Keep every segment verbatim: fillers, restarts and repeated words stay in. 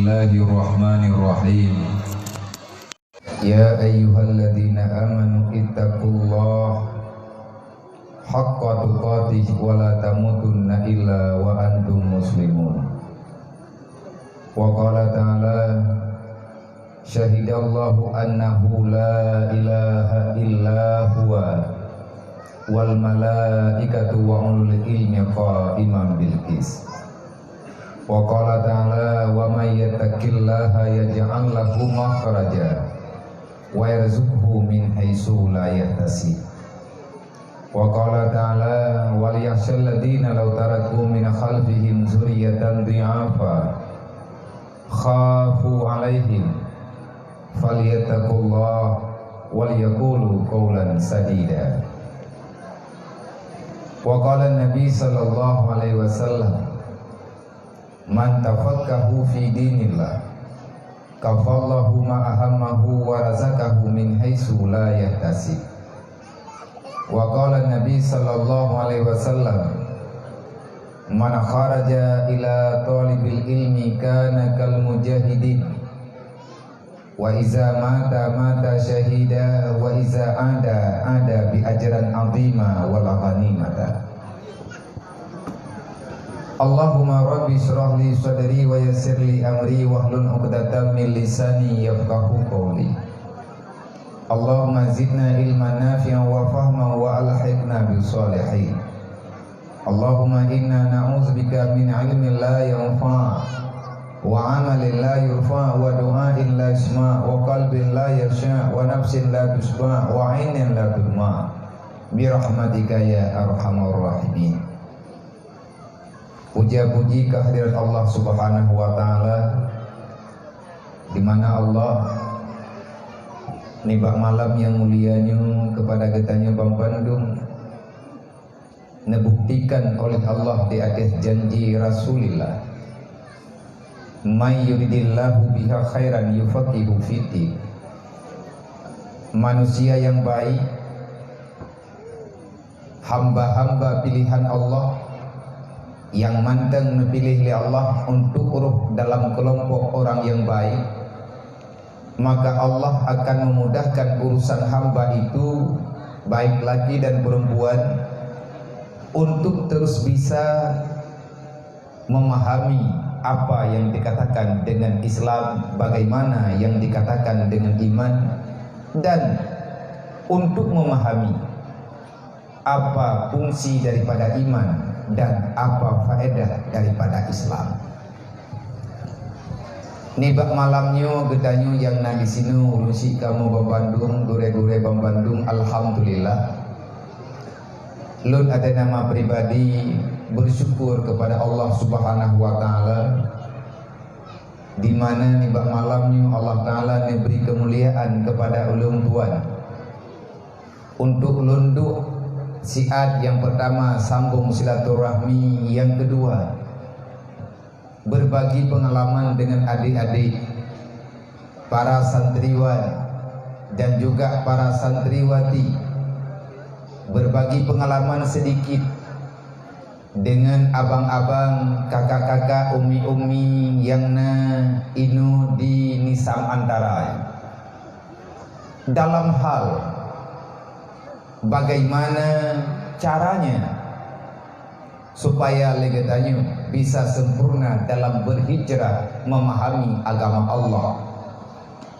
Bismillahirrahmanirrahim. Ya ayyuhalladzina amanu ittaqullaha haqqa tuqatih wa la tamutunna illa wa antum muslimun. Wa qala ta'ala, syahidallahu annahu la ilaha illa huwa wal malaikatu wa ulul ilmi qaiman bil qis. Wa qala ta'ala, wa may yattaqillaha yaj'al lahu makhraja wa yarzuqhu min haitsu la yahtasib. Wa qala ta'ala, wal yakhshal ladzina law taraku min khalfihim dzurriyyatan dhi'afa khafu 'alaihim falyattaqullah wal yaqulu qawlan sadida. Wa qala Nabi sallallahu alaihi wasallam, man tafaqahu fi dinillah kafallahu ma ahammahu wa razaqahu min haitsu la yahtasib. Wa qala Nabi sallallahu alaihi wasallam, man kharaja ila talibil ilmi kana kal mujahidin, wa iza mata mata syahida, wa iza ada ada bi ajran azima wal ghanimata. Allahumma rabbi shrah li sadri wa yassir li amri wahlul 'uqdatam min lisani yafqahu qawli. Allahumma zidna ilman nafi'an wa fahman wa alhiqna bis shalihin. Allahumma inna na'udzubika min ilmin la yanfa', wa amalin la yurfa', wa du'ain la yusma', wa qalbin la yakhsya', wa nafsin la tasyba', wa ainin la tadma'. Bi rahmatika ya arhamar rahimin. Puja-puji kehadirat Allah Subhanahu wa Ta'ala, di mana Allah nibak malam nyang mulia nyoe kepada geutanyoe banmandum neubuktikan oleh Allah di ateueh janji Rasulillah, "May yuridillahu biha khairan yufaqihu fiddin." Manusia yang baik, hamba-hamba pilihan Allah yang mantong neupiléh lé Allah untuk roh dalam keulompok orang yang baik, maka Allah akan memudahkan urusan hamba itu, baik laki dan perempuan, untuk terus bisa memahami apa yang dikatakan dengan Islam, bagaimana yang dikatakan dengan iman, dan untuk memahami apa fungsi daripada iman dan apa faedah daripada Islam. Nibak malam nyoe geutanyoe nyang na disinoe, ureuëng syiek kamoe banmandum, gurée-gurée banmandum, alhamdulillah. Lôn ateueh nama pribadi bersyukur kepada Allah Subhanahu wa Ta'ala, di mana nibak malam nyoe Allah Ta'ala neubri keumuliaan kepada ulôn tuan untuk lôn duek siat nyang pertama sambung silaturahmi, nyang keudua berbagi pengalaman dengan adik-adik, para santriwan, dan juga para santriwati, berbagi pengalaman sedikit dengan abang-abang, kakak-kakak, umi-umi nyang na inoe di Nisam Antara. Dalam hal bagaimana caranya supaya lé geutanyoe bisa sempurna dalam berhijrah memahami agama Allah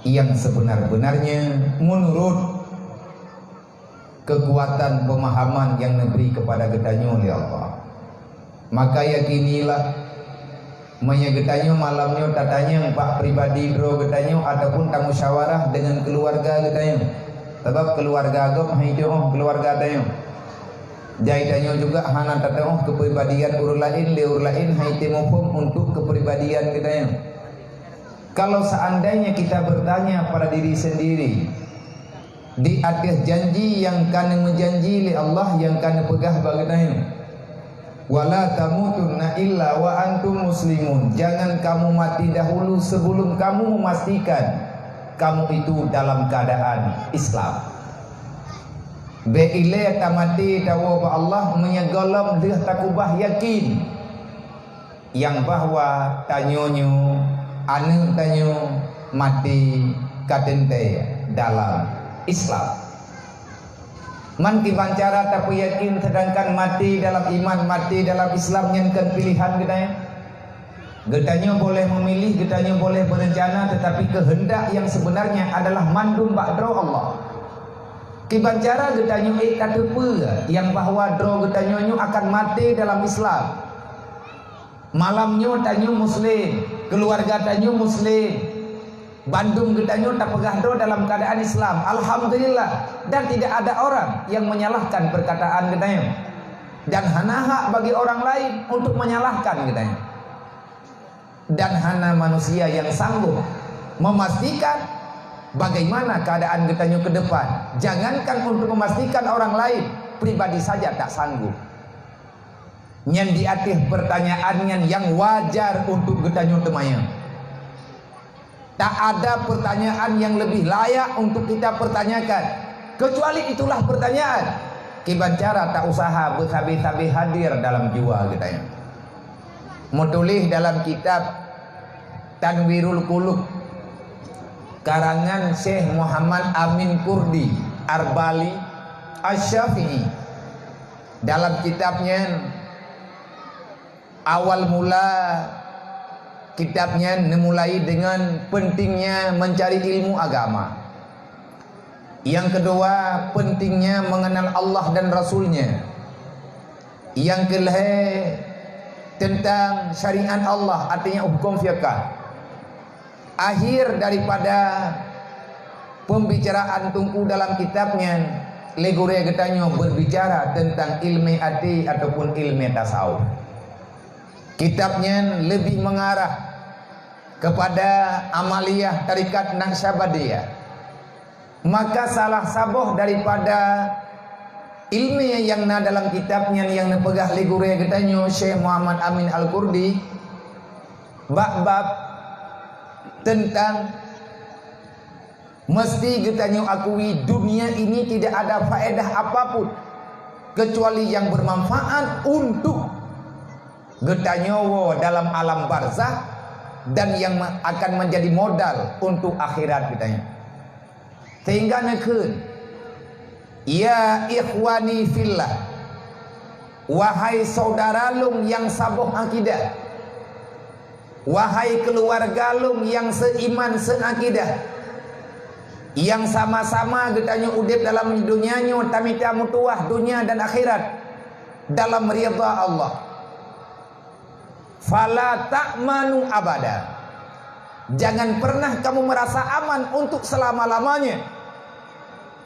yang sebenar-benarnya menurut kekuatan pemahaman yang neubri kepada geutanyoe lé Allah. Maka yakinilah, meunyoe geutanyoe malam nyoe tatanyong bak pribadi droe geutanyoe ataupun tamusyawarah deungon keuluwarga geutanyoe. Sabab keuluwarga gob han itu'oh keuluwarga tanyoe. Jai tanyoe juga hana tatu'oh keupribadian ureuëng laén lé ureuëng laén, han iteumuphom untuk keupribadian geutanyoe. Kalau seandainya kita bertanya pada diri sendiri, di ateueh janji nyang ka neumeujanji lé Allah nyang ka neupeugah bak geutanyoe, "Wala tamutunna illa wa antum muslimun." Jangan kamu mati dahulu sebelum kamu memastikan kamu itu dalam keadaan Islam. Bék ilée tamaté tawoe bak Allah meunyoe gohlom lheueh takubah yakin nyang bahwa tanyoe nyoe Aneuk tanyoe maté ka teuntée dalam Islam. Man kiban cara tapeuyakin, seudangkan maté dalam iman, maté dalam Islam nyan kon piléhan geutanyoe? Geutanyoe boleh memilih, geutanyoe boleh berencana, tetapi kehendak yang sebenarnya adalah mandum bak droe Allah. Kiban cara geutanyoe ék tateupeue nyang bahwa droe geutanyoe nyoe akan maté dalam Islam? Malam nyoe tanyoe Muslim, keuluwarga tanyoe Muslim, bandum geutanyoe tapeugah droe dalam keuadaan Islam. Alhamdulillah, dan tidak ada orang yang menyalahkan perkataan geutanyoe. Dan hana hak bagi orang lain untuk menyalahkan geutanyoe. Dan hana manusia yang sanggup memastikan bagaimana keadaan geutanyoe ke depan. Jangankan untuk memastikan orang lain, pribadi saja tak sanggup. Nyan di ateueh pertanyaan nyan nyang wajar untuk geutanyoe teumanyong. Tak ada pertanyaan yang lebih layak untuk kita pertanyakan, kecuali itulah pertanyaan. Kiban cara tak usaha beusabe-sabe hadir dalam jiwa geutanyoe. Meutuléh dalam kitab Tanwirul Qulub, karangan Syekh Muhammad Amin Kurdi Arbali Asy-Syafi'i. Dalam kitab nyan, awal mula kitab nyan neumulai dengan pentingnya mencari ilmu agama. Yang kedua, pentingnya mengenal Allah dan Rasul-Nya. Yang kelhée, tentang syariat Allah, artinya hukum fiqah. Akhir daripada pembicaraan Teungku dalam kitab nyan, lé gurée geutanyoe berbicara tentang ilmu até ataupun ilmu tasawuf. Kitab nyan lebih mengarah kepada amaliyah tarekat Naqsyabandiyah. Maka salah saboh daripada ilmu nyang na dalam kitab nyan nyang neupeugah lé gurée geutanyoe Syekh Muhammad Amin Al-Kurdi, bab-bab tentang meusti geutanyoe akui dunia ini tidak ada faedah apapun kecuali yang bermanfaat untuk geutanyoe woe dalam alam barzakh dan yang me-, akan menjadi modal untuk akhirat geutanyoe. Sehingga neukheun, "Ya ikhwani fillah, wahai saudara lôn nyang saboh akidah, wahai keuluwarga lôn nyang seuiman seuakidah, nyang sama-sama geutanyoe udeb dalam donya nyoe tamita meutuwah donya dan akhirat dalam ridha Allah." Fala ta'manu abada. Jangan pernah kamu merasa aman untuk selama-lamanya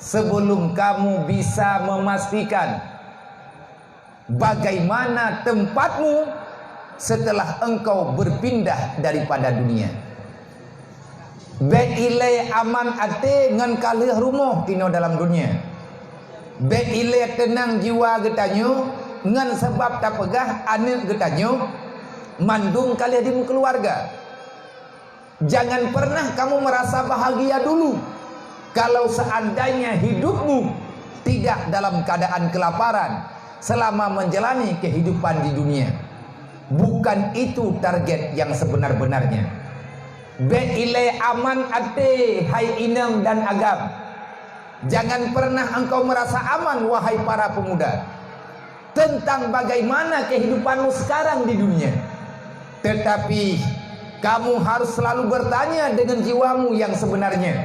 sebelum kamu bisa memastikan bagaimana tempatmu setelah engkau berpindah daripada dunia. Bék ilée aman até ngon ka lheueh rumoh inoe dalam donya. Bék ilée teunang jiwa geutanyoe ngon sabab tapeugah aneuk geutanyoe mandum ka lheueh dimeukeuluwarga. Jangan pernah kamu merasa bahagia dulu kalau seandainya hidupmu tidak dalam keadaan kelaparan selama menjalani kehidupan di dunia. Bukan itu target yang sebenar-benarnya. Bék ilée aman até, hai inong dan agam. Jangan pernah engkau merasa aman, wahai para pemuda, tentang bagaimana kehidupanmu sekarang di dunia. Tetapi, kamu harus selalu bertanya dengan jiwamu yang sebenarnya,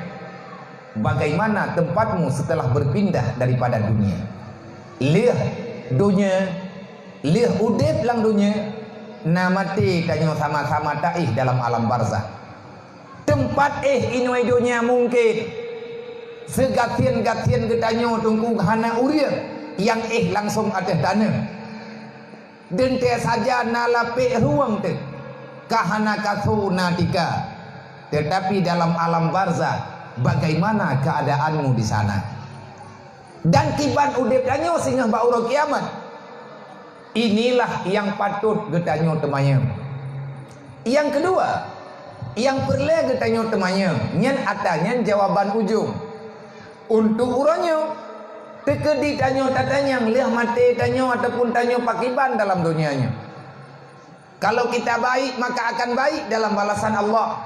bagaimana tempatmu setelah berpindah daripada dunia? Lheueh donya, lheueh udeb lam donya, na maté tanyoe sama-sama taéh dalam alam barzakh. Teumpat éh inoe donya mungken seugasien-gasien geutanyoe Teungku hana ureuëng nyang éh langsong ateueh taneuk. Deuntée saja na lapék ruweueng teuk, ka hana kaso na tika. Tetapi dalam alam barzakh, bagaimana keadaanmu di sana? Dan kiban udeb tanyoe singoh bak uroe kiamat. Inilah nyang patut geutanyoe teumanyong. Nyang keudua, nyang peureulée geutanyoe teumanyong, nyan ata nyan jawaban ujong. Untuk uroe nyoe, teukeudi tanyoe tatanyong lheueh maté tanyoe ataupun tanyoe pakiban dalam donya nyoe. Kalau kita baik, maka akan baik dalam balasan Allah.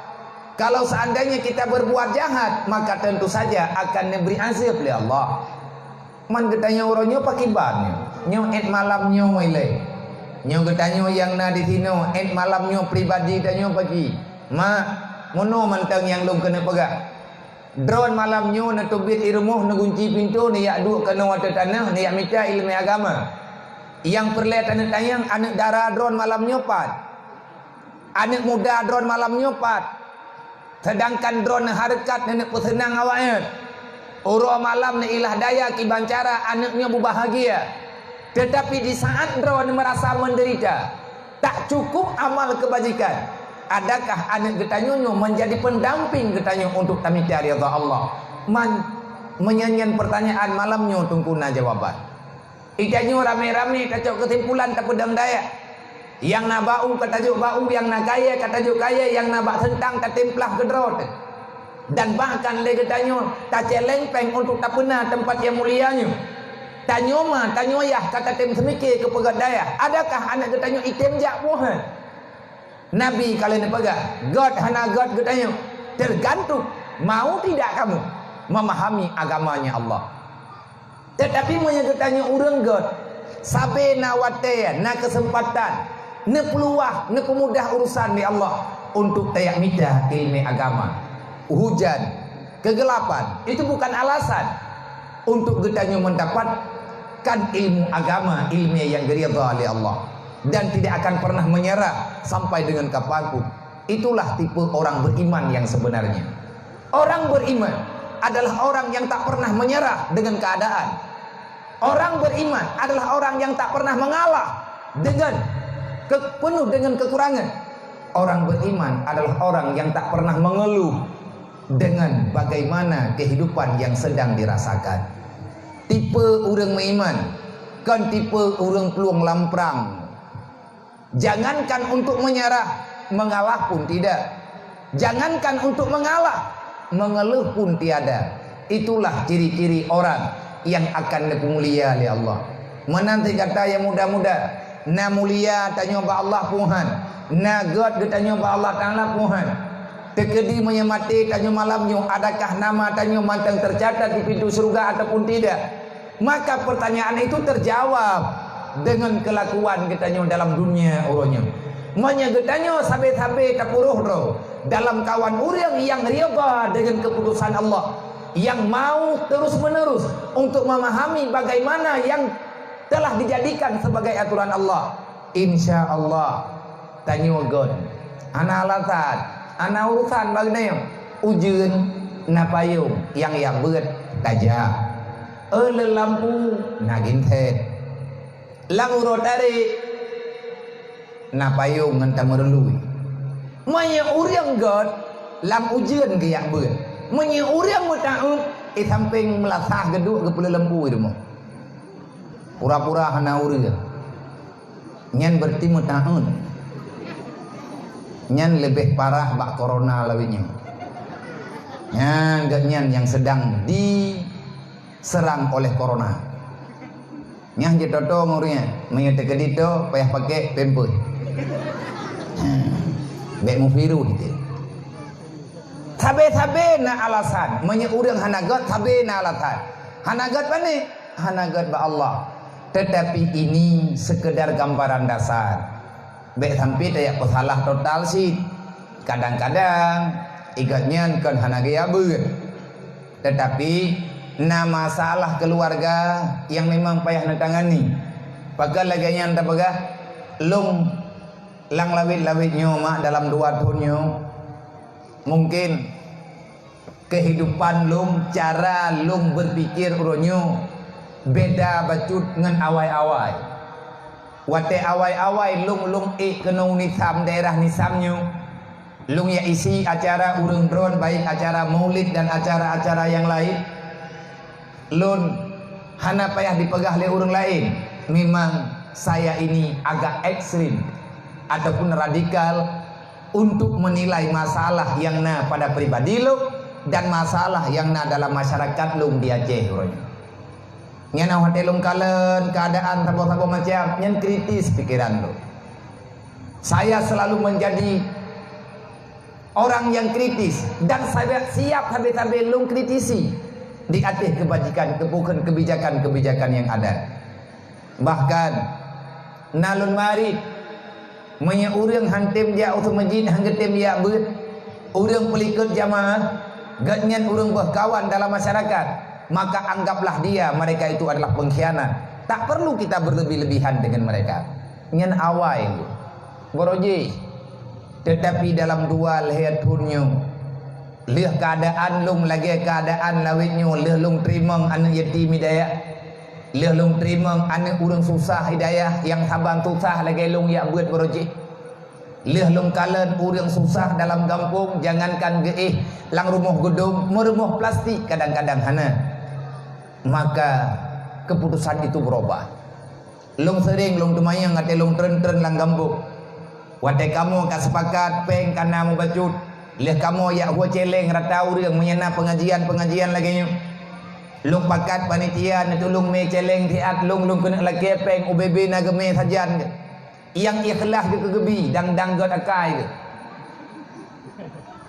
Kalau seandainya kita berbuat jahat, maka tentu saja akan diberi azab oleh Allah. Man geutanyoe uroe nyoe pakiban nyoe. Nyoe ék malam nyoe ilée. Nyoe geutanyoe nyang na di sinoe, ék malam nyoe pribadi tanyoe pagi. Mak, meunoe mantong nyang lôn keuneuk peugah. Droen malam nyoe neuteubiet i rumoh, neugunci pintoe, neujak duek keunoe ateueh tanoh, neujak mita ileumèe agama. Nyang peureulèe taneuk tanyong, aneuk dara droen malam nyoe pat? Aneuk muda droen malam nyoe pat? Seudangkan droen neuhareukat, neuneuk peuseunang awaknyan. Uroe malam neuilah daya kiban cara aneuk nyoe beubahgia. Teutapi di saat droen meurasa meundeurita, tak cukup amal keubajikan, adakah aneuk geutanyoe nyoe meunjadi peundamping geutanyoe untuk tamita ridha Allah? Man, meunyoe nyan peurtanyaan malam nyoe teungku na jawaban. Geutanyoe ramé-ramé tacok keusimpulan tapeudong dayah. Nyang na bak u ka tajok bak u, nyang na kayèe ka tajok kayèe, nyang na bak seuntang tatem plah keudroe teuh. Dan bahkan lé geutanyoe tacéleng péng untuk tapeuna teumpat nyang mulia nyoe. Tanyoe ma, tanyoe yah ka tatem seumike keu peugöt dayah. Adakah aneuk geutanyoe item jak buhan? Nabi ka lheueh neupeugah, "Göt hana göt geutanyoe, tergantung mau tidak kamu memahami agamanya Allah." Teutapi meunyoe geutanyoe ureuëng göt, sabe na watée, na keuseumpatan, neupeuluwah, neupeumudah urusan lé Allah untuk tajak mita ileumèe agama. Hujan, keugelapan, itu bukan alasan untuk geutanyoe meundapatkan ilmu agama, ileumèe nyang geuridha lé Allah, dan tidak akan pernah menyerah sampai dengan kapanpun. Itulah tipe orang beriman yang sebenarnya. Orang beriman adalah orang yang tak pernah menyerah dengan keadaan. Orang beriman adalah orang yang tak pernah mengalah dengan ke-, penuh dengan kekurangan. Orang beriman adalah orang yang tak pernah mengeluh dengan bagaimana kehidupan yang sedang dirasakan. Tipe ureuëng meuiman kon tipe ureuëng plueng lamprang. Jangankan untuk menyerah, mengalah pun tidak. Jangankan untuk mengalah, mengeluh pun tiada. Itulah ciri-ciri orang yang akan dipeumulia lé Allah. Meunan cit gata nyang muda-muda, na mulia tanyoe bak Allah Tuhan, na göt geutanyoe bak Allah Taala Tuhan. Teukeudi meunyoe maté tanyoe malam nyoe, adakah nama tanyoe mantong teucatat di pintoe syeuruga ataupun tidak? Maka pertanyaan itu terjawab dengan kelakuan geutanyoe dalam dunia uroe nyoe. Meunyoe geutanyoe sabe-sabe tapuroh droe dalam kawan ureuëng nyang ridha dengan keputusan Allah, yang mau terus-menerus untuk memahami bagaimana yang telah dijadikan sebagai aturan Allah, insya Allah tanyoe göt. Hana alasan, hana urusan bak geutanyoe. Ujeuen na payong nyang jak beuet tajak. Euleuen lampu na ginsét. Lam uroe tarek na payong ngon tameurului. Meunyoe ureuëng göt, lam ujeuen geujak beuet. Meunyoe ureuëng meutaát, di sampéng meulasah geuduek geupeuleumpu di rumoh. Pura-pura hana ureuëng. Nyan berarti meutaát. Nyan leubeh parah bak corona lawét nyoe. Nyan geuh nyan nyang sedang diserang oleh corona. Nyang jitoto ngon ureuëng nyan, meunyoe teukeudi to payah pakai pampers. Bèk muvirus teuh. Sabe-sabe na alasan. Meunyoe ureuëng hana göt, sabe na alasan. Hana göt pane? Hana göt bak Allah. Tetapi ini sekedar gambaran dasar. Bèk sampai tajak peusalah total cit. Kadang-kadang, i göt nyan kon hana geujak beuet. Tetapi, na masalah keuluwarga nyang memang payah neutangani. Pakon lagèe nyan tapeugah, lôn lam lawét-lawét nyoe mak dalam dua thôn nyoe, mungkin kehidupan lôn, cara lôn berpikir uroe nyoe beda bacut ngon awai-awai. Watèe awai-awai lôn, lôn ék keunoe u Nisam, daerah Nisam nyoe, lôn jak isi acara ureuëng droen, baik acara maulid dan acara-acara nyang laén. Lôn hana payah dipeugah lé ureuëng laén, memang saya ini agak ekstrem ataupun radikal untuk menilai masalah nyang na pada pribadi lôn dan masalah nyang na dalam masyarakat lôn di Aceh uroe nyoe. Nyan watèe lôn kalon keuadaan saboh-saboh macam, nyan kritis pikeran lôn. Saya selalu menjadi Orang yang kritis dan siap, siap habéh-habéh lôn kritisi di ateueh kebajikan, kepukeun kebijakan-kebijakan yang ada. Bahkan, na lôn marit, meunyoe ureuëng han tem jak u meuseujid, han geutem jak beuet, ureuëng peulikot jamaah, gobnyan ureuëng boh kawan dalam masyarakat, maka anggaplah dia, mereka itu adalah pengkhianat. Tak perlu kita berlebih-lebihan dengan mereka. Nyan awai, baroe jih. Tetapi dalam dua lhée thon nyoe, lheueh keuadaan lôn lagée keuadaan lawét nyoe, lheueh lôn teurimong aneuëk yatim hidayah, lheueh lôn teurimong aneuëk ureuëng susah hidayah nyang saban susah lagée lôn jak beuet baroe jih. Lheueh lôn kalon ureuëng susah dalam gampông, jangankan geuéh lam rumoh geudong, meurumoh plastik kadang-kadang hana. Maka, keputusan itu berubah. Lôn seuréng lôn teumanyong watée lôn treun-treun lam gampông. Watée kamoe ka seupakat péng ka na mubacut, lheueh kamoe jak hue céléng rata ureuëng meunyoe na peungajian-peungajian lagée nyoe. Lôn pakat panitia neutulông mé céléng siat lôn, lôn keuneuk lakée péng ubé-bé na geumé sajan geuh. Nyang ikhlaih geuh keu geubi, dang-dang gét akai geuh.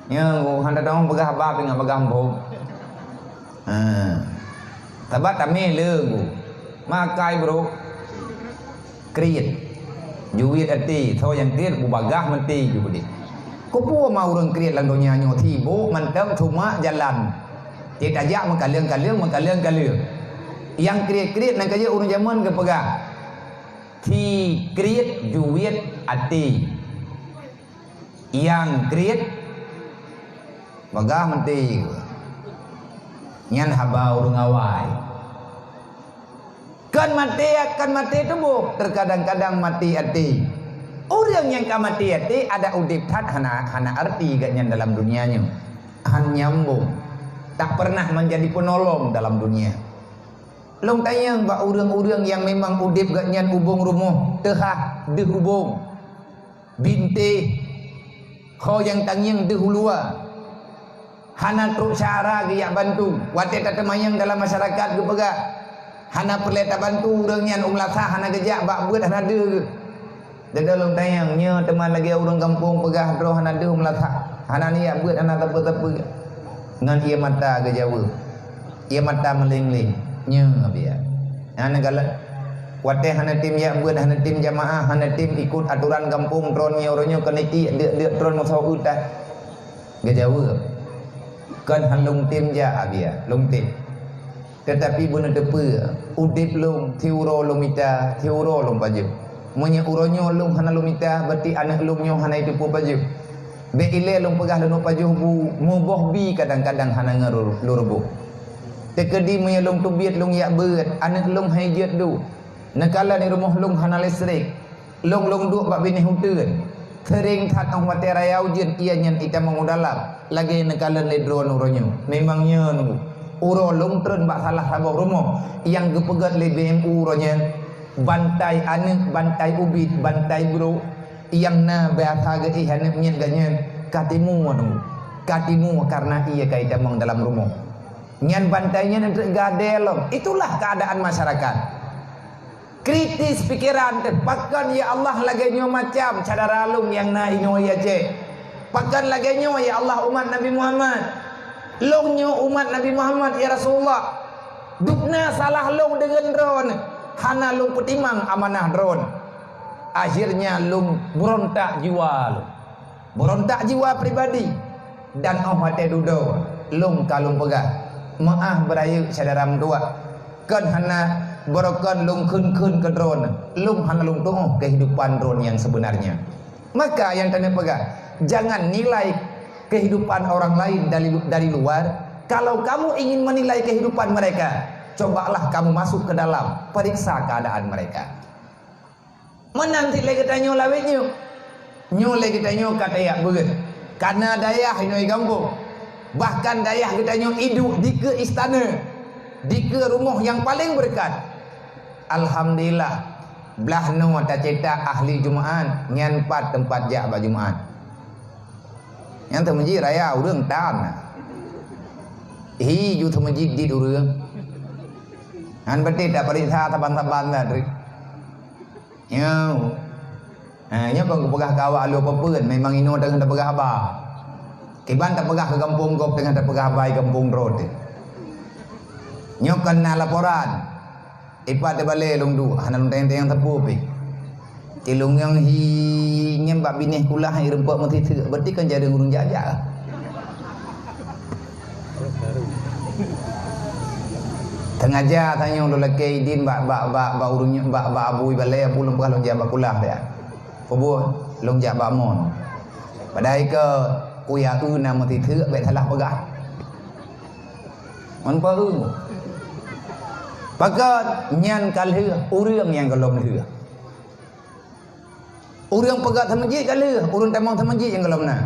Nyoe hana teupeugah haba pih ngon peugah embong. Ha. Sabab tamé le gu. Makai bro. Kriet. Juet até, soe nyang kriet bubagaih maté ju beudeh. Keupeue ma ureuëng kriet lam donya nyoe sibok mantong cuma jalan. Cit tajak meukaleueng-kaleueng, meukaleueng-kaleueng. Nyang kriet-kriet nyang ka jeuet ureuëng jameun geupeugah, si kriet juet até. Nyang kriet bagah maté. Nyan haba ureuëng awai. Kon maté, kon maté tuboh, teukadang-kadang maté até. Ureuëng nyang ka maté até, adak udeb that hana, hana arti gobnyan dalam dunia nyoe. Han nyambong. Tak pernah menjadi penolong dalam dunia. Lôn tanyong bak ureuëng-ureuëng nyang memang udeb gobnyan ubong rumoh teuhah deuh ubong. Bintéh, ho nyang tangieng deuh u luwa. Hana trok syara geujak bantu. Watée tateumanyong dalam masyarakat geupeugah, hana peureulée tabantu ureuëng nyan u meulasah hana geujak bak beuet hana deuh geuh. Dedalom tanyong, nyoe teuma lagée ureuëng gampông peugah droe hana deuh u meulasah, hana neujak beuet hana teupeu-teupeu. Ngon ié mata geujaweueb. Ié mata meuléng-léng. Nyoe biya. Hana galak. Watée hana tem jak beuet, hana tem jamaah, hana tem ikot atoran gampông, droeneuh uroe nyoe keuneuk tiek deuk-deuk droeneuh meusoe utai. Geujaweueb, "Kon han lôn tem jak, Abiya, lôn tem. Teutapi beuneuteupeu, udeb lôn, siuroe lôn mita, siuroe lôn pajoh. Meunyoe uroe nyoe lôn hana lôn mita, berarti aneuëk lôn nyoe hana jiteupeue pajoh. Bék ilée lôn peugah lôn pajoh bu, muboh bi kadang-kadang hana ngon lôn reuboh. Teukeudi meunyoe lôn teubiet lôn jak beuet, aneuëk lôn han jeuet duek. Neukalon di rumoh lôn hana listrik. Lôn, lôn duek bak binéh uteuen. Seuréng that óh watée raya ujeuen, ié nyan itamong u dalam, lagée neukalon lé droeneuh uroe nyoe. Memang nyoe nunggu. Uroe lôn treun bak salah saboh rumoh nyang geupeugét lé B M U uroe nyoe, bantai aneuëk, bantai ubit, bantai brok, nyang na biasa geuéh aneuëk miet gobnyan, ka timu nunggu. Ka timu kareuna ié ka itamong dalam rumoh. Nyan bantai nyan eunteuk gadée lom. Itulah keuadaan masyarakat. Kritis pikeran teuh, pakon ya Allah lagée nyoe macam syedara lôn nyang na inoe i Aceh? Pakon lagée nyoe ya Allah umat Nabi Muhammad? Lôn nyoe umat Nabi Muhammad ya Rasulullah. Dubna salah lôn deungon droeneuh, hana lôn peutimang amanah droeneuh. Akhirnya lôn beurontak jiwa lôn. Beurontak jiwa pribadi, dan óh watée dudoe lôn ka lôn peugah, meuáh beurayeuk syedara meutuwah, kon hana beurokon lôn kheun-kheun keu droeneuh, lôn hana lôn tuoh keuhidupan droeneuh nyang seubeunarnya. Maka nyang keuneuk peugah, jangan nilai kehidupan orang lain dari, dari luar. Kalau kamu ingin menilai kehidupan mereka, cobalah kamu masuk ke dalam, periksa keadaan mereka. Meunan cit lé geutanyoe lawét nyoe. Nyoe lé geutanyoe ka tajak beuet. Kana dayah inoe i gampông. Bahkan dayah geutanyoe iduek dikeue istana, dikeue rumoh nyang paleng beureukat. Alhamdulillah, blaih noe tacetak ahli Jumaat, nyan pat teumpat jak bak Jumaat. Nyang teumeujid raya ureuëng tan. Hi ju teumeujid dit ureuëng. Han beutôi tapareksa saban-saban that. Nyoe. Ha, nyoe kon kupeugah keu awak lôn peue-peue, memang inoe teuh tapeugah haba. Kiban tapeugah keu gampông gob teungoh tapeugah bai gampông droe teuh. Nyoe kon na laporan. Ipat di balée lôn duek, hana lôn tanyong-tanyong sapeue pih. Ilôn nyang hi nyan bak binéh kulah ireumpok meusiseuk, berarti kan jareueng ureueng jak-jak. Sengaja tanyoe lôn lakée idin bak, bak, bak, bak ureueng nyoe, bak, bak abu ibalée, abu lôn peugah lôn jak bak kulah ya. Peue buet? Lôn jak bak mon. Padahai keu kuya eu na meusiseuk bék salah peugah. Ngon peue? Pakon nyan ka lheueh, ureueng nyang gohlom lheueh. Ureueng peugah seumeujid ka lheueh, ureueng tamong seumeujid nyang gohlom na.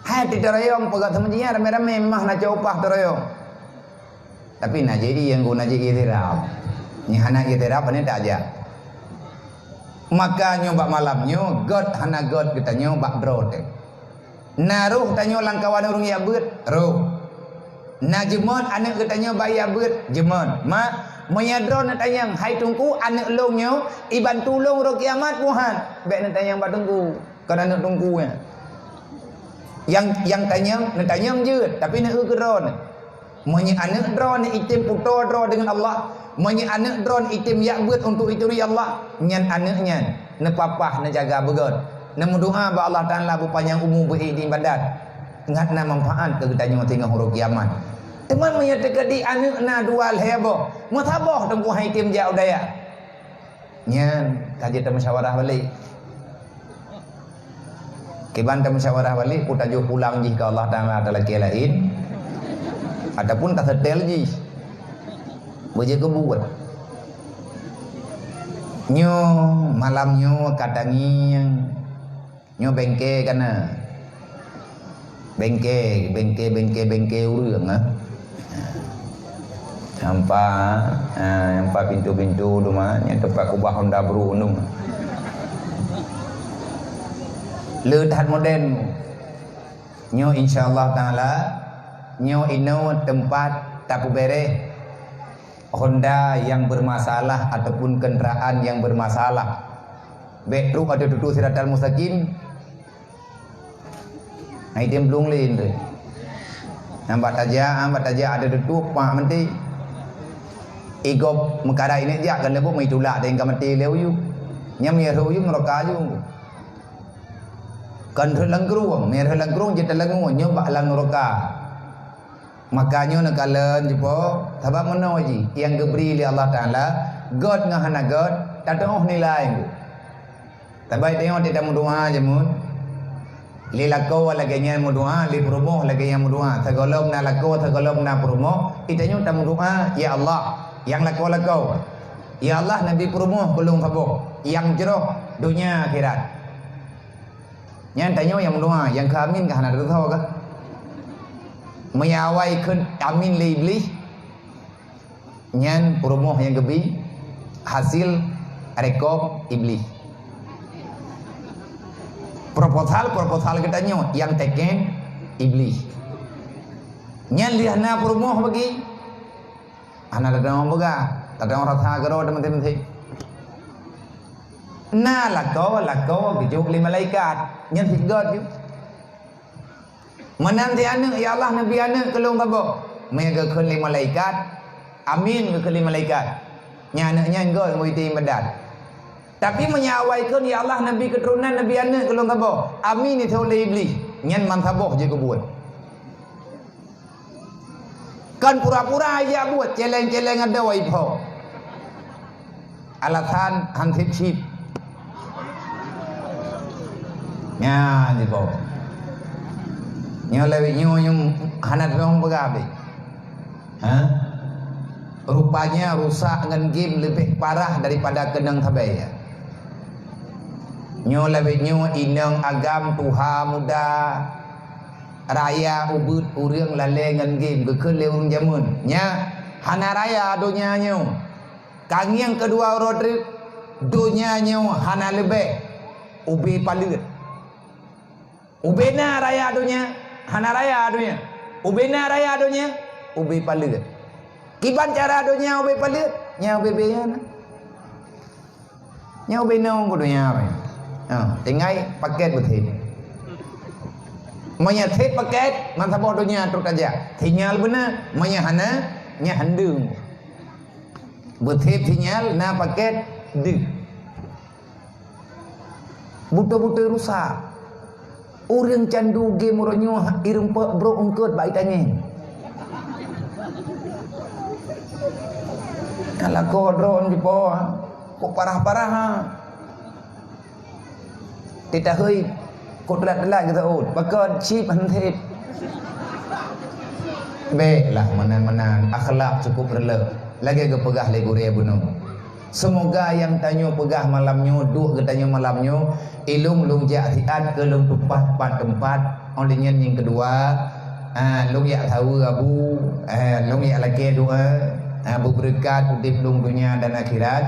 Hai teuroyong peugah seumeujid nyan ramé-ramé, memang na cok upah teuroyong. Tapi na jih nyang guna jih itiraf. Nyang hana itiraf, pane tak jak. Maka nyoe bak malam nyoe, gét hana gét geutanyoe bak droe teuh. Na roh tanyoe lam kawan ureueng jak beuet, roh. Na jeuet aneuëk geutanyoe bak jak beuet, jeuet. Mak, meunyoe droeneuh tanyong, "Hai Teungku, aneuëk lôn nyoe ibantu lôn uroe kiamat peue han?" Bék neutanyong bak Teungku, kon aneuëk Teungku nyan. Nyang, nyang tanyong, neutanyong jeuet, tapi neueu keu droeneuh. Meunyoe aneuëk droeneuh item putroe droe deungon Allah, meunyoe aneuëk droeneuh item jak beuet untuk ituri Allah, nyan aneuëk nyan neupapah, neujaga beugét, neumeudoá bak Allah Taala beupanyang umu beu-iék di ibadat, ngat na manfaat keu geutanyoe singoh uroe kiamat. Teuma meunyoe teukeudi aneuëk na dua lhée boh, meusaboh teungku han item jak u dayah. Nyan ka jeuet tamusyawarah balek. Kiban tamusyawarah balek, peue tajok pulang jih keu Allah Taala talakée laén, ataupun taseutée jih beujeuet keu buet. Nyoe malam nyoe ka tangieng. Nyoe bengke kana. Bengke, bengke, bengke, bengke ureueng, ah. Nampak, ah, nampak pintu-pintu rumah, nyang tempat kubah Honda Bru undung. Le that moden. Nyoe insya Allah Taala, nyoe inoe tempat tapeubereh Honda yang bermasalah ataupun kenderaan yang bermasalah. Bék trok ateueh tutoe siratal mustaqim. Hai tem blong lé indri. Nampak tajak, nampak tajak ada tutoe pak menti. Igop meukarai ni jak kan lebok mai tulak deng ka mati lé uyu. Nyam ya uyu meroka ju. Kan rhot lam krueng, mé rhot lam krueng jeuet lam nyoe bak lam neuraka. Maka nyoe neukalon jipo, sabab meunoe jih nyang geubri lé Allah Taala, gét ngon hana gét, tatu'oh nilai ngon. Sabai tanyoe teuka meudoa jameun. Lé lakoe lagée nyan meudoa, lé peurumoh lagée nyan meudoa. Sigohlom na lakoe, sigohlom na peurumoh, tanyoe tameudoa, "Ya Allah, nyang lakoe-lakoe, ya Allah, neubi peurumoh keu lôn saboh, nyang jroh donya akhirat." Nyan tanyoe nyang meudoa, nyang keu amin ka hana teutusoe kah? Meunyoe awai kheun amin lé Iblih, nyan peurumoh nyang geubi, hasil rekod Iblih. Proposal, proposal geutanyoe nyang teken Iblih. Nyan lheueh na peurumoh bagi. Hana tadong peugah, tadong rasa keudroe teumeuntée-meuntée. Na lakoe, lakoe geujok lé malaikat, nyan sit gét ju. Meunan sit aneuëk, "Ya Allah, neubi aneuëk keu lôn saboh." Meunyoe geukheun lé malaikat, "Amin," geukheun lé malaikat. Nyan aneuëk nyan gét ngon item ibadat. Tapi meunyoe awai kheun, "Ya Allah, neubi keuturonan, neubi aneuëk keu lôn saboh." "Amin," jiteuôt lé Iblih. Nyan man saboh jeuet keu buet. Kon pura-pura jak buet, celeng-celeng adoe ipo. Alasan han sip-sip. Nyan ipo. Nyoe lawét nyoe nyum hana teuntông peugah abéh. Ha? Rupanya rusak ngon game leubeh parah daripada keunong sabai. Nyoe lawét nyoe inong agam tuha muda. Raya ubit ureuëng lalée ngon game geukheun lé ureuëng jameun. Nya, hana raya donya nyoe. Ka ngieng keudua uroe treuk, donya nyoe hana leubeh ubé paleuet. Ubé na raya donya, hana raya donya. Ubé na raya donya, ubé paleuet. Kiban cara donya ubé paleuet, nya ubé-bé nyan. Nyoe ubé nong keu donya. Ha, tinggai paket beutôi. Meunyo sép paket, meusaboh donya trok tajak. Sinyal beuna, meunyo hana, nyan handeueng. Beusép sinyal, na paket, deuh. Beutôi-beutôi rusak. Ureuëng candu game uroe nyoe ireumpok brok eungkot bak itangieng. Alah, kok drone jipo, kok parah-parah, ha. Titahôi, kok teulat-teulat geusaôt. Pakon chip han sép. Bék lah meunan-meunan, akhlak cukup reuleuh. Lagée geupeugah lé gurée bunoe. Seumoga nyang tanyoe peugah malam nyoe, duek geutanyoe malam nyoe, ilong lôn jak siat keu lôn tupat pat teumpat. Óh lheueh nyan nyang keudua, ah, lôn jak saweue abu, ah, lôn jak lakée doa, ah, beubeureukat udeb lôn donya dan akhirat.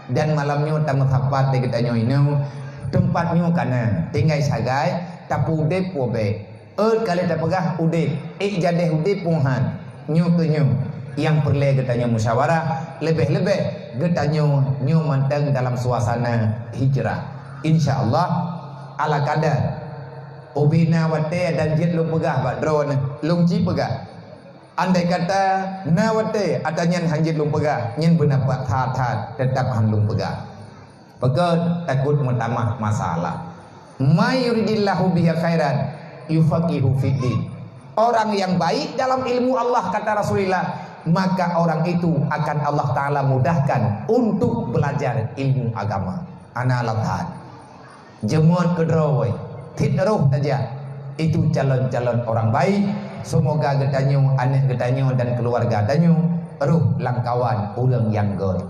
Dan malam nyoe tameusapat lé geutanyoe inoe, teumpat nyoe ka na, tinggai sagai, tapeudeb woe bék. Ôt ka lheueh tapeugah udeb, ék jadeh udeb peue han. Nyoe keuh nyoe nyang peureulée geutanyoe musyawarah, leubeh-leubeh geutanyoe nyoe mantong dalam suasana hijrah. Insya Allah, ala kadar. Ubé na watée dan jeuet lôn peugah bak droeneuh, lôn ci peugah. Andai kata na watée ata nyan han jeuet lôn peugah, nyan beuna that-that, teutap han lôn peugah. Pakon? Takot meutamah masalah. "May yuridillahu bihi khairan yufaqihu fiddin." Orang yang baik dalam ilmu Allah, kata Rasulullah, maka orang itu akan Allah Ta'ala mudahkan untuk belajar ilmu agama. Ana lafaz. Jeuet keudroe, tiet roh saja. Itu calon-calon orang baik. Semoga geutanyoe, aneuk geutanyoe dan keluarga tanyoe roh lam kawan ureuëng nyang göt.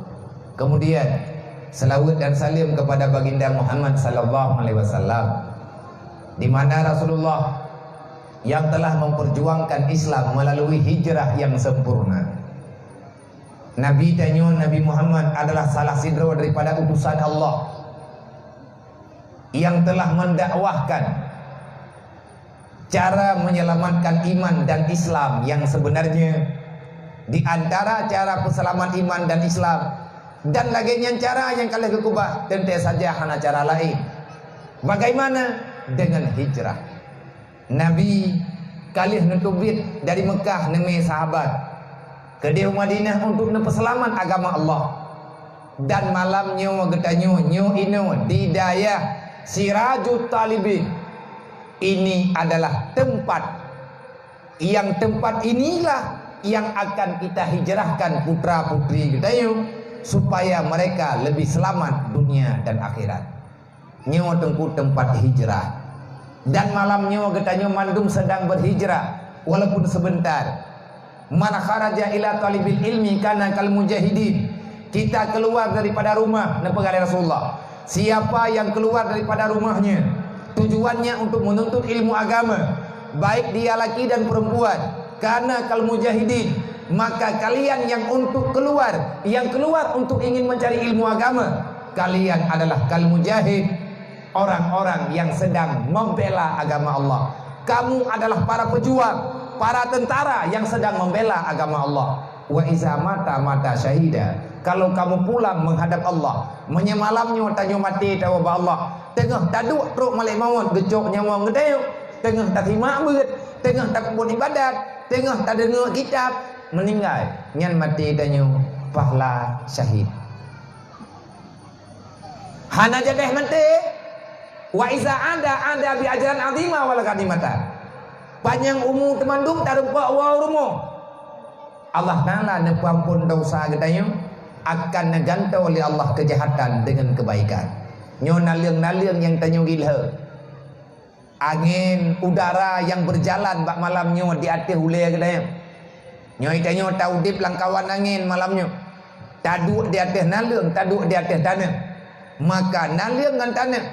Kemudian, selawat dan salam kepada Baginda Muhammad sallallahu alaihi wasallam, di mana Rasulullah yang telah memperjuangkan Islam melalui hijrah yang sempurna. Nabi tanyoe, Nabi Muhammad, adalah salah sidroe daripada utusan Allah yang telah mendakwahkan cara menyelamatkan iman dan Islam yang sebenarnya. Di antara cara peuselamat iman dan Islam, dan lagée nyan cara nyang ka lheueh geukeubah, teuntée saja hana cara laén. Bagaimana? Dengan hijrah. Nabi ka lheueh neuteubiet dari Meukah neumé sahabat keudeh u Madinah untuk neupeuseulamat agama Allah. Dan malam nyoe geutanyoe, nyoe inoe di dayah Sirajut Talibin, ini adalah tempat, yang tempat inilah yang akan kita hijrahkan putra-putri geutanyoe, supaya mereka lebih selamat dunia dan akhirat. Nyoe teungku teumpat hijrah. Dan malam nyoe geutanyoe mandum sedang berhijrah, walaupun sebentar. "Man kharaja ila talibil ilmi kana kal mujahidin." Kita keluar daripada rumah, neupeugah lé Rasulullah. Siapa yang keluar daripada rumahnya, tujuannya untuk menuntut ilmu agama, baik dia laki dan perempuan, kana kal mujahidin, maka kalian yang untuk keluar, yang keluar untuk ingin mencari ilmu agama, kalian adalah kal mujahid, orang-orang yang sedang membela agama Allah. Kamu adalah para pejuang, para tentara yang sedang membela agama Allah. "Wa iza mata, mata syahida." Kalau kamu pulang menghadap Allah, meunyoe malam nyoe tanyoe maté tawoe bak Allah, teungoh taduek trok malaikat maut geucok nyawa geutanyoe, teungoh tasimak beuet, teungoh tapeubuet ibadat, teungoh tadeungoe kitab, meuninggai, nyan maté tanyoe pahala syahid. Hana jadeh maté. "Wa iza ada, ada bi ajran azima wal ghanimata." Panyang umu teumandum tareumpok woe u rumoh. Allah Ta'ala neupeuamphon desya geutanyoe, akan neugantoe lé Allah keujahatan deungon keubaikan. Nyoe naleueng-naleueng nyang tanyoe gilhée. Angén, udara nyang beujalan bak malam nyoe di ateueh ulée geutanyoe. Nyoe tanyoe taudeb lam kawan angén malam nyoe. Taduek di ateueh naleueng, taduek di ateueh taneuk. Maka naleueng ngon taneuk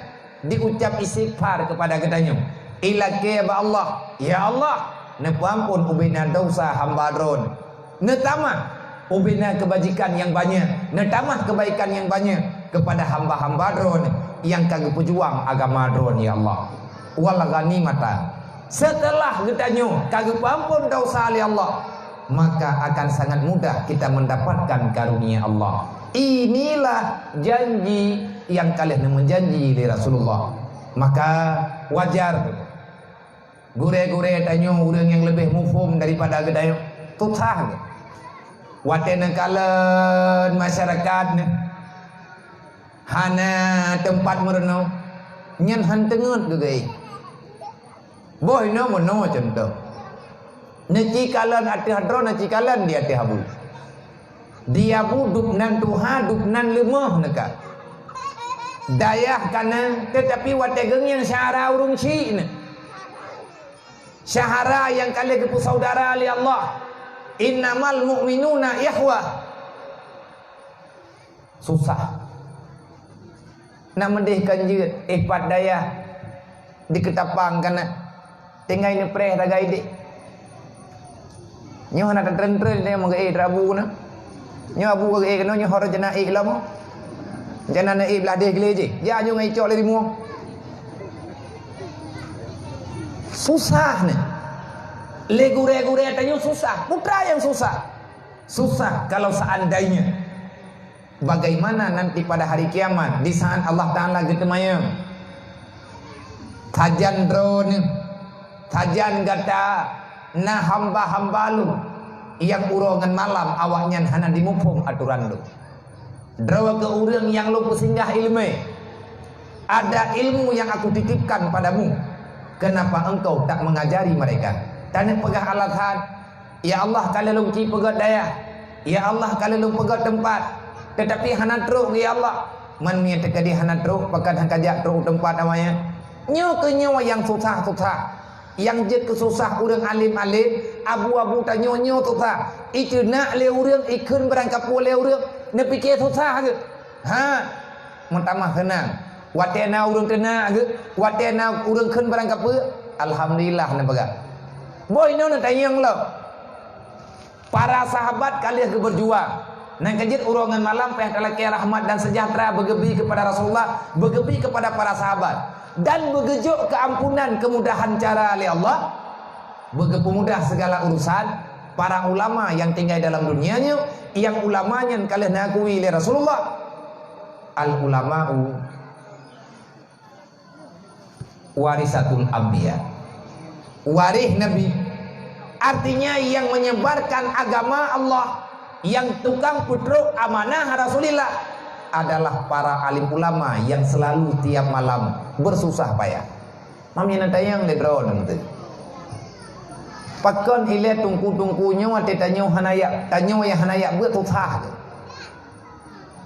diucab istighfar keupada geutanyoe. Ilakée bak Allah, "Ya Allah, neupeuamphon ubena desya hamba Droeneuh." Neutamah ubena keubajikan nyang banyak, neutamah keubaikan nyang banyak keupada hamba-hamba Droeneuh nyang ka geupeujuang agama Droeneuh, ya Allah. Wal ghanimata. Seuteulah geutanyoe ka geupeuamphon desya lé Allah, maka akan sangat mudah kita mendapatkan karunia Allah. Inilah janji nyang ka lheueh neumeujanji lé Rasulullah. Maka wajar Gurée-gurée tanyoe ureuëng nyang leubeh muphom daripada geutanyoe, susah geuh. Watée neukalon masyarakat nyoe hana teumpat meurunoe, nyan han teungeut geuh. Boh inoe meunoe cuntoh. Neuci kalon ateueh droe, neuci kalon di ateueh abu. Di abu dubnan tuha, dubnan leumoh neuka. Dayah kana, teutapi watée geungieng syara ureuëng syik nyoe. Syahara nyang ka lheueh geupeusaudara lé Allah. "Innamal mu'minuna ikhwah." Susah. Nak meudeh kan jeuet, eh, pat dayah dikeutapang kana. Tinggai neupreh tagai dek. Nyoe hana tatren-tren dia meugeue abu na. Nyoe abu geue keunoe nyoe hor jana ék lom. Jana na ék blah deh gele jih. Ya nyoe ngai cok lé rimueng. Susah ni. Lé gurée-gurée tanyoe susah. Putra nyang susah. Susah kalau seandainya. Bagaimana nanti pada hari kiamat, di saat Allah Ta'ala geuteumanyong? Sajan droeneuh, sajan gata na hamba-hamba Lôn nyang uroe ngon malam awaknyan hana jimuphom atoran Lôn. Droe keu ureuëng nyang Lôn peusinggah iéleumé, ada ilmu yang Aku titipkan padamu, kenapa engkau tak mengajari mereka? Taneuk peugah alasan, "Ya Allah, ka lheueh Lôn ci peugét dayah. Ya Allah, ka lheueh Lôn peugét teumpat. Teutapi hana trok, ya Allah." Man meunyo teukeudi hana trok, pakon han kajak trok u teumpat awaknyan? Nyoe keuh nyoe nyang susah-susah. Nyang jeuet keu susah ureuëng além-além, abu-abu tanyoe nyoe susah. Iteunak lé ureuëng, ikheun barang kapeue lé ureuëng, neupike susah geuh. Ha, meutamah seunang. Watée na ureuëng teunak geuh, watée na ureuëng kheun barang kapeue, alhamdulillah neupeugah. Boh inoe neutanyong lom. Para sahabat ka lheueh geubeurjuang. Nyang keujeuet uroe ngon malam pih talakée rahmat dan seujahteura beugeubri keupada Rasulullah, beugeubri keupada para sahabat, dan beugeujok keuampunan keumudahan cara lé Allah, beugeupeumudah segala urusan. Para ulama nyang tinggai dalam dunia nyoe, nyang ulama nyan ka lheueh neukui lé Rasulullah, "Al ulama'u warisatul anbiya." Waréh Nabi, artinya yang menyebarkan agama Allah, yang tukang peutrok amanah Rasulullah adalah para alim ulama yang selalu tiap malam bersusah payah. Mami na tanyong lé droeneuh teuh. Pakon ilée teungku-teungku nyoe watée tanyoe hana yak, tanyoe nyang hana yak beuet susah teuh.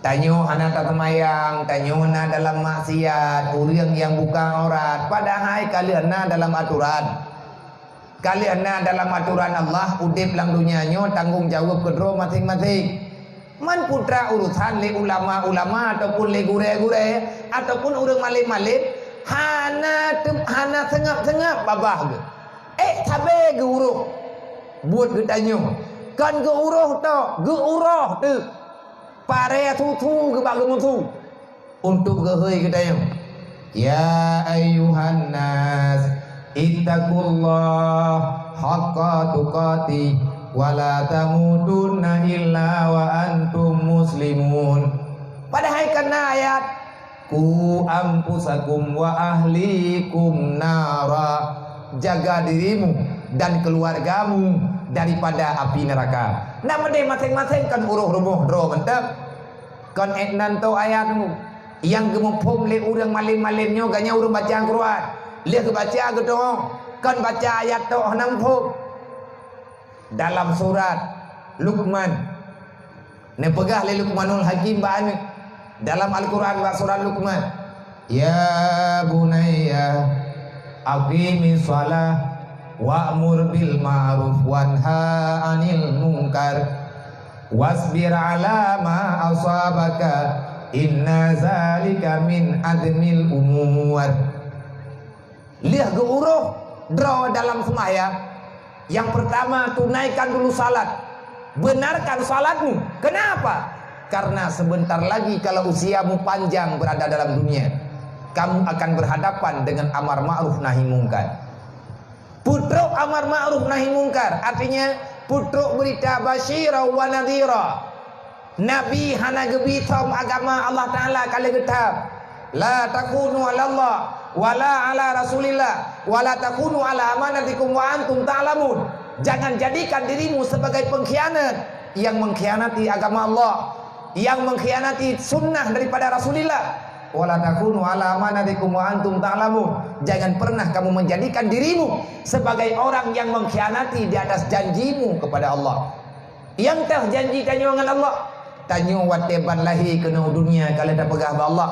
Tanyoe hana taseumayang, tanyoe na dalam maksiat, ureuëng nyang buka aurat, padahai ka lheueh na dalam atoran. Ka lheueh na dalam atoran Allah, udeb lam donya nyoe tanggong jaweueb keudroe maséng-maséng. Man putra urosan lé ulama-ulama ataupun lé gurée-gurée ataupun ureuëng malém-malém, hana tem-, hana seungab-seungab babah geuh. Ék sabe geuuroh buet geutanyoe. Kon geuuroh tok, geuuroh teuk. Paré susu geuba geumusu untuk geuhôi geutanyoe. Ya ayyuhan nas, ittaqullah haqqa tuqatih wa la tamutunna illa wa antum muslimun. Padahai kana ayat, "Qu anfusakum wa ahlikum nara." Jaga dirimu dan keluargamu daripada api neraka. Nak meudeh maséng-maséng kon uroh rumoh droe mantong. Kon ék nan tok ayat nyoe. Nyang geumuphom lé ureuëng malém-malém nyoe ganya ureuëng baca Quran. Lheueh geubaca geutu'oh, kon baca ayat tok hana muphom. Dalam surat Luqman, neupeugah lé Luqmanul Hakim bak aneuëk dalam Al-Quran bak surat Luqman, "Ya bunayya, aqimis shalah, wa'mur bil ma'ruf, wanha 'anil munkar, wasbir 'ala ma asabaka, inna zalika min azmil umur." Lheueh geuuroh droe dalam seumayang, yang pertama, tunaikan dulu salat. Benarkan salatmu. Kenapa? Karena sebentar lagi kalau usiamu panjang berada dalam dunia, kamu akan berhadapan dengan amar ma'ruf nahi mungkar. Peutrok amar ma'ruf nahi mungkar, artinya peutrok berita basyira wa nadhira. Nabi hana geubi som agama Allah Ta'ala ka lheueh geutam. La takunu 'alallah Wala ala Rasulillah, wala takunu ala amanatikum wa antum ta'lamun. Jangan jadikan dirimu sebagai pengkhianat yang mengkhianati agama Allah, yang mengkhianati sunnah daripada Rasulillah. Wala takunu ala amanatikum wa antum ta'lamun. Jangan pernah kamu menjadikan dirimu sebagai orang yang mengkhianati di atas janjimu kepada Allah. Nyang teuh janji tanyoe ngon Allah. Tanyoe watée ban lahé keunoe dunia ka lheueh tapeugah bak Allah,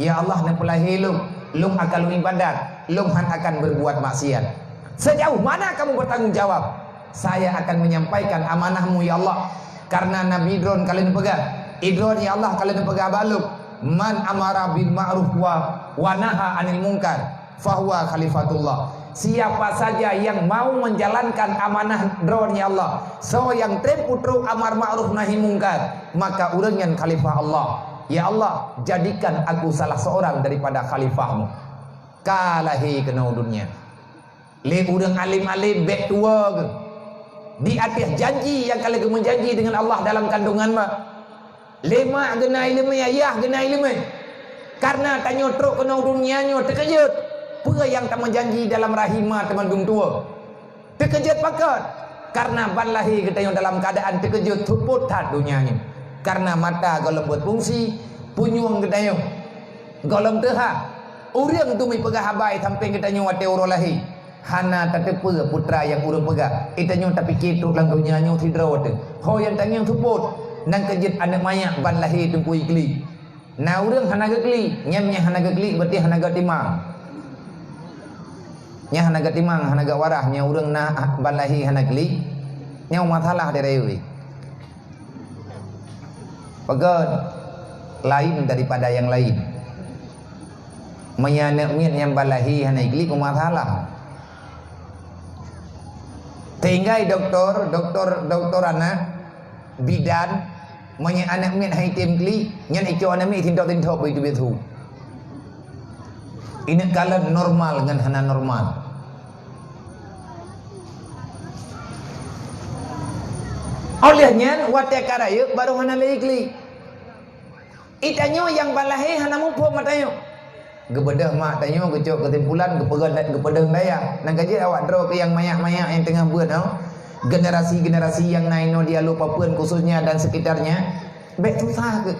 "Ya Allah, neupeulahé lôn, lôn akan lôn ibadat, lôn han akan berbuat maksiat." Sejauh mana kamu bertanggung jawab? Saya akan menyampaikan amanahmu, ya Allah. Karena Nabi droen ka lheueh neupeugah, "Idroen, ya Allah, ka lheueh neupeugah bak lôn, man amara bil ma'ruf wa, wa naha anil munkar." Fahuwa khalifatullah. Siapa saja yang mau menjalankan amanah droen, ya Allah, soe nyang treb peutrok amar ma'ruf nahi mungkar, maka ureuëng nyan khalifah Allah. Ya Allah, jadikan aku salah seorang daripada khalifahmu. Ka lahé keunoe dunia. Lé ureuëng alim-alim bék tuwoe geuh. Di ateueh janji nyang ka lheueh geumeujanji deungon Allah dalam kandungan ma. Lé mak geuna iéleumé, ayah geuna iéleumé. Karena tanyoe trok keunoe dunia nyoe teukeujot. Peue nyang tameujanji dalam rahim ma teuma dum tuwoe. Teukeujot pakon? Karena ban lahé geutanyoe dalam keuadaan teukeujot, seupôt that dunia nyoe. Karena mata gohlom buet fungsi, punyueng geutanyoe gohlom teuha. Ureuëng dum ipeugah haba i sampéng geutanyoe watée uroe lahé. Hana tateupeue peue nyang ureuëng peugah. Geutanyoe tapike trok lam donya nyoe sidroe teuh. Ho nyang tangieng seupôt, nyang keujeuet aneuëk manyak ban lahé teungku iklik. Na ureuëng hana geuklik, nyan nyang hana geuklik berarti hana geutimang. Nyang hana geutimang, hana geuwarah, nyang ureuëng na ban lahé hana klik, nyan masalah di rayeuk. Peugah lain daripada nyang lain. Meunyoe aneuëk miet nyang ban lahé hana iklik, masalah. Tinggai doktor, doktor, doktor anak, bidan, meunyoe aneuëk miet hai tem klik, nyan icok aneuëk miet sintok-sintok bak itu biasa. Ineuk kalon normal ngon hana normal. Óh lheueh nyan, watée ka rayeuk, barô hana lé iklik. Geutanyoe nyang ban lahé hana muphom mat tanyoe. Geubeudôh mak tanyoe geucok keusimpulan geupeugah geupeudong dayah. Nyang ka jeuet awak droe keu nyang manyak-manyak nyang teungoh beuet nyoe. Generasi-generasi nyang na inoe di Alue Papeuen khususnya dan sekitarnya, bék susah keuh.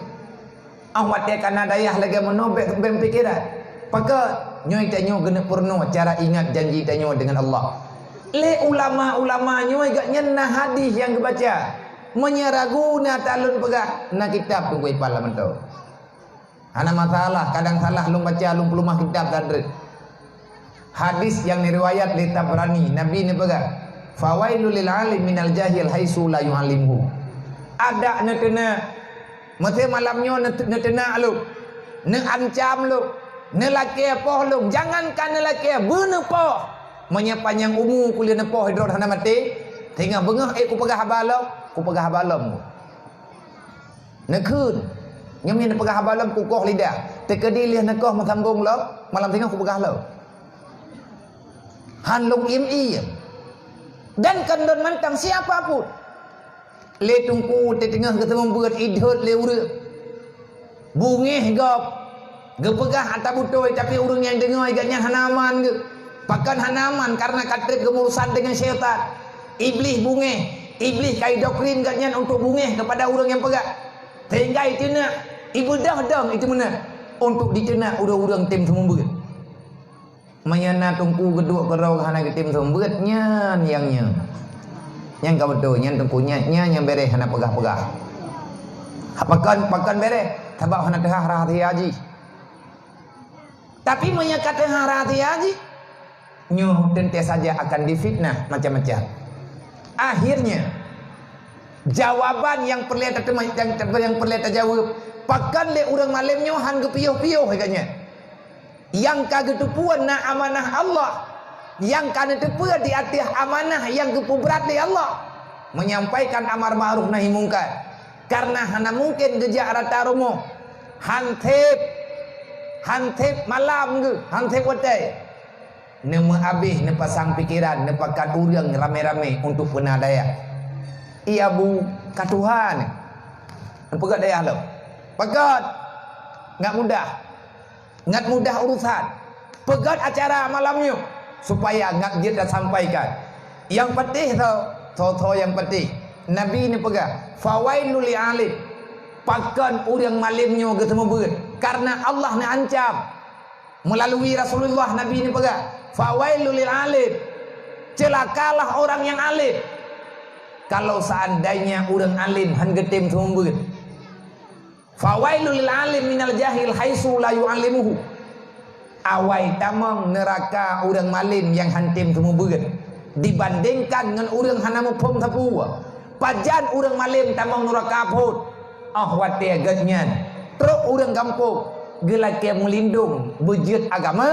Óh watée ka na dayah lagée meunoe bék beupikéran. Pakon? Nyoe tanyoe geuneuk peurunoe cara ingat janji tanyoe deungon Allah. Lé ulama-ulama nyoe gobnyan na hadih nyang geubaca. Meunyoe ragu na talon peugah, na kitab teungku ipat lam mantong. Hana masalah, kadang salah lôn baca, lôn peuleumah kitab dan reuet. Hadis nyang neuriwayat lé Tabrani, Nabi neupeugah, "Fawailul lil alim minal jahil haitsu la yu'allimhu." Adak neuteuna, meusé malam nyoe neut-, neuteuna lôn, neuancam lôn, neulakée poh lôn, jangankan neulakée, beuneupoh. Meunyoe panyang umu kulét neupoh droe hana maté, singoh beungoh ék kupeugah haba lom, kupeugah haba lom. Neukheun. Nyoe meunan peugah haba lom kukoh lidah. Teukeudi lheueh neukoh meusambong lom, malam singoh kupeugah lom. Han lôn iem-iem. Dan kon lôn mantong siapa pun. Lé teungku teuteungoh geuteumeubeut idhot lé ureuëng. Bungéh gob. Geupeugah ata beutôi, tapi ureuëng nyang deungoe gobnyan hana aman geuh. Pakon hana aman? Karena ka treb geumurusan deungon syaitan. Iblih bungéh, Iblih ka idoktrin gobnyan untuk bungéh keupada ureuëng nyang peugah. Sehingga iteunak, ibeudôh dong itu meunan untuk diteunak ureuëng-ureuëng tem seumeubeuet. Meunyoe na teungku geuduek keudroe hana geutem seumeubeuet, nyan nyang nyan. Nyang ka beutôi, nyan teungku nyan, nyan nyang bereh hana peugah-peugah. Pakon, pakon bereh? Sabab hana teuhah rahsia jih. Tapi meunyoe ka teuhah rahsia jih, nyoe teuntée saja akan difitnah macam-macam. Akhirnya, jawaban nyang peureulée tateuma-, nyang, nyang peureulée tajaweueb, pakon lé ureuëng malém nyoe han geupiôh-piôh gobnyan. Nyang ka geuteupeue na amanah Allah, nyang ka neuteupeue di ateueh amanah nyang geupeubrat lé Allah, menyampaikan amar ma'ruf nahi mungkar. Karena hana mungken geujak rata rumoh, han sép, han sép malam geuh, han sép watée. Neumeuabéh, neupasang pikeran, neupakat ureuëng ramé-ramé untuk peuna dayah. Iya bu, ka tuha neuh. Neupeugah dayah lom. Pakon? Ngat mudah. Ngat mudah urusan. Peugét acara malam nyoe supaya ngat jeuet tasampaikan. Nyang patéh tho, tho-tho nyang patéh. Nabi neupeugah, "Fawailul lil alim." Pakon ureuëng malém nyoe geuseumeubeuet, kareuna Allah neuancam. Meulalu Rasulullah Nabi neupeugah, "Fawailul lil alim." Ceulakalah orang yang alim. Kalau seandainya ureuëng alim hán geutem seumeubeuet. "Fawailul lil alim minal jahil haitsu la yu'allimuhu." Awai tamong neuraka ureuëng malém nyang hán tem seumeubeuet dibandingkan ngon ureuëng hana muphom sapeue. Pajan ureuëng malém tamong neuraka phon? Oh, watée geuhnyan trok ureuëng gampông geulakée meulindong beujeuet agama,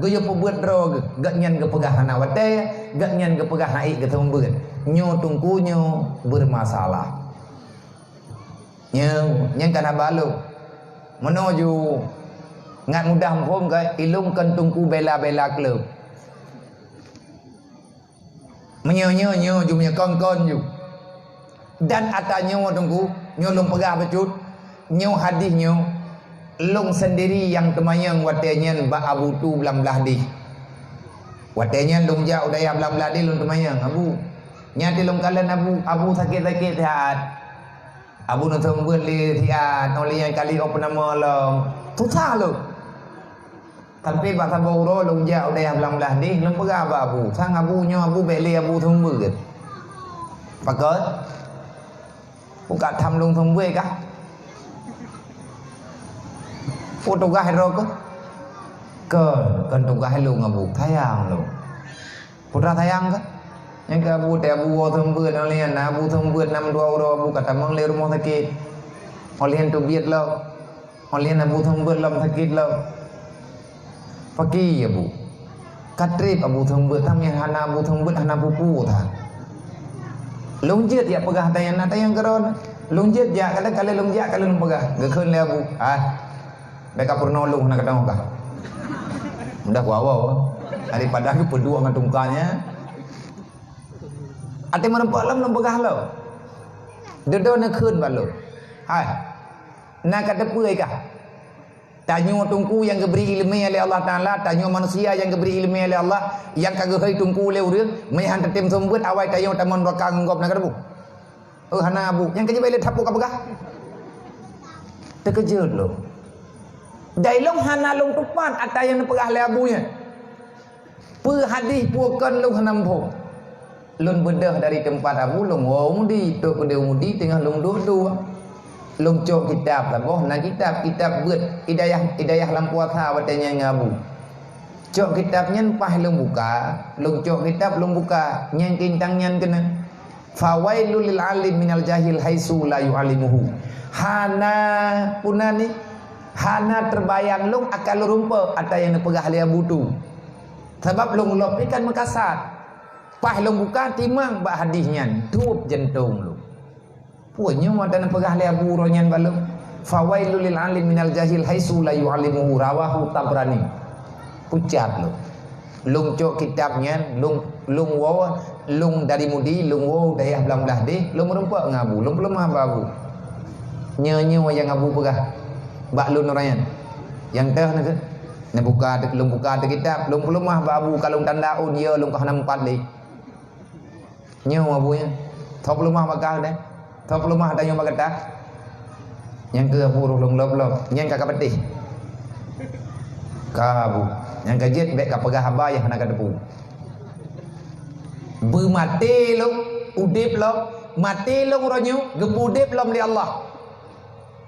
geuyue peubuet droe geuh, geuhnyan geupeugah hana watée, geuhnyan geupeugah hana ék geuseumeubeuet. Nyoe teungku nyoe beureumasalah. Nyang, nyang kana balok. Meunoe ju ngat mudah muphom keu ilong kon teungku bela-bela kleueb. Meunyoe nyoe nyoe ju meunyoe kon-kon ju. Dan ata nyoe teungku, nyoe lôn peugah bacut, nyoe hadih nyoe lôn sendiri nyang teumanyong watée nyan bak Abu tu blang blah deh. Watée nyan lôn jak u dayah blang blah deh lôn teumanyong, "Abu, nyan ti lôn kalon Abu, Abu sakét-sakét siat." Abu neuseumeubeuet lé siat, óh lheueh nyan kali óh peunamoh lom. Susah lom. Tapi bak saboh uroe lôn jak u dayah blang blah deh, lôn peugah bak Abu, "Sang Abu nyoe Abu bék lé Abu seumeubeuet." Pakon? Buka tham lôn seumeubeuet kah? Peue tugaih droe keuh? Kon, kon tugaih lôn Abu, sayang lôn. Putra sayang kah? Nyang keu Abu teuh Abu woe seumeubeuet, óh lheueh nyan Abu seumeubeuet nam dua uroe Abu ka tamong lé rumoh sakét. Óh lheueh nyan teubiet lom. Óh lheueh nyan Abu seumeubeuet lom sakét lom. Pakri Abu. Ka treb Abu seumeubeuet, tapi hana Abu seumeubeuet hana peue-peue that. Lôn jeuet jak peugah tanyong na tanyong keudroe. Lôn jeuet jak, kadang kali lôn jak, kali lôn peugah. Geukheun lé Abu. Ah. Bék ka peurunoe lôn hana keudroe kah. Mudah kuwoe. Daripada geupeuduek ngon tungka nyan. Até meureumpok lom lôn peugah lom. Dudoe neukheun bak lôn. Hai. Na ka teupeue kah? Tanyoe teungku nyang geubri iéleumé lé Allah Taala, tanyoe manusia nyang geubri iéleumé lé Allah, nyang ka geuhôi teungku lé ureuëng, meuhan teutem seumeubeuet awai tanyoe tamong neuraka ngon gob na ka teupeue. Oh, hana Abu. Nyang keujeuet lé that peue ka peugah. Teukeujot lôn. Dai lôn hana lôn tupat ata nyang neupeugah lé Abu nyan. Peue hadih peue kon lôn hana muphom. Lôn beudôh dari teumpat Abu lôn woe u Mudi, trok keudeh u Mudi teungoh lôn duek-duek. Lôn cok kitab saboh, na kitab, kitab beuet hidayah, hidayah lam puasa watée nyan ngon Abu. Cok kitab nyan paih lôn buka, lôn cok kitab lôn buka, nyang kintang nyan keunoe. Fawailul lil alim minal jahil haitsu la yu'allimuhu. Hana puna ni, hana teubayang lôn akan lôn rumpok ata nyang neupeugah lé Abu tu. Sabab lôn lop ni kan meukasat. Paih lôn buka timang bak hadih nyan, dueb jantong lôn. Peue nyoe mata neupeugah lé Abu uroe nyan bak lôn? Fawailul lil alim minal jahil haitsu la yu'allimuhu, rawahu Tabrani. Pucat lôn. Lôn cok kitab nyan, lôn, lôn woe, lôn dari Mudi, lôn woe dayah blang blah deh, lôn meurumpok ngon Abu, lôn peuleumah bak Abu. Nyoe, nyoe nyang Abu peugah bak lôn uroe nyan. Nyang teuh neukeu, neubuka, lôn buka teuh kitab, lôn peuleumah bak Abu, ka lôn tanda ôn, ya lôn ka hana meupat lé. Nyoe Abu nyan. Tho peuleumah bak kah deh. Tho peuleumah tanyoe bak gata. Nyang keu Abu roh lôn lop-lop. Nyang ka, ka patéh. Ka Abu. Nyang ka jeuet bék ka peugah haba nyang hana ka teupeue. Beumaté lôn, udeb lom, maté lôn uroe nyoe, geupeu-udeb lom lé Allah.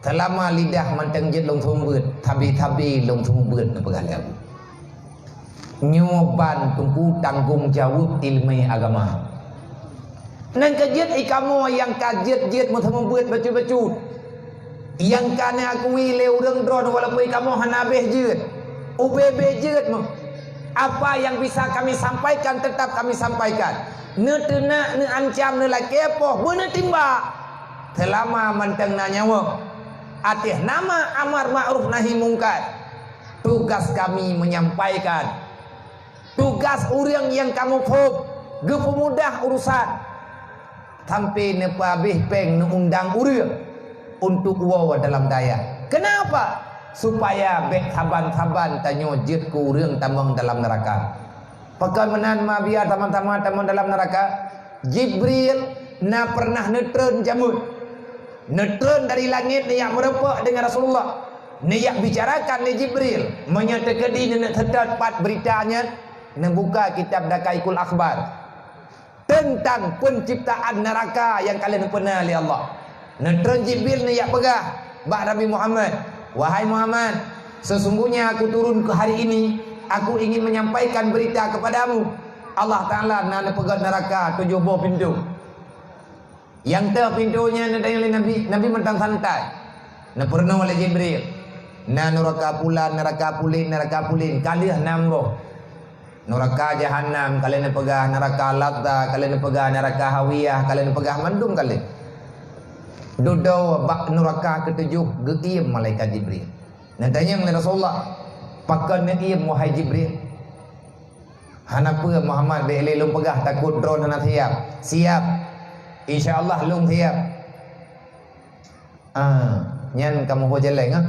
Seulama lidah mantong jeuet lôn seumeubeuet, sabe-sabe lôn seumeubeuet neupeugah lé Abu. Nyoe ban teungku tanggong jaweueb iéleumé agama. Nyan keuh jeuet i kamoe nyang ka jeuet-jeuet meuseumeubeuet bacut-bacut. Nyang ka neuakui lé ureuëng droe walaupun i kamoe hana habéh jeuet. Ubé-bé jeuet meuh. Apa yang bisa kami sampaikan tetap kami sampaikan. Neuteunak, neuancam, neulakée poh, beuneutimbak. Seulama mantong na nyawöng, ateueh nama amar ma'ruf nahi mungkar, tugas kami menyampaikan. Tugas ureuëng nyang ka muphom, geupeumudah urusan, sampai neupeuhabéh péng neuundang ureuëng untuk woe dalam dayah. Kenapa? Supaya bék saban-saban tanyoe jeuet keu ureuëng tamong dalam neuraka. Pakon meunan ma biya sama-sama tamong dalam neuraka? Jibril na pernah neutreun jamut. Neutreun dari langét neujak meurumpok deungon Rasulullah. Neujak bicarakan lé Jibril. Meunyoe teukeudi neuneuk seutôt pat beurita nyan, neubuka kitab Daqaiqul Akhbar. Teuntang peunciptaan neuraka nyang ka lheueh neupeuna lé Allah. Neutreun Jibril neujak peugah bak Nabi Muhammad, "Wahai Muhammad, sesungguhnya aku turun ke hari ini, aku ingin menyampaikan berita kepadamu. Allah Ta'ala na neupeugét neuraka tujoh boh pintoe." Nyang teuh pintoe nyan neutanyong lé Nabi, Nabi mantong santai. Neupeurunoe lé Jibril, "Na neuraka pulan, neuraka pulan, neuraka pulan, ka lheueh nam boh. Neuraka Jahannam ka lheueh neupeugah, neuraka Ladza ka lheueh neupeugah, neuraka Hawiyah ka lheueh neupeugah, mandum ka lheueh." Dudoe bak neuraka keutujoh geuiem malaikat Jibril. Neutanyong lé Rasulullah, "Pakon neuiem, wahai Jibril?" "Hana peue Muhammad, bék lé lôn peugah, takot droe hana siab." "Siab. Insya Allah lôn siab." Ah, nyan kamoe ho jaleng ah.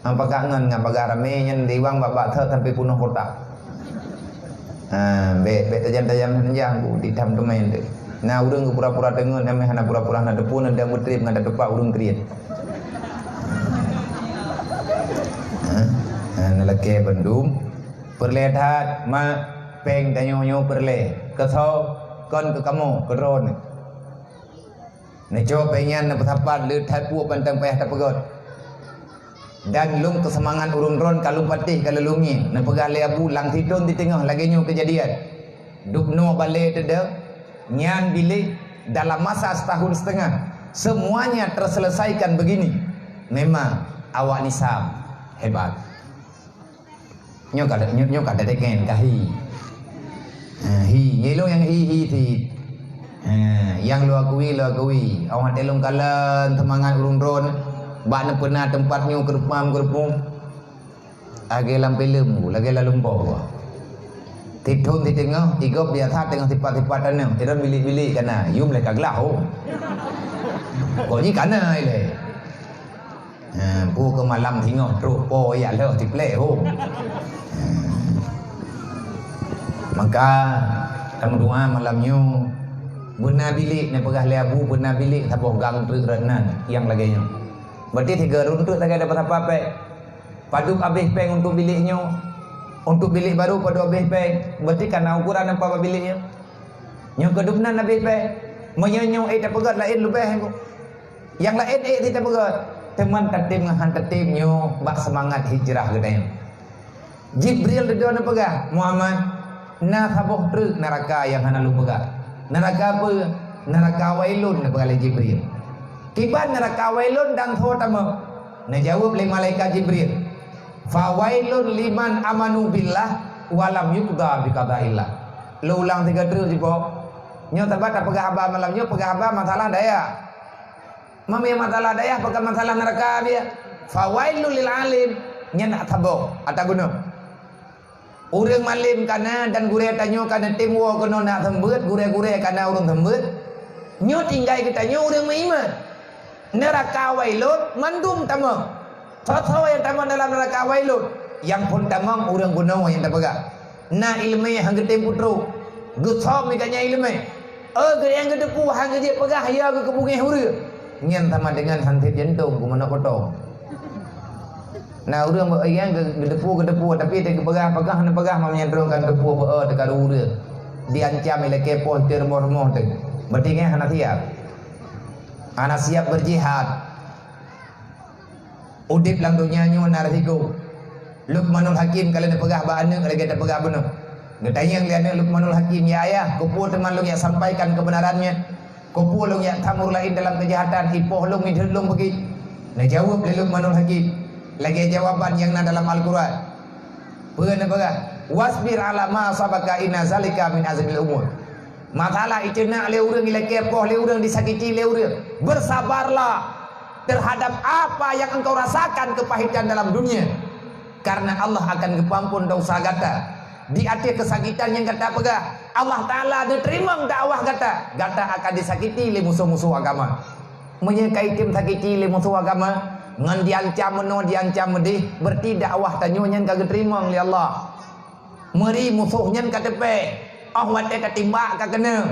Am pakak ngon ngon bagah ramé nyan diwang bak-bak that sampai punoh kotak. Ah, bék, bék tajam-tajam nyan ku di tham teumé tu. Na ureuëng pura-pura teungeut, namé hana pura-pura hana teupeu, na dang meutrip ngon tatupak ureuëng kriet. Ha? Ha, na lakée bandum. Peureulée that, mak, péng tanyoe nyoe peureulée. Keu soe? Kon keu kamoe, keu droeneuh. Neucok péng nyan neupeusapat le that peue pantang payah tapeugét. Dan lôn keuseumangat ureuëng droen ka lôn patéh ka lôn lungie, neupeugah lé Abu lam sithon di teungoh lagée nyoe keujadian. Dubnoe balée teude, nyan bilék dalam masa setahun setengah, semuanya terselesaikan begini. Memang awak Nisam hebat. Nyoe ka, nyoe, nyoe ka teudeungon ka hi. Ha, hi, nyoe lôn nyang hi, hi cit. Ha, nyang lôn akui, lôn akui. Awai watée lôn kalon seumangat ureuëng droen bak neupeuna teumpat nyoe keureupam-keureupum. Lagée lam filem, lagée lam lumpoe. Sithon siteungoh, igob biasa teungoh sipat-sipat tanoh. Sidroe bilék-bilék kana, yum lé ka glah, oh. Kok nyoe kana ilée. Ha, peue keu malam singoh trok po yak lheueh tiplek ho. Ha. Maka tameudoa malam nyoe, beuna bilék neupeugah lé Abu, beuna bilék saboh gang treuk rot nan nyang lagée nyoe. Berarti tiga runtuk lagée dapat apa péng? Padub habéh péng untuk bilék nyoe? Untuk bilék baru padub habéh péng? Berarti kana ukuran nampak bak bilék nyoe. Nyoe keudubnan habéh péng. Meunyoe nyoe ék tapeugét laén leubeh nyoe. Nyang laén ék cit tapeugét, teuma tatem ngon han tatem nyoe bak seumangat hijrah geutanyoe. Jibril dudoe neupeugah, "Muhammad, na saboh treuk neuraka nyang hana lôn peugah." "Neuraka peue?" "Neuraka Wailun," neupeugah lé Jibril. "Kiban neuraka Wailun dan soe tamong?" Neujaweueb lé malaikat Jibril, "Fawailun liman amanu billah wa lam yuqda biqadaillah." Lôn ulang sigoe treuk sigoe. Nyoe sabab tapeugah haba malam nyoe, peugah haba masalah dayah. Meunyoe masalah dayah, pakon masalah neuraka biya. "Fawailul lil alim," nyan na saboh ata gunong. Ureuëng malem kana dan gurée tanyoe kana tem woe keunoe na seumbeuet, gurée-gurée kana ureuëng seumbeuet. Nyoe tinggai geutanyoe ureuëng meuiman. Neuraka Wailun mandum tamong. Soe-soe nyang tamong dalam neuraka Wailun? Nyang phon tamong ureuëng bunoe nyang tapeugah, "Na iéleumé han geutem peutrok, geusöm ié gata nyan iéleumé." Oh, geuh nyang geuteupeue han geujeuet peugah, ya geuh keubungéh ureuëng. Nyan sama deungon han sép jantong keu meunoe kotong. Na ureuëng beu-, nyang geu-, geuteupeue, geuteupeue, tapi teuka geupeugah, peugah hana peugah, mam nyang droe kan teupeue beu-, teuka ureuëng. Diancam ilakée poh teuh rumoh-rumoh teuh. Berarti nyan hana siap. Hana siap beujihad. Udeb lam donya nyoe na risiko. Luqmanul Hakim ka lheueh neupeugah bak aneuëk lagée tapeugah bunoe. Geutanyong lé aneuëk Luqmanul Hakim, "Ya ayah, keupeue teuma lôn jak sampaikan keubeunaran nyan? Keupeue lôn jak tam ureuëng laén dalam keujahatan, ipoh lôn, ideuet lôn beugét?" Neujaweueb lé Luqmanul Hakim lagée jawaban nyang na dalam Al-Quran. Peue neupeugah, "Wasbir ala ma asabaka inna zalika min azmil umur." Masalah iceunak lé ureuëng, ilakée poh lé ureuëng, disakiti lé ureuëng. Bersabarlah terhadap apa yang engkau rasakan kepahitan dalam dunia. Karena Allah akan geupeuampon dosa gata. Di ateueh keusakitan nyang gata peugah, Allah Ta'ala neuteurimong dakwah gata. Gata akan disakiti lé musoh-musoh agama. Meunyoe ka item sakiti lé musoh agama, Ngon diancam meunoe, diancam meudeh, berarti dakwah tanyoe nyan ka geuteurimong lé Allah. Meuri musoh nyan ka teupée, óh watée ka timbak ka keuneuk.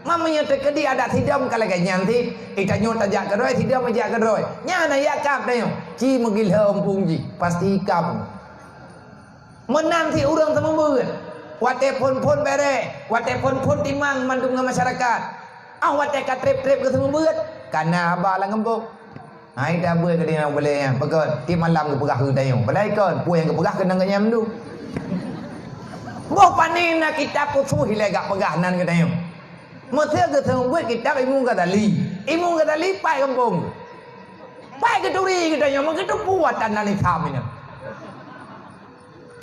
Ma meunyoe teukeudi adat sidom ka lagée nyan cit, eh, tanyoe tajak keudroe, sidom jijak keudroe. Nyan na jak kab tanyoe, ci meugilhom phon jih, pasti kab. Meunan cit ureuëng seumeubeuet. Watée phon-phon bereh, watée phon-phon timang mandum ngon masyarakat. Óh watée ka treb-treb keu seumeubeuet, ka na haba lam gampông. Hai tabeuet keu tanyoe boleh nyan, pakon tiep malam geupeugah keu tanyoe. Padahai kon, peue nyang geupeugah keunong geuh nyan mandum. Boh pané na kitab khusos ilée gak peugah nan keu tanyoe. Meusé geuseumeubeuet kitab Imam Ghazali. Imam Ghazali pai gampông. Pai geuturi keu tanyoe, meugeuteupeue atan nan Islam nyoe.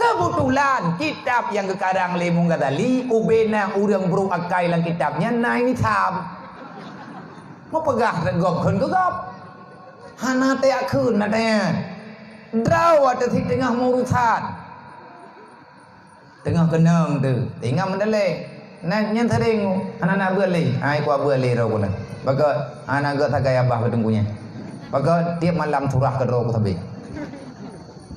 Keubeutulan, kitab nyang geukarang lé Imam Ghazali, ubena ureuëng brok akai lam kitab nyan na Islam. Meupeugah gob kheun keu gob. Hana tajak kheun na tanya. Droe ateueh si teungoh meurusan. Teungoh keunong teuh, ingat meudalée. Na nyan sering hana na beuet lé. Ai kuat beuet lé droe guna. Pakon hana geuet sagai abah keu teungku nyan. Pakon tiep malam surah keudroe ku sabe.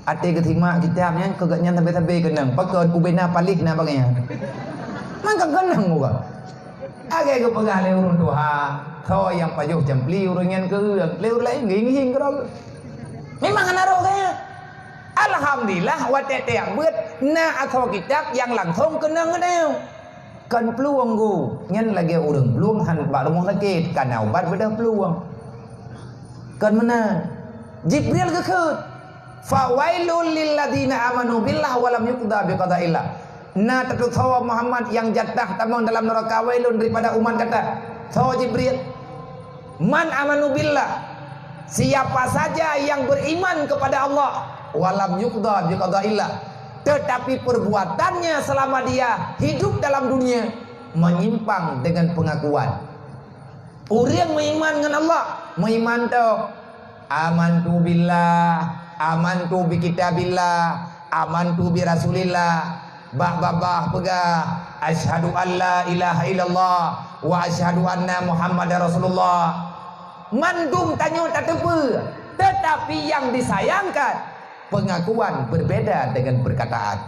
Até geusimak kitab nyan keu gobnyan sabe-sabe keunong. Pakon ubena paléh na bangai nyan. Mangka keunong buka. Lagée geupeugah lé ureuëng tuha, soe nyang pajoh campli ureuëng nyan keu lé ureuëng laén geuhing-hing keudroe. Memang hana roh gaya. Alhamdulillah watée tajak beuet na asoe kitab nyang langsong keunong geutanyoe. Kon plueng gu, nyan lagée ureuëng plueng han bak rumoh sakét, ka na ubat beudôh plueng. Kon meunan. Jibril geukheun, "Fawailul lilladzina amanu billah wa lam yuqda biqadaillah." Na teutusoe Muhammad nyang jatah tamong dalam neuraka wailun daripada umat gata. Soe Jibril? "Man amanu billah." Siapa saja yang beriman kepada Allah, wa lam yuqda biqadaillah, tetapi perbuatannya selama dia hidup dalam dunia menyimpang dengan pengakuan. Ureuëng meuiman ngon Allah, meuiman tok, "Amantu billah, amantu bi kitabillah, amantu bi rasulillah." Bak babah peugah, "Asyhadu an la ilaha illallah wa asyhadu anna Muhammadar Rasulullah." Mandum tanyoe tateupeue, tetapi yang disayangkan, pengakuan berbeda dengan perkataan.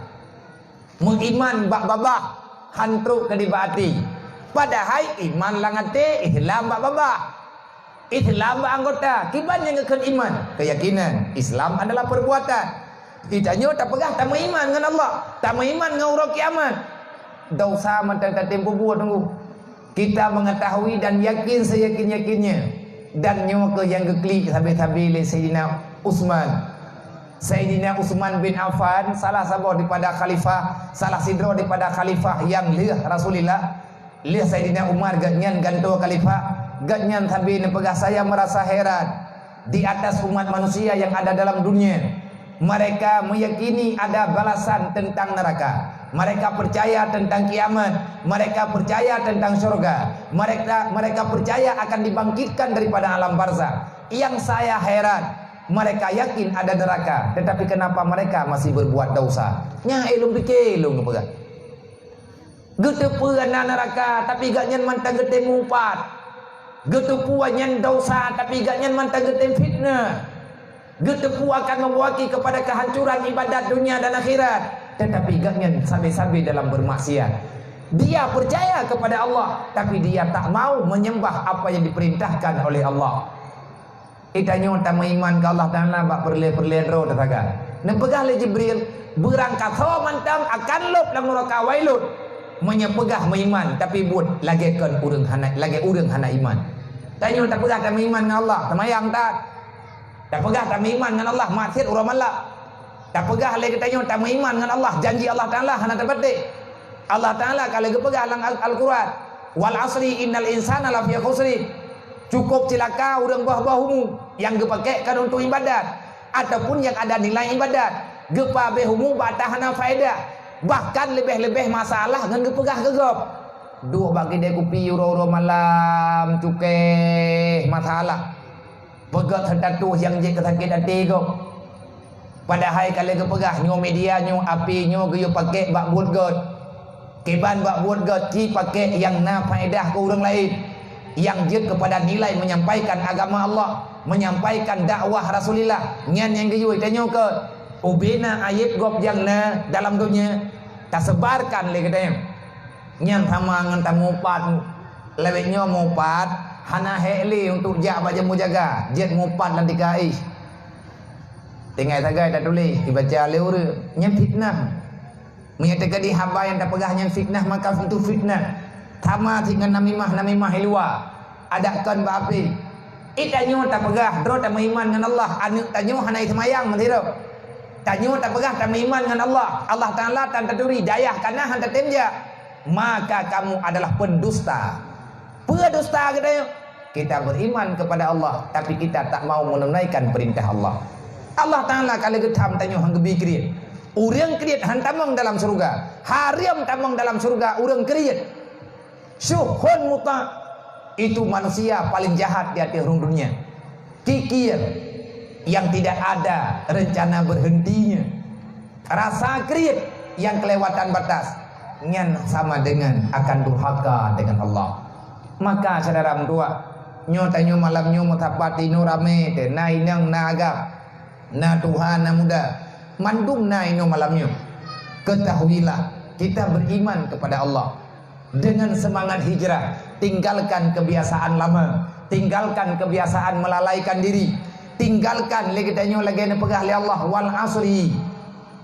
Meuiman bak babah, han trok keu nibak até. Padahai iman lam até, Islam bak babah. Islam bak anggota, kiban nyang geukheun iman, keuyakinan. Islam adalah perbuatan. Di tanyoe tapeugah tameuiman ngon Allah, tameuiman ngon uroe kiamat. Dosa mantong tatem peubuet teungku. Kita mengetahui dan yakin seyakin-yakinnya, dan nyoe keuh nyang geuklik sabe-sabe lé Saidina Utsman. Saidina Utsman bin Affan, salah saboh daripada khalifah, salah sidroe daripada khalifah nyang lheueh Rasulullah, lheueh Saidina Umar gobnyan gantoe khalifah, gobnyan sabe neupeugah, "Saya merasa heran di atas umat manusia yang ada dalam dunia. Mereka meyakini ada balasan tentang neraka. Mereka percaya tentang kiamat. Mereka percaya tentang syurga. Mereka, mereka percaya akan dibangkitkan daripada alam barzakh. Yang saya heran, mereka yakin ada neraka, tetapi kenapa mereka masih berbuat dosa?" Nyan ilôn pike, ilôn geupeugah. Geuteupeue na neuraka, tapi gobnyan mantong geutem mupat. Geuteupeue nyan dosa, tapi gobnyan mantong geutem fitnah. Geuteupeue akan membawa kepada kehancuran ibadat dunia dan akhirat, tetapi gobnyan sabe-sabe dalam bermaksiat. Dia percaya kepada Allah, tapi dia tak mau menyembah apa yang diperintahkan oleh Allah. Geutanyoe tameuiman keu Allah Taala bak peureulée-peureulée droe teusaga. Neupeugah lé Jibril, "Beurangkasoe mantong akan lôb lam neuraka wailun, meunyoe peugah meuiman tapi buet lagée kon ureuëng hana, lagée ureuëng hana iman." Tanyoe tapeugah tameuiman ngon Allah, teumayang that. Tapeugah tameuiman ngon Allah, maksiat uroe malam. Tapeugah lé geutanyoe tameuiman ngon Allah, janji Allah Taala hana tapatéh. Allah Taala ka lheueh geupeugah lam Al-, Al-Quran, "Wal asri innal insana lafi khusri." Cukup cilaka ureuëng boh-boh umu nyang geupakék kon untuk ibadat ataupun nyang ada nilai ibadat. Geupabéh umu bak hana faedah, bahkan leubeh-leubeh masalah ngon geupeugah keu gob. Duek bak kidée kupi uroe-uroe malam, cukéh masalah. Peugét status nyang jeuet keu sakét até gob. Padahai ka lheueh geupeugah nyoe media, nyoe api, nyoe geuyue pakék bak buet gét. Kiban bak buet gét ci pakék nyang na faedah keu ureuëng laén, nyang jeuet keupada nilai menyampaikan agama Allah. menyampaikan dakwah Rasulillah. Nyan nyang geuyue tanyoe keu ubena ayeb gob nyang na dalam donya tasebarkan lé geutanyoe. Nyan sama ngon tamupat. Lawét nyoe mupat hana hék lé untuk jak bak jambu jaga, jeuet mupat lam tika ih. Tinggai sagai tatuléh, ibaca lé ureuëng. Nyan fitnah. Meunyoe teukeudi haba nyang tapeugah nyan fitnah, maka itu fitnah. Sama cit ngon namimah-namimah i luwa. Adak kon bak api. Ih, tanyoe tapeugah droe tameuiman ngon Allah, aneuëk tanyoe hana seumayang meusidroe. Tanyoe tapeugah tameuiman ngon Allah, Allah Taala tan taturi, dayah kana han tatem jak. Maka kamu adalah pendusta. Peue dusta geutanyoe? Kita beriman kepada Allah, tapi kita tak mau menunaikan perintah Allah. Allah Taala ka lheueh geutham tanyoe han geubi kriet. Ureuëng kriet han tamong dalam syeuruga. Haram tamong dalam syeuruga ureuëng kriet. Syuhun muta, itu manusia paling jahat di ateueh rhueng dunia. Kikir yang tidak ada rencana berhentinya. Rasa kriet nyang keulewatan batas, nyan sama dengan akan durhaka dengan Allah. Maka syedara meutuah, nyoe tanyoe malam nyoe meusapat inoe ramé teuh, na inong, na agam, na tuha, na muda, mandum na inoe malam nyoe. Ketahuilah, kita beriman kepada Allah. Dengan semangat hijrah, tinggalkan kebiasaan lama, tinggalkan kebiasaan melalaikan diri, tinggalkan lé geutanyoe lagée neupeugah lé Allah, "Wal asri,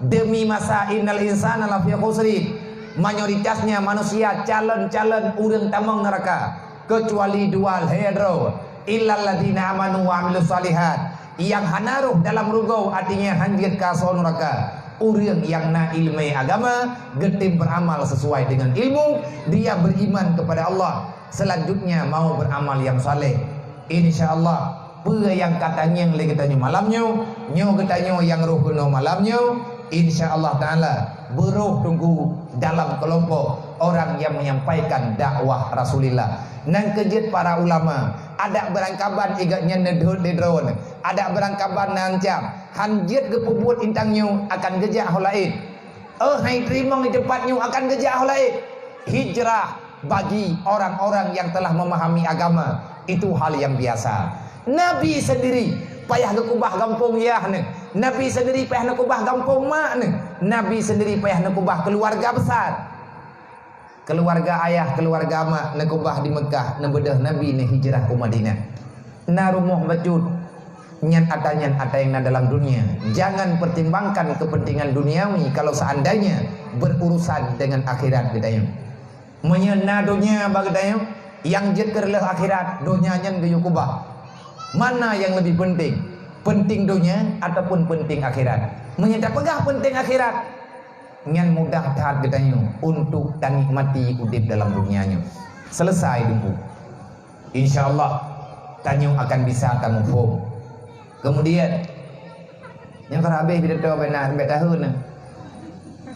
demi masa, innal insana lafi khusri, mayoritasnya manusia calon-calon ureuëng tamong neuraka, kecuali dua lhée droe, illalladzina amanu wa amilus shalihat." Nyang hana rhoh dalam rugoe, artinya han jeuet keu asoe nuraka, ureuëng nyang na iéleumé agama, geutem beuramal sesuai dengan ilmu, dia beriman kepada Allah, selanjutnya mau beuramal nyang saleh. Insya Allah, peue nyang ka tanyong lé geutanyoe malam nyoe, nyoe geutanyoe nyang rhoh keunoe malam nyoe, insya Allah Taala, beurhoh teungku dalam kelompok orang yang menyampaikan dakwah Rasulillah. Nyan keuh jeuet para ulama, adak beurangkaban igat nyan neudhôt lé droeneuh, adak beurangkaban na ancam, han jeuet geupeubuet intan nyoe akan geujak ho laén. Oh, hai teurimong di teumpat nyoe akan geujak ho laén. Hijrah bagi orang-orang yang telah memahami agama, itu hal yang biasa. Nabi sendiri payah geukubah gampông yah neuh. Nabi sendiri payah neukubah gampông mak neuh. Nabi sendiri payah neukubah keluarga besar. Keluarga ayah, keluarga mak neukubah di Mekah, neubeudôh Nabi neuhijrah u Madinah. Na rumoh bacut, nyan ata nyan ata nyang na dalam dunia. Jangan pertimbangkan kepentingan duniawi kalau seandainya berurusan dengan akhirat geutanyoe. Meunyoe na donya bak geutanyoe, nyang jeuet keu reuloh akhirat, donya nyan geuyue kubah. Mana nyang leubeh peunteng? Peunteng donya ataupun peunteng akhirat? Meunyoe tapeugah peunteng akhirat, nyan mudah that geutanyoe untuk tanikmati udeb dalam donya nyoe. Selesai teungku. Insya Allah, tanyoe akan bisa tamuphom. Kemudian, nyang ka habéh pidato bak na, bak tahun na.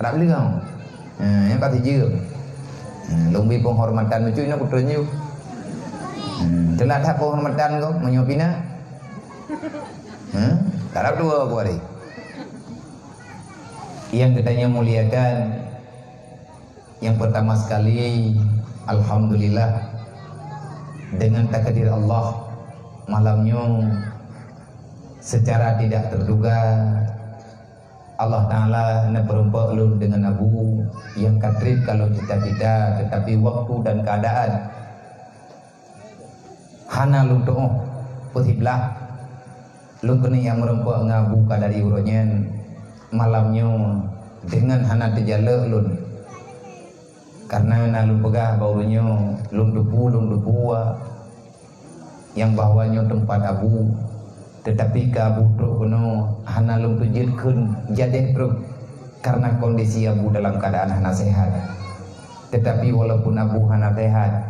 Rab leueng. Ha, nyang ka tijeuem. Ha, lôn bri penghormatan lucu inoe kuteunjeuem. Ha, teulat that penghormatan ko, meunyoe pina. Ha, tarap dua ku hari. Yang geutanyoe muliakan, yang pertama sekali, alhamdulillah, dengan takdir Allah, malam nyoe secara tidak terduga Allah Taala neupeurumpok lôn deungon Abu nyang ka treb kalon cita-cita, tetapi waktu dan keadaan hana lôn tuoh peusiblah. Lôn keuneuk nyang meurumpok ngon Abu Kadari uroe nyan, malam nyoe deungon hana teujalok lôn. Kareuna na lôn peugah bak uroe nyoe, lôn teupeue, lôn teupeue nyang bahwa nyoe teumpat Abu, teutapi keu Abu trok keunoe hana lôn peujeuet kheun jadeh trok, kareuna kondisi Abu dalam keuadaan hana sehat. Teutapi walaupun Abu hana sehat,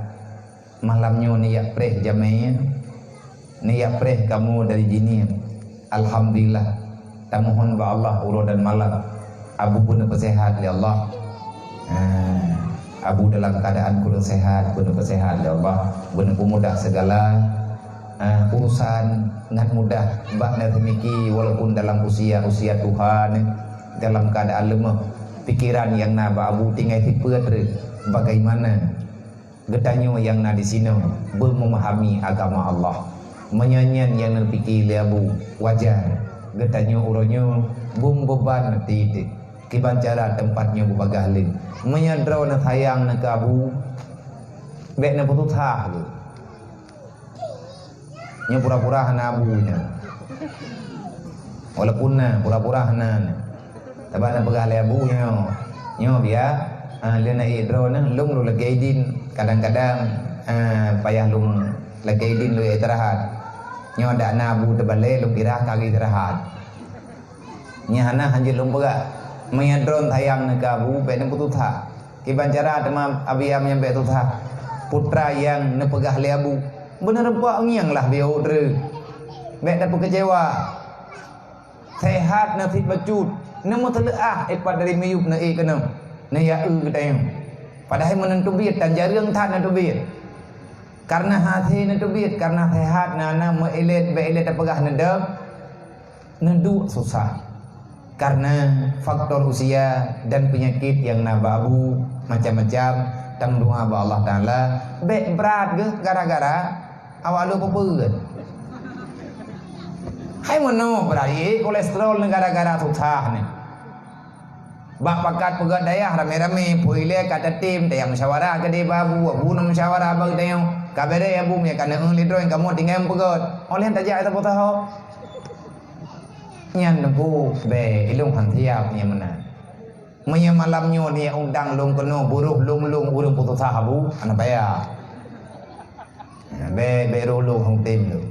malam nyoe neujak preh jamé nyan, neujak preh kamoe dari jinie. Alhamdulillah, tamohon bak Allah uroe dan malam, Abu beuneuh peusehat lé Allah. Ha, Abu dalam keuadaan kureueng sehat, beuneuh peusehat lé Allah, beuneuh peumudah segala, ha, urusan ngat mudah bak neuteumiki walaupun dalam usia-usia tuha nyoe, dalam keuadaan leumoh. Pikiran nyang na bak Abu tinggai sipeuet reuh, bagaimana geutanyoe nyang na disinoe beumeuhami agama Allah. Meunyoe nyan nyang neupike lé Abu, wajar. Geutanyoe uroe nyoe beubeban tieb-tieb. Kiban cara teumpat nyoe beubagaih lé. Meunyoe droeneuh sayang neuh keu Abu, bék neupeususah lé. Nyoe pura-pura hana Abu nyoe. Walaupun na, pura-pura hana nyoe. Sabab neupeugah lé Abu nyoe, nyoe biya, ah, lé na ék droeneuh, lôn lôn lakée idin. Kadang-kadang, ah, payah lôn lakée idin lôn istirahat. Nyoe dak na Abu teubalée, lôn kira ka geustirahat. Nyan hana hanjeuet lôn peugah. Meunyoe droeneuh sayang neuh keu Abu, bék neupeususah. Kiban cara teuma Abi Am nyang bék susah. Putra nyang neupeugah lé Abu, beuneureupok ngieng lah biôh treuk. Bék tapeukeucewa. Sehat na cit bacut, neumeuseuleukah ipat dari miyueb neuék keunoe, neuyak eu geutanyoe. Padahai meunan teubiet tan jareueng that neuteubiet. Kareuna hasé neuteubiet, kareuna sehat na, na meuilet, bék ilet tapeugah neudeuek, neuduek susah. Kareuna faktor usia dan peunyakét nyang na bak Abu macam-macam, tameudoa bak Allah Taala, bék brat geuh gara-gara awak lôn peupeuet. Hai meunoe beuraya kolesterol nyoe gara-gara susah nyoe. Bak pakat peugét dayah ramé-ramé, pue ilée ka tatem, tayang musyawarah keudeh bak Abu, Abu na musyawarah bak geutanyoe. Ka beureh Abu, meunyoe ka neueu lé droe kamoe tinggai meupeugét. Óh lheueh tajak saboh saho. Nyan teungku, bék ilôn han siab nyang meunan. Meunyoe malam nyoe neujak undang lôn keunoe, buroh lôn-lôn ureuëng peususah Abu, hana payah. Nah, bék, bék roh lôn hong tem lôn.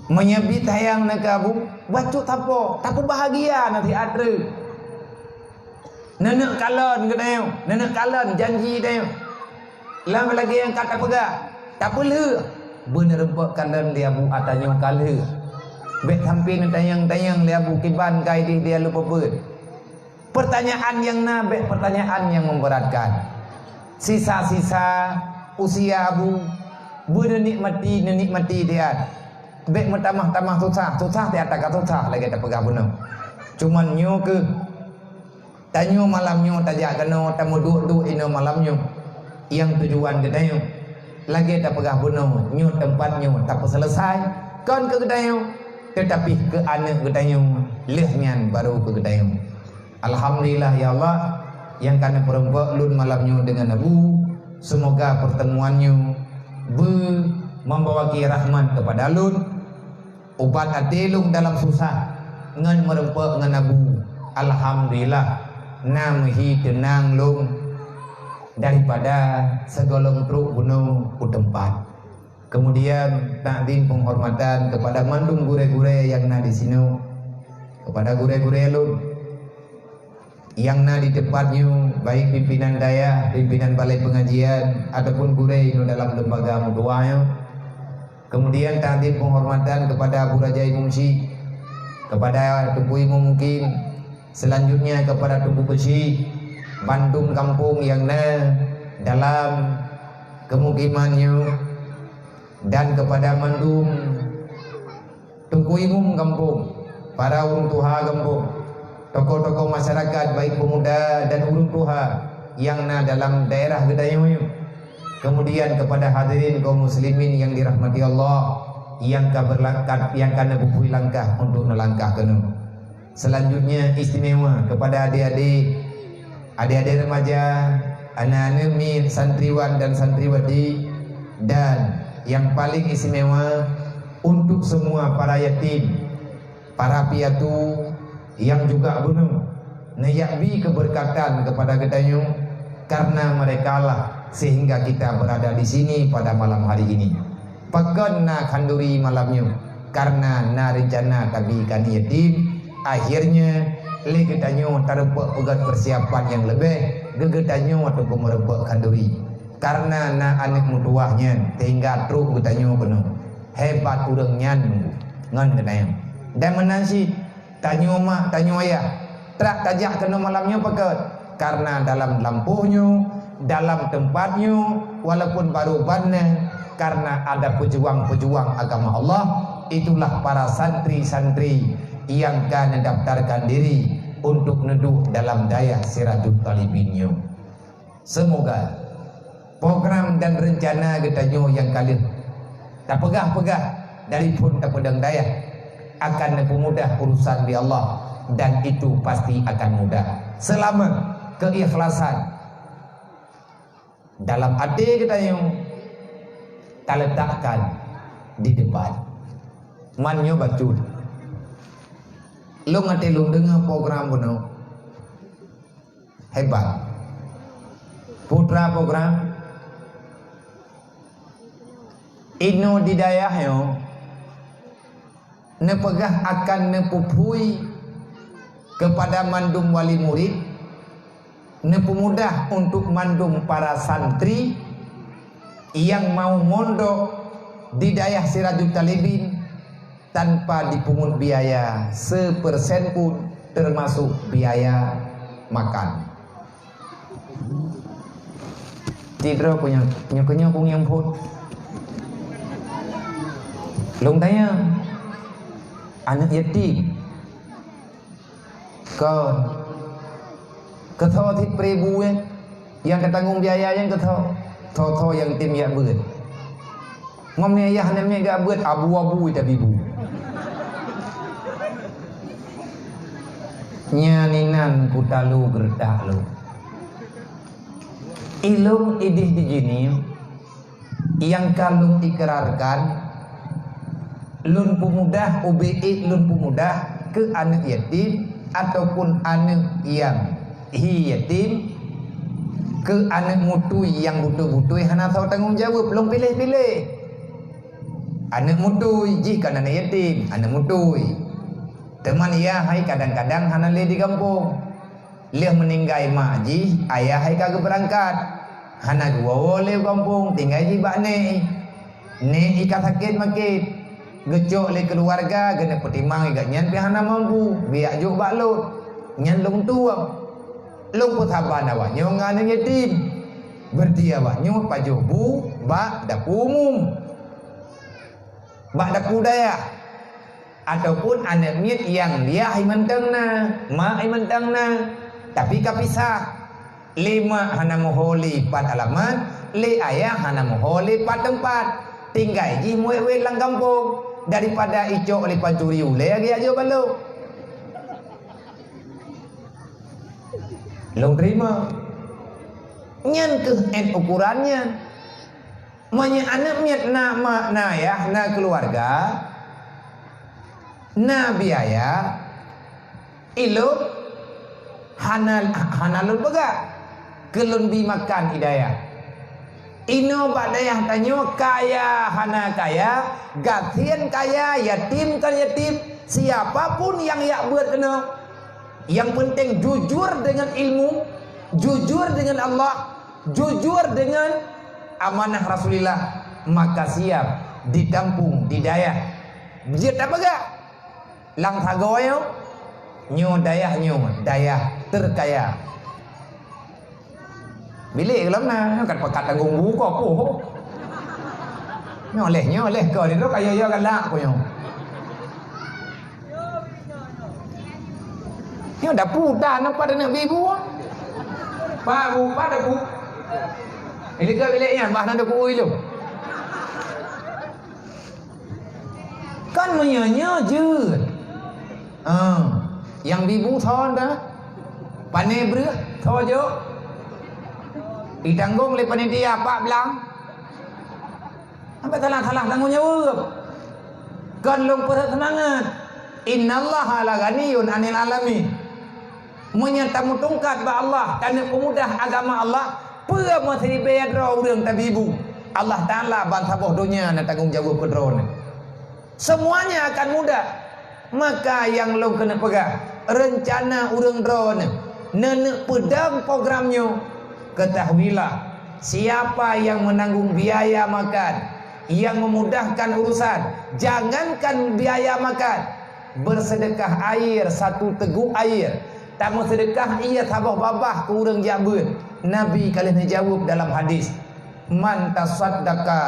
Meunyoe bit sayang na keu Abu, bacut sapo, tapeubahgia na siat treuk. Neuneuk kalon geutanyoe, neuneuk kalon janji tanyoe. Lam lagée nyang ka tapeugah, tapeulheueh. Beuneureupok kalon lé Abu ata nyoe ka lheueh. Bék sampoe neutanyong-tanyong lé Abu kiban ka ideh dia lôn peubeuet. Pertanyaan nyang na bék pertanyaan nyang memberatkan. Sisa-sisa usia Abu beuneunikmati, neunikmati siat. Bék meutamah-tamah susah, susah siat ka susah lagée tapeugah bunoe. Cuman nyoe keuh, tanyoe malam nyoe tajak keunoe, tameuduek-duek inoe malam nyoe. Nyang tujuan geutanyoe, lagée tapeugah bunoe, nyoe teumpat nyoe tapeuseuleusai, kon keu geutanyoe, teutapi keu aneuëk geutanyoe, lheueh nyan barô keu geutanyoe. Alhamdulillah ya Allah, nyang ka neupeurumpok lôn malam nyoe deungon Abu. Seumoga peurteumuan nyoe beu membawaki rahmat keupada lôn, ubat até lôn dalam susah ngon meurumpok ngon Abu. Alhamdulillah, na meuhi teunang lôn daripada sigohlom trok bunoe u teumpat. Kemudian takzim penghormatan kepada mandum gurée-gurée nyang na di sinoe, kepada gurée-gurée lôn nyang na di teumpat nyoe, baik pimpinan dayah, pimpinan balai pengajian, ataupun gurée nyoe dalam lembaga meutuwah nyoe. Kemudian takzim penghormatan kepada Abu Raja Imum Syik, kepada Teungku Imum Mukim, selanjutnya kepada Teungku Keuchik, bandum kampung nyang na dalam kemukiman nyoe, dan kepada mandum Teungku Imum gampông, para ureuëng tuha gampông, tokoh-tokoh masyarakat baik pemuda dan ureuëng tuha nyang na dalam daerah geutanyoe nyoe. Kemudian kepada hadirin kaum muslimin yang dirahmati Allah, nyang ka beurlangkat, nyang ka neupeuphon langkah untuk neulangkah keunoe. Selanjutnya istimewa kepada adik-adik, adik-adik remaja, anak-anak miet santriwan dan santriwati, dan yang paling istimewa untuk semua para yatim, para piatu yang juga bunoe neujak bi keberkatan kepada geutanyoe, karena merekalah sehingga kita berada di sini pada malam hari ini. Pakon na khanduri malam nyoe? Karena na reuncana tabi keu aneuëk yatim. Akhirnya, lé geutanyoe tarumpok peugét persiapan nyang leubeh keu geutanyoe ataupun meurumpok khanduri. Karena na aneuëk meutuwah nyan, sehingga trok geutanyoe keunoe. Hebat ureuëng nyan ngon geutanyoe. Dan meunan cit, tanyoe mak, tanyoe ayah, trok tajak keunoe malam nyoe pakon? Karena dalam lampôh nyoe, dalam teumpat nyoe, walaupun barô ban na, karena ada pejuang-pejuang agama Allah, itulah para santri-santri yang ka neudaftarkan diri untuk neuduek dalam dayah Siratul Talibin nyoe. Semoga program dan rencana geutanyoe nyang ka lheueh Tapeugah-peugah dari phon tapeudong dayah akan neupeumudah urusan di Allah, dan itu pasti akan mudah selama keikhlasan dalam até geutanyoe taletakkan di depan. Man nyoe bacut. Lôn até lôn deungoe program bunoe. Hebat. Putra program. Inoe di dayah nyoe neupeugah akan neupeuphui kepada mandum wali murid, neupeumudah untuk mandum para santri nyang mau mondok di dayah Sirajul Talibin tanpa dipungut biaya sepersen pun, termasuk biaya makan. Tidroe ku nyoe, nyoe ku nyoe ku ngieng phon. Lôn tanyong, aneuk yatim. Kon. Keutho cit peuribèe, eh? Nyang tatanggong biaya nyan keutho. Tho-tho nyang tem jak beuet. Ngom ni ayah aneuk miet jak beuet, abu-abu tabi bu. Nyan inan kutalu geureutak lôn. Ilôn ideh di jih nyoe, nyang ka lôn ikrarkan, lôn peumudah, ubé ék lôn peumudah keu aneuk yatim ataupun aneuk nyang hi yatim, keu aneuk mutui nyang beutôi-beutôi hana soe tanggong jaweueb, lôn piléh-piléh. Aneuk mutui jih kon aneuk yatim, aneuk mutui. Teuma yah hai kadang-kadang hana lé di gampông. Lheueh meuninggai mak jih, ayah hai ka geubeurangkat. Hana geuwoe-woe lé u gampông, tinggai jih bak nèk. Nèk i ka sakét makét. Geucok lé keuluwarga, geuneuk peutimang i gobnyan pih hana mampu, bijak jok bak lôn. Nyan lôn tueng. Lôn peusaban awaknyoe ngon aneuk yatim. Beureuti awaknyoe pajoh bu bak dapu umum. Bak dapu dayah, ataupun aneuk miet nyang yah i mantong na, mak i mantong na, tapi ka pisah. Lé mak hana meuho lé pat alamat, lé ayah hana meuho lé pat teumpat. Tinggai jih meuwét-wét lam gampông, daripada icok lé pancuri ulèe geujak jok bak lôn. Lôn teurimong. Nyan keuh ét ukoran nyan. Meunyoe aneuk miet na mak, na yah, na keuluwarga, na biaya, ilôn hana, hana lôn peugah keu lôn bi makan i dayah. Inoe bak dayah tanyoe kaya hana kaya, gasien kaya, yatim kon yatim, siapa pun nyang jak beuet keunoe, nyang peunteng jujur deungon ilmu, jujur deungon Allah, jujur deungon amanah Rasulullah, maka siap ditampung di dayah. Jeuet tapeugah, lam sagoe nyoe, nyoe dayah nyoe dayah terkaya. Bilék gohlom na, nyoe kan pakat tanggong bu ko poh. Nyoe leh, nyoe leh ko, di tu kaya-kaya galak ko nyoe. Nyoe dapu dah nampak aneuk bibu. Pak bu, pak dapu. Ini ke bilik nyan, bah na dapu ui lu. Kan meunyoe nyoe jeuet. Ha. Nyang bibu tho dah. Pané breuh tho jok. Itanggong lé panitia pak blang. Sampai salah-salah tanggong jaweueb. Kon lôn peureuet seumangat. Innallaha la ghaniyun 'anil 'alamin. Meunyoe tameutungkat bak Allah, taneuk peumudah agama Allah, peue meusidibée droe ureuëng tabibu? Allah Taala ban saboh donya na tanggong jaweueb keu droeneuh. Semuanya akan mudah. Maka nyang lôn keuneuk peugah, reuncana ureuëng droeneuh neuneuk peudong program nyoe, ketahuilah, siapa yang menanggung biaya makan, yang memudahkan urusan, jangankan biaya makan, bersedekah air satu teguk air, tameuseudeukah ié saboh babah keu ureuëng jak beuet, Nabi ka lheueh neujaweueb dalam hadis, "Man tasaddaqa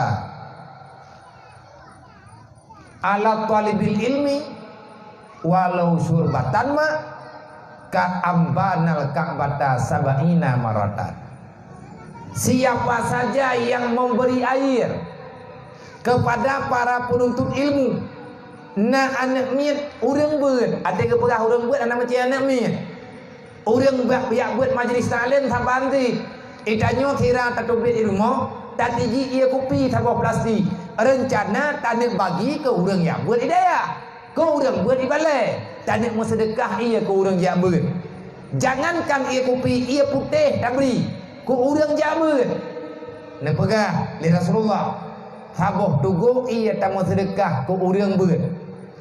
'ala thalibil ilmi walau syurbatan ma, ka'am banal Ka'bata sab'ina marratan." Siapa saja yang memberi air Kepada para penuntut ilmu, na aneuk miet ureuëng beuet, até geupeugah ureuëng beuet hana meusti aneuk miet. Ureuëng bak jak beuet majlis taklim saban cit. Itanyoe sira tateubiet di rumoh, tatiji ié kupi saboh plastik. Reuncana taneuk bagi keu ureuëng jak beuet di dayah. Keu ureuëng beuet di balée, taneuk meuseudeukah ié keu ureuëng jak beuet. Jangankan ié kupi, ié putéh tabri keu ureuëng jak beuet. Neupeugah lé Rasulullah, saboh tugoe ié tameuseudeukah keu ureuëng beuet,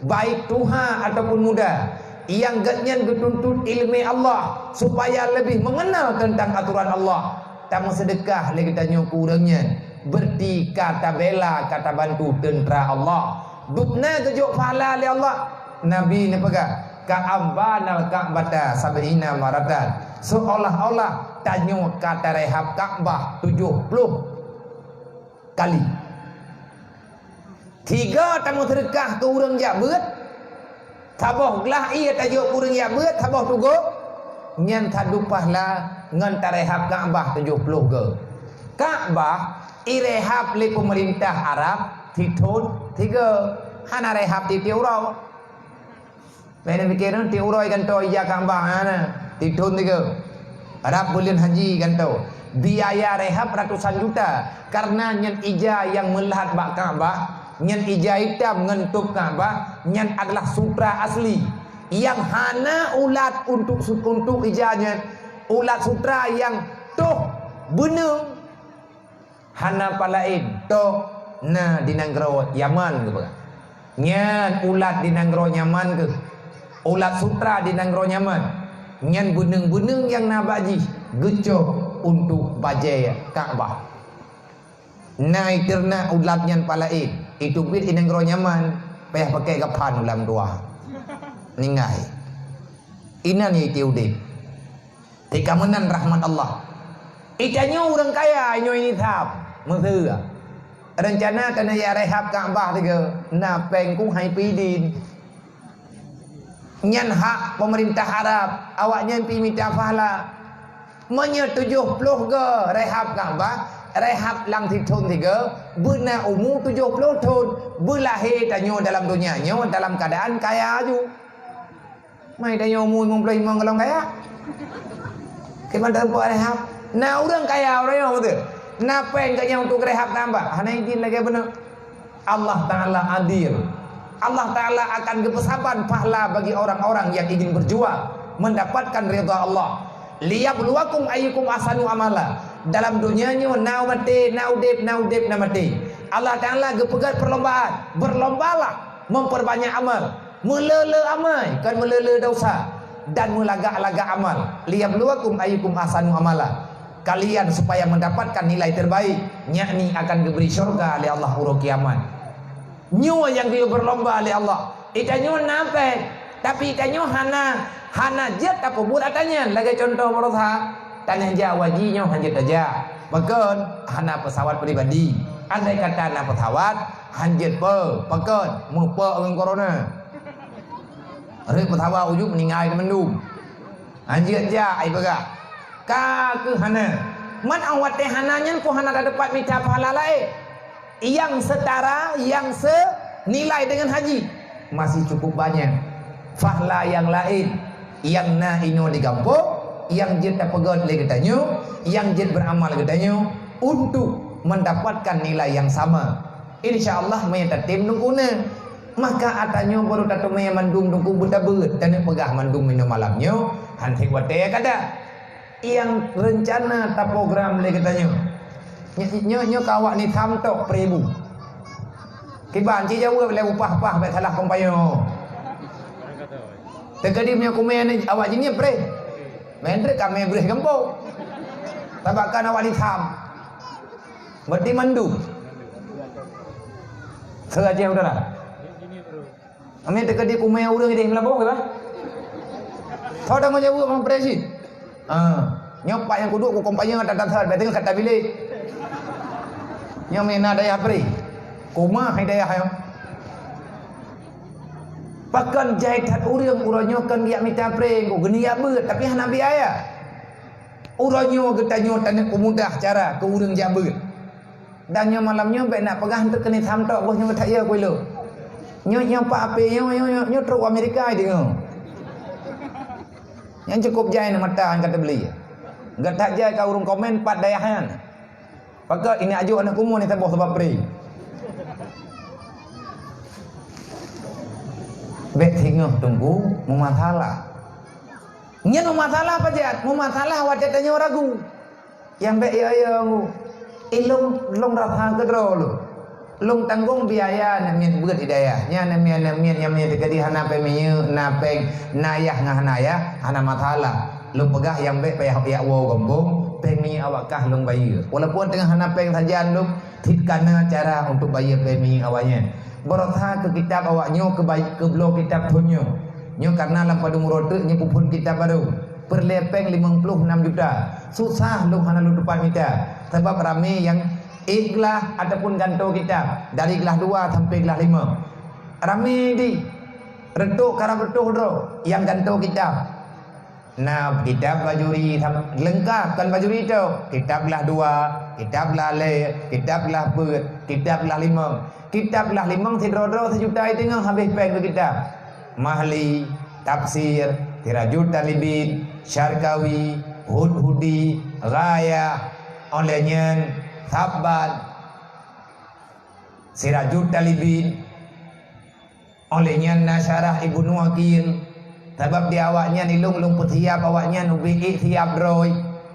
baik tuha ataupun muda, nyang geuhnyan geutuntut iéleumé Allah supaya leubeh meungenal teuntang atoran Allah. Tameuseudeukah lé geutanyoe keu ureuëng nyan, beureuti ka tabela, ka tabantu teuntra Allah. Dubna geujok pahala lé Allah. Nabi neupeugah, "Ka'ambanal Ka'bata sab'ina maratan." Seolah-olah tanyoe ka tarehab Ka'bah tujoh ploh kali. Tiga tameuseudeukah keu ureuëng jak beuet, saboh glah ié tajok keu ureuëng jak beuet, saboh tugoe, nyan sadup pahala ngon tarehab Ka'bah tujoh ploh goe. Ka'bah irehab lé peumeurintah Arab sithon sigoe, hana rehab tiep-tiep uroe. Bèk neupike, tiep uroe gantoe ija Ka'bah, na, sithon tiga. Rab buleuen haji gantoe. Biaya rehab ratusan juta, karena nyan ija nyang meulahat bak Ka'bah, nyan ija itam ngon tôb Ka'bah, nyan adalah sutra asli. Nyang hana ulat untuk su-, untuk ija nyan, ulat sutra nyang toh beuneueng. Hana pat laén, tok na di nanggroe Yaman geupeugah. Nyan ulat di nanggroe Yaman keuh. Ulat sutra di nanggroe Yaman. Nyan beuneueng-beuneueng nyang na bak jih geucok untuk bajèe Ka'bah. Na iteunak ulat nyan pat laén, iteubiet di nanggroe Yaman, payah pakèk gaphan u lam dua. Ninggai. Inan nyang iti udép. Teuka meunan rahmat Allah. Itanyoe ureuëng kaya, inyoe ini thab. Meuseu. Reuncana keuneuk jak rehab Ka'bah tiga, na péng ku hai pidin. Nyan hak peumeurintah Arab, awaknyan pi mita pahala. Meunyoe tujoh ploh goe rehab Ka'bah, rehab lam sithon tiga, beuna umu tujoh ploh thon, beulahé tanyoe dalam donya nyoe dalam keuadaan kaya aju. Mai tanyoe umu limong ploh limong golom kaya. Kiban teumpat rehab. Na ureuëng kaya ureuëng nyoe beutôi. Na péng geuh nyan untuk rehab tambah. Hana izin lagèe beuneueng. Allah Ta'ala adil. Allah Ta'ala akan geupeusaban pahala bagi orang-orang yang ingin berjuang mendapatkan ridha Allah. "Liyabluwakum ayyukum ahsanu amala." Dalam donya nyoe na maté, na udép, na udép, na maté. Allah Ta'ala geupeugah perlombaan. Berlombalah memperbanyak amal. Meulé-lé amai, kon meulé-lé desya, dan meulagak-lagak amal. "Liyabluwakum ayyukum ahsanu amala." Kalian supaya mendapatkan nilai terbaik, yakni akan geubri syurga lé Allah uroe kiamat. Nyoe nyang geuyue beurlomba lé Allah. Itanyoe na péng, tapi itanyoe hana, hana jeuet tapeubuet atra nyan. Lagèe cuntoh baroesa, tanyoe jak haji nyoe hana jeuet tajak. Pakon? Hana peusawat pribadi. Andai kata na peusawat, hana jeuet peue. Pakon? Meupok ngon corona. Rhot peusawat ujoe meuninggai teumandum. Hana jeuet jak, ai peugah. Ka keuh hana. Man 'oh watèe hana nyan keuh hana tateupat mita pahala laén. Nyang setara, nyang senilai deungon haji. Masih cukup banyak pahala nyang laén nyang na inoe di gampông, nyang jeuet tapeugöt lé geutanyoe, nyang jeuet beuramal geutanyoe untuk mendapatkan nilai nyang sama. Insya Allah, meunyoe tatem Teungku na, maka atra nyoe barô tateumé mandum Teungku beutabeuet, taneuk peugah mandum inoe malam nyoe, han trép watèe ka that. Nyang reuncana taprogram lé geutanyoe. Nyoe, nyoe, nyoe ka awak ni tham tok peuribèe. Kiban cit jaweueb lé upah-upah bèk salah kompanyong. Teukeudi meunyoe kumè ni awak jiniep preh. Meuntreuk kamè breuh gampông. Tabakkan awak ni tham. Berarti mandum. Seuraja udara. Amé teukeudi kumè ureueng idéh meulaboh, bah. Soe tanggong jaweueb, Bang Presi? Ah, nyoe pat nyang kuduek ku kompanye ngon that-that, bèk teungoh that-that bilék. Nyoe meunan dayah pré. Kumah dayah nyoe. Pakon jai that ureueng uroe nyoe kon geujak mita pré, geujak beuet, tapi hana biaya. Uroe nyoe geutanyoe taneuk peumudah cara keu ureueng jak beuet. Dan nyoe malam nyoe bék nak peugah treuk keuneuk tham tok boh nyoe that ya kulo. Nyoe nyoe pak api nyoe nyoe nyoe, nyoe trok Amerika deungoe. Nyang cukup jai na mata nyang ka teubeli. Gata jai ka ureuëng komen pat dayah nyan. Pakon ini ajuk aneuk kumu ni saboh sabab pri. Bék singoh teungku meumasalah. Nyan meumasalah pajan, meumasalah watée tanyoe ragu. Nyang bék yo-yo ngu. Eh, lông, lông rasa keudroe lông. Lông tanggong biaya namiet beuet hidayah. Nyan namiet, namiet, namiet teuka di hana péng minyeuk, na péng, na yah ngon hana yah, hana masalah. Lông peugah nyang bék payah yak woe gombong, péng minyeuk awak kah lông bayeue. Walaupun teungoh hana péng sajan lông, cit kana cara untuk bayeue péng minyeuk awak nyan. Beurasa keu kitab awak nyoe keu bay-, keu bloe kitab thon nyoe. Nyoe karena lam padum uroe teuk nyoe peuphon kitab barô. Peureulée péng limong ploh nam juta. Susah lông hana lông teupat mita. Sabab ramé nyang ék glah ataupun gantoe kitab dari glah dua sampai glah lima. Ramé di reutôh karab reutôh droe nyang gantoe kitab. Na kitab bajuri sam-, leungkab kon bajuri tok. Kitab glah dua, kitab glah lhée, kitab glah peuet, kitab glah limong. Kitab glah limong sidroe-droe sijuta teungoh habéh péng keu kitab. Mahli, Tafsir, Sirajut Talibin, Syarkawi, Hudhudi, Ghayah, óh lheueh nyan Sabban, Sirajut Talibin, óh lheueh nyan na syarah Ibnu Aqil. Sabab di awaknyan ilông lông peusiab awaknyan ubé ék siab droe.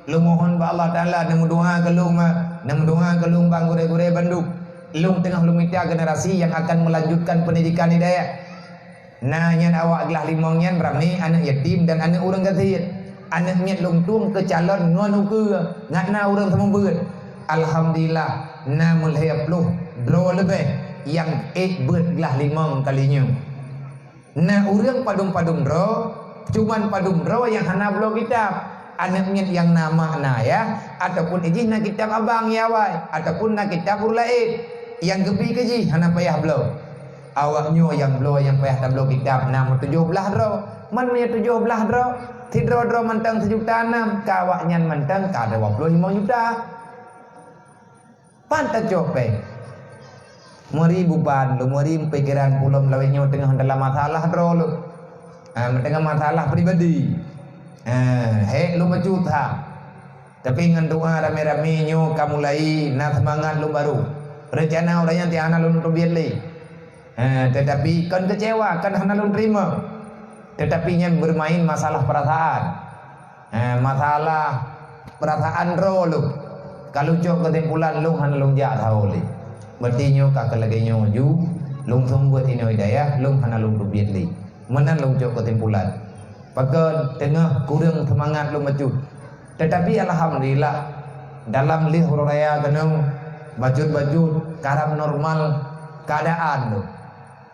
Lông mohon bak Allah Taala neumeudoa keu lông ma, neumeudoa keu lông bang gurée-gurée bandum. Lông teungoh lông mita generasi nyang akan meulanjutkan peundidikan hidayah. Na nyan awak glah limong nyan ramé aneuk yatim dan aneuk ureuëng gasien. Aneuk miet lông tueng keu calon ngon ukeue, ngat na ureuëng seumeubeuet. Alhamdulillah, na meulhée ploh droe leubeh nyang ék beuet glah limong kali nyoe. Na ureuëng padum-padum droe, cuman padum droe nyang hana bloe kitab. Aneuk miet nyang na mak na ayah, ataupun ijih na kitab abang ya awai, ataupun na kitab ureuëng laén. Nyang geubi keu jih hana payah bloe. Awak nyoe nyang bloe nyang payah tabloe kitab na meutujoh blaih droe. Man meunyoe tujoh blaih droe, sidroe-droe mantong sijuta nam, ka awaknyan mantong ka dua ploh limong juta. Pan tacok péng. Meuri buban lôn, meuri pikiran ulôn lawét nyoe teungoh dalam masalah droe lôn. Ha, teungoh masalah pribadi. Ha, hék lôn bacut ha. Tapi ngon doa ramé-ramé nyoe ka mulai na seumangat lôn barô. Reuncana uroe nyan ti hana lôn teubiet lé. Ha, tetapi kon kecewa, kon hana lôn terima. Tetapi nyan bermain masalah perasaan. Ha, masalah perasaan droe lôn. Ka lôn cok keusimpulan lôn hana lôn jak saho lé. Berarti nyoe ka keu lagée nyoe ju, lôn seumeubeuet inoe hidayah, lôn hana lôn teubiet lé. Meunan lôn cok keusimpulan. Pakon teungoh kureueng seumangat lôn bacut. Tetapi alhamdulillah, dalam lheueh uroe raya keunoe, bacut-bacut karab normal keuadaan lôn.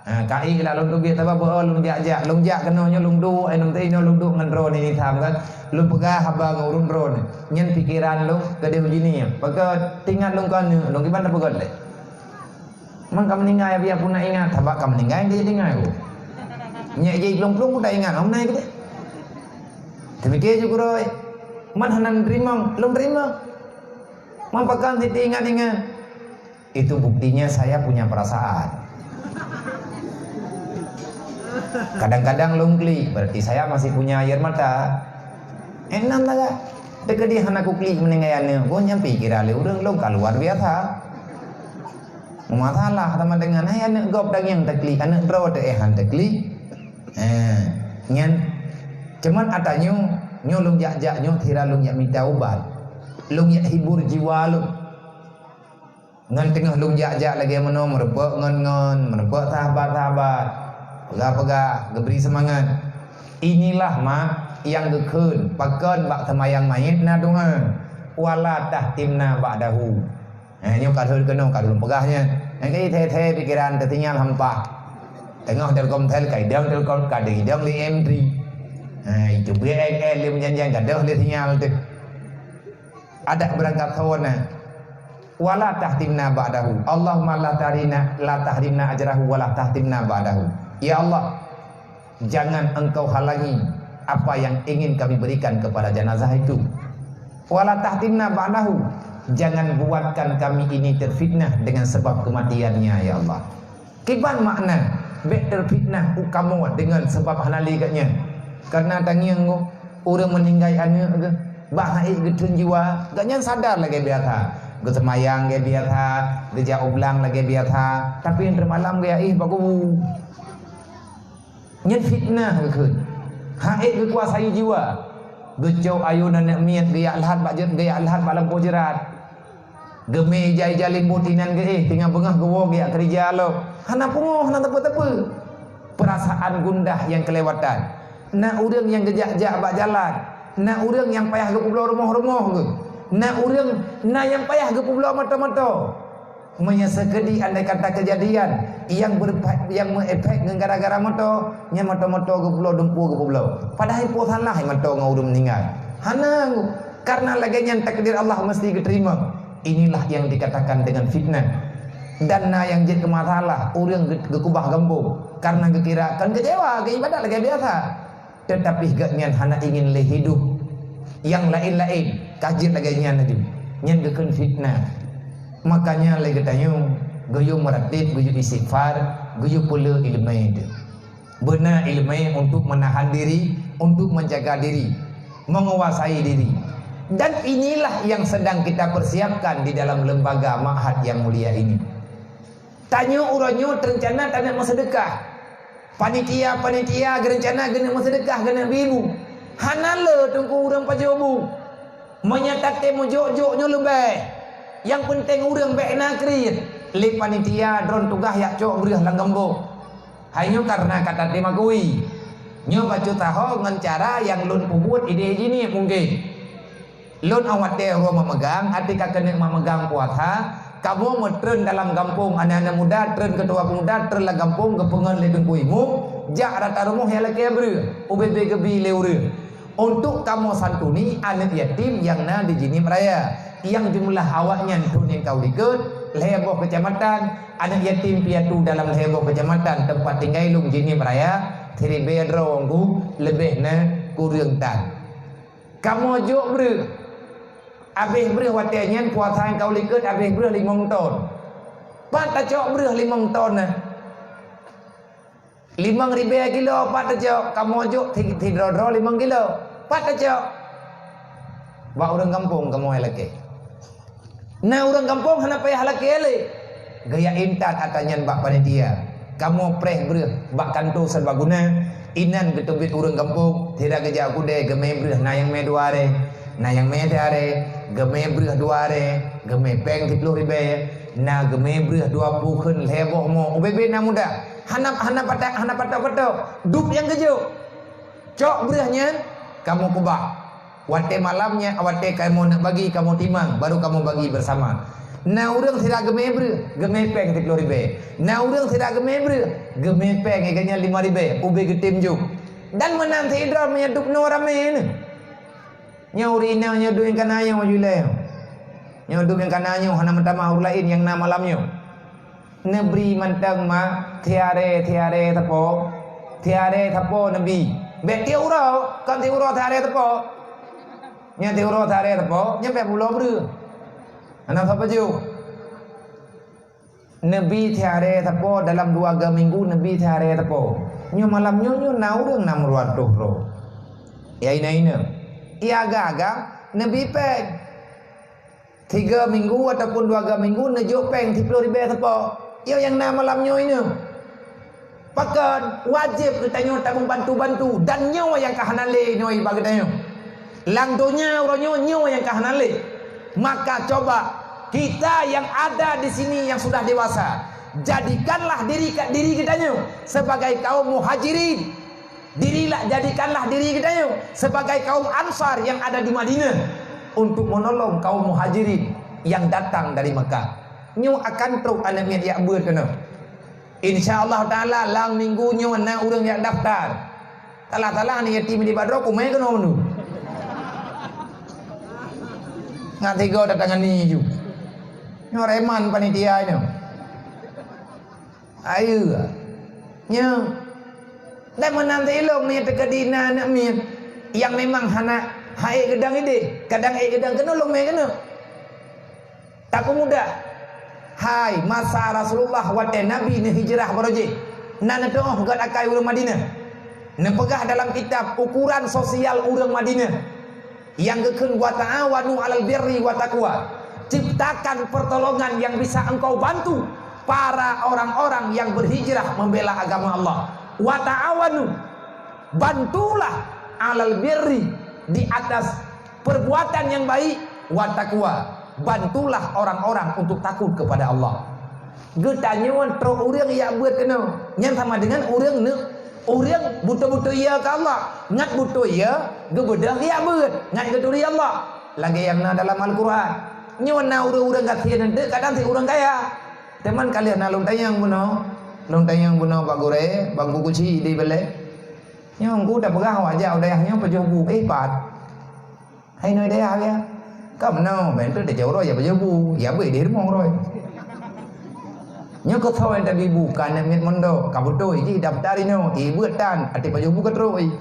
Ha, ka ék lah lôn teubiet, sabab beuo lôn jak-jak, lôn jak keunoe nyoe lôn duek, eh, lôn teuinoe lôn duek ngon droeneuh ni tham kan. Lôn peugah haba ngon ureuëng droeneuh. Nyan pikeran lôn keudeh uji nyoe. Pakon teuingat lôn keu aneuk lôn, kiban tapeugöt lé. Man ka meuninggai, biar pun nak ingat, sabab ka meuninggai, dia ingat. Nyak jai plueng-plueng pun tak ingat, mana kita? Terpikir je kuroi. Man hana nerima, lôn terima. Man pakon siti ingat-ingat. Itu buktinya saya punya perasaan. Kadang-kadang lôn klik, berarti saya masih punya air mata. Enam lagak. Teukeudi hana kuklik meuninggai aneuk, boh nyang pih kira lé ureuëng lôn ka luar biasa. Masalah sama dengan hai aneuk gob daging teuklik, aneuk droe teuh han teuklik. Eh, nyan cuman ata nyoe, nyoe lôn jak-jak nyoe kira lôn jak mita ubat. Lôn jak hibur jiwa lôn. Ngon teungoh lôn jak-jak lagée meunoe meurumpok ngon-ngon, meurumpok sahabat-sahabat, peugah-peugah, geubri seumangat. Inilah mak nyang geukheun pakon bak seumayang manyét na doa, "Wala tahtimna ba'dahu." Eh, nyoe ka lheueh keunoe ka lôn peugah nyan. Nyang ka thee-thee pikeran teutinggai hampah. Teungoh Telkomsel ka idong Telkom, ka idong lé M T. Eh, itu bri N L lé meujanjian gadoh lé sinyal teuh. Adak beurangkat sawana. "Wala tahtimna ba'dahu. Allahumma la tahrina, la tahrimna ajrahu wala tahtimna ba'dahu." Ya Allah, jangan Engkau halangi apa yang ingin kami berikan kepada jenazah itu. "Wala tahtimna ba'dahu." Jangan buatkan kami ini terfitnah dengan sebab kematiannya, ya Allah. Kiban makna, bèk terfitnah u kamoe dengan sebab hana lé gobnyan. Karena tangieng ureueng meuninggai aneuk geuh, bah hana ék geutheun jiwa, gobnyan sadar lagèe biasa. Geuseumayang lagèe biasa, geujak u blang lagèe biasa, tapi nyang teumalam geujak éh bak kubu. Nyan fitnah geukheun. Hana ék geukuasai jiwa. Geucok ayôn aneuk miet geujak lhat bak jeuet, geujak lhat bak lampôh jeurat. Geumè ija-ija limbôt inan geuéh, teungoh beungoh geuwoe geujak keurija lom. Hana pungoh, hana teupeu-teupeu. Peurasaan gundah nyang keulewatan. Na ureueng nyang geujak-jak bak jalan. Na ureueng nyang payah geupeubloe rumoh-rumoh geuh. Na ureueng na nyang payah geupeubloe moto-moto. Meunyoe seukedi andai kata keujadian nyang beureupat, nyang meuefek ngon gara-gara moto, nyan moto-moto geupubloe, dumpeue geupubloe. Padahai peue salah moto ngon ureueng meuninggai? Hana, karena lagèe nyan takdir Allah meusti geuteurimong. Inilah nyang dikatakan dengan fitnah. Dan na nyang jeuet keu masalah, ureueng geu-, geukubah gampông karena geukira kon keucewa, geuibadat lagèe biasa. Teutapi gobnyan hana ingin lé hidup. Nyang laén-laén ka jeuet lagèe nyan laju. Nyan geukheun fitnah. Makanya lé geutanyoe geuyue meuratéb, geuyue istighfar, geuyue peuleueh ileumèe teuh. Beuna ileumèe untuk menahan diri, untuk menjaga diri, menguasai diri. Dan inilah yang sedang kita persiapkan di dalam lembaga ma'had yang mulia ini. Tanyoe uroe nyoe teurencana taneuk meuseudeukah. Panitia-panitia geurencana geuneuk meuseudeukah, geuneuk bri bu. Hana le teungku ureueng pajoh bu. Meunyoe tatem meujok-jok nyoe leubeh. Nyang peunteng ureueng bèk na kriet. Lé panitia droen tugaih jak cok breueh lam gampông. Hai nyoe karena ka tatem akui. Nyoe bacut sahoe ngon cara nyang lôn peubuet idéh jih niet mungken. Lôn 'oh watèe uroe mak meugang, até ka keuneuk mak meugang puasa, kamoe meutreun dalam gampông, aneuk-aneuk muda treun keutua peumuda, treun lam gampông geupeungon lé Teungku Imum, jak rata rumoh nyang lakèe breueh, ubé-bé geubi lé ureueng. Untuk kamoe santuni aneuk yatim nyang na di Jeunieb Raya, nyang jumlah awaknyan thôn nyang ka u likot, lhèe boh keucamatan, aneuk yatim piatu dalam lhèe boh keucamatan teumpat tinggai lôn Jeunieb Raya, siribèe droe Teungku, leubeh na kureueng tan. Kamoe jok breueh. Abéh breueh watèe nyan puasa nyang ka u likot abéh breueh limong ton. Pat tacok breueh limong ton na? Limong ribèe kilo pat tacok, kamoe jok si-, sidroe-droe limong kilo. Pat tacok? Bak ureueng gampông kamoe lakèe. Na ureueng gampông hana payah lakèe lé. Geujak intat atra nyan bak panitia. Kamoe preh breueh bak kantô serbaguna. Inan geuteubiet ureueng gampông, sira geujak u keudè geumè breueh, na nyang mè dua arè, na nyang mè siarè, geumè breueh dua arè, geumè pèng siploh ribèe, na geumè breueh dua ploh kheun lhèe boh mo. Ubé-bé na muda. Hana, hana patok, hana patok-patok. Dub nyang geujok. Cok breueh nyan, kamoe keubah. Watèe malam nyan, watèe kamoe neuk bagi, kamoe timang, baru kamoe bagi bersama. Na ureueng sira geumè breueh, geumè pèng siploh ribèe. Na ureueng sira geumè breueh, geumè pèng, ié geuh nyan lima ribèe, ubé geutem jok. Dan meunan sidroe meunyoe dub nyoe ramè nyoe. Nyoe ureueng inong nyoe duek nyang ka na nyoe ju ilèe. Nyoe dub nyang ka na nyoe hana meutamah ureueng laén nyang na malam nyoe. Neubri mantong mak, tiaré-tiaré sapo. Tiaré sapo neubi. Bèk tiep uroe, kon tiep uroe tiaré sapo. Nyan tiep uroe tiaré sapo, nyan payah pulo breueh. Hana sapeue jeuh. Neubi tiaré sapo dalam dua ga minggu, neubi tiaré sapo. Nyoe malam nyoe, nyoe na ureueng na meurua toh droe. Ya ina-ina. Ya aga-aga neubi pèng. Tiga minggu ataupun dua ga minggu neujok pèng siploh ribèe sapo. Yo nyang na malam nyoe ina. Pakon wajéb geutanyoe tameubantu-bantu dan nyoe nyang ka hana lé nyoe bak geutanyoe. Lam donya uroe nyoe, nyoe nyang ka hana lé. Maka coba kita yang ada di sini yang sudah dewasa, jadikanlah diri, diri geutanyoe sebagai kaum muhajirin. Dirilah, jadikanlah diri geutanyoe sebagai kaum Ansar yang ada di Madinah untuk menolong kaum muhajirin yang datang dari Mekah. Nyoe akan trok aneuk miet jak beuet keunoe. Insya Allah Taala lam minggu nyoe na ureueng jak daftar. Talah-talah aneuk yatim di Badro kumé keunoe meundu. Ngat tiga datang ani ju. Nyoe reman panitia nyoe. Ayeue. Nyoe. Dan meunan ilong nyoe teukeudi na aneuk miet nyang memang hana hana ék geudong idéh, kadang ék geudong keunoe lôn mé keunoe. Aku mudah. Hai, masa Rasulullah watée Nabi neuhijrah baroe jih, na neuteuoh gét akai ureuëng Madinah. Neupeugah dalam kitab ukuran sosial ureuëng Madinah. Nyang geukheun, "Wa ta'awanu 'alal birri wa taqwa." Ciptakan pertolongan yang bisa engkau bantu para orang-orang yang berhijrah membela agama Allah. "Wa ta'awanu," bantulah, "'alal birri," di atas perbuatan yang baik, "wa taqwa," bantulah orang-orang untuk takut kepada Allah. Geutanyoe trok ureuëng jak beuet keunoe, nyan sama dengan ureuëng neuk, ureuëng beutôi-beutôi ya keu Allah, ngat beutôi ya geubeudôh jak beuet, ngat geuturi Allah. Lagée nyang na dalam Al-Qur'an. Nyoe na ureuëng-ureuëng gasien eunteuk, kadang sit ureuëng kaya. Teuma ka lheueh na lôn tanyong bunoe, lôn tanyong bunoe bak gurée, bak guru keuchik di Beulée. Nyoe guru tapeugah awak jak u dayah nyoe pajoh bu, eh, pat. Hai nyoe dayah ya. Ka meunoe, ben tu teucok uroe ya pajoh bu, ya beuet di rumoh uroe. Nyoe keu soe nyang tabi bu, ka aneuk miet mondok, ka beutôi jih daftar inoe, eh, beuet tan, até pajoh bu ka trok, eh.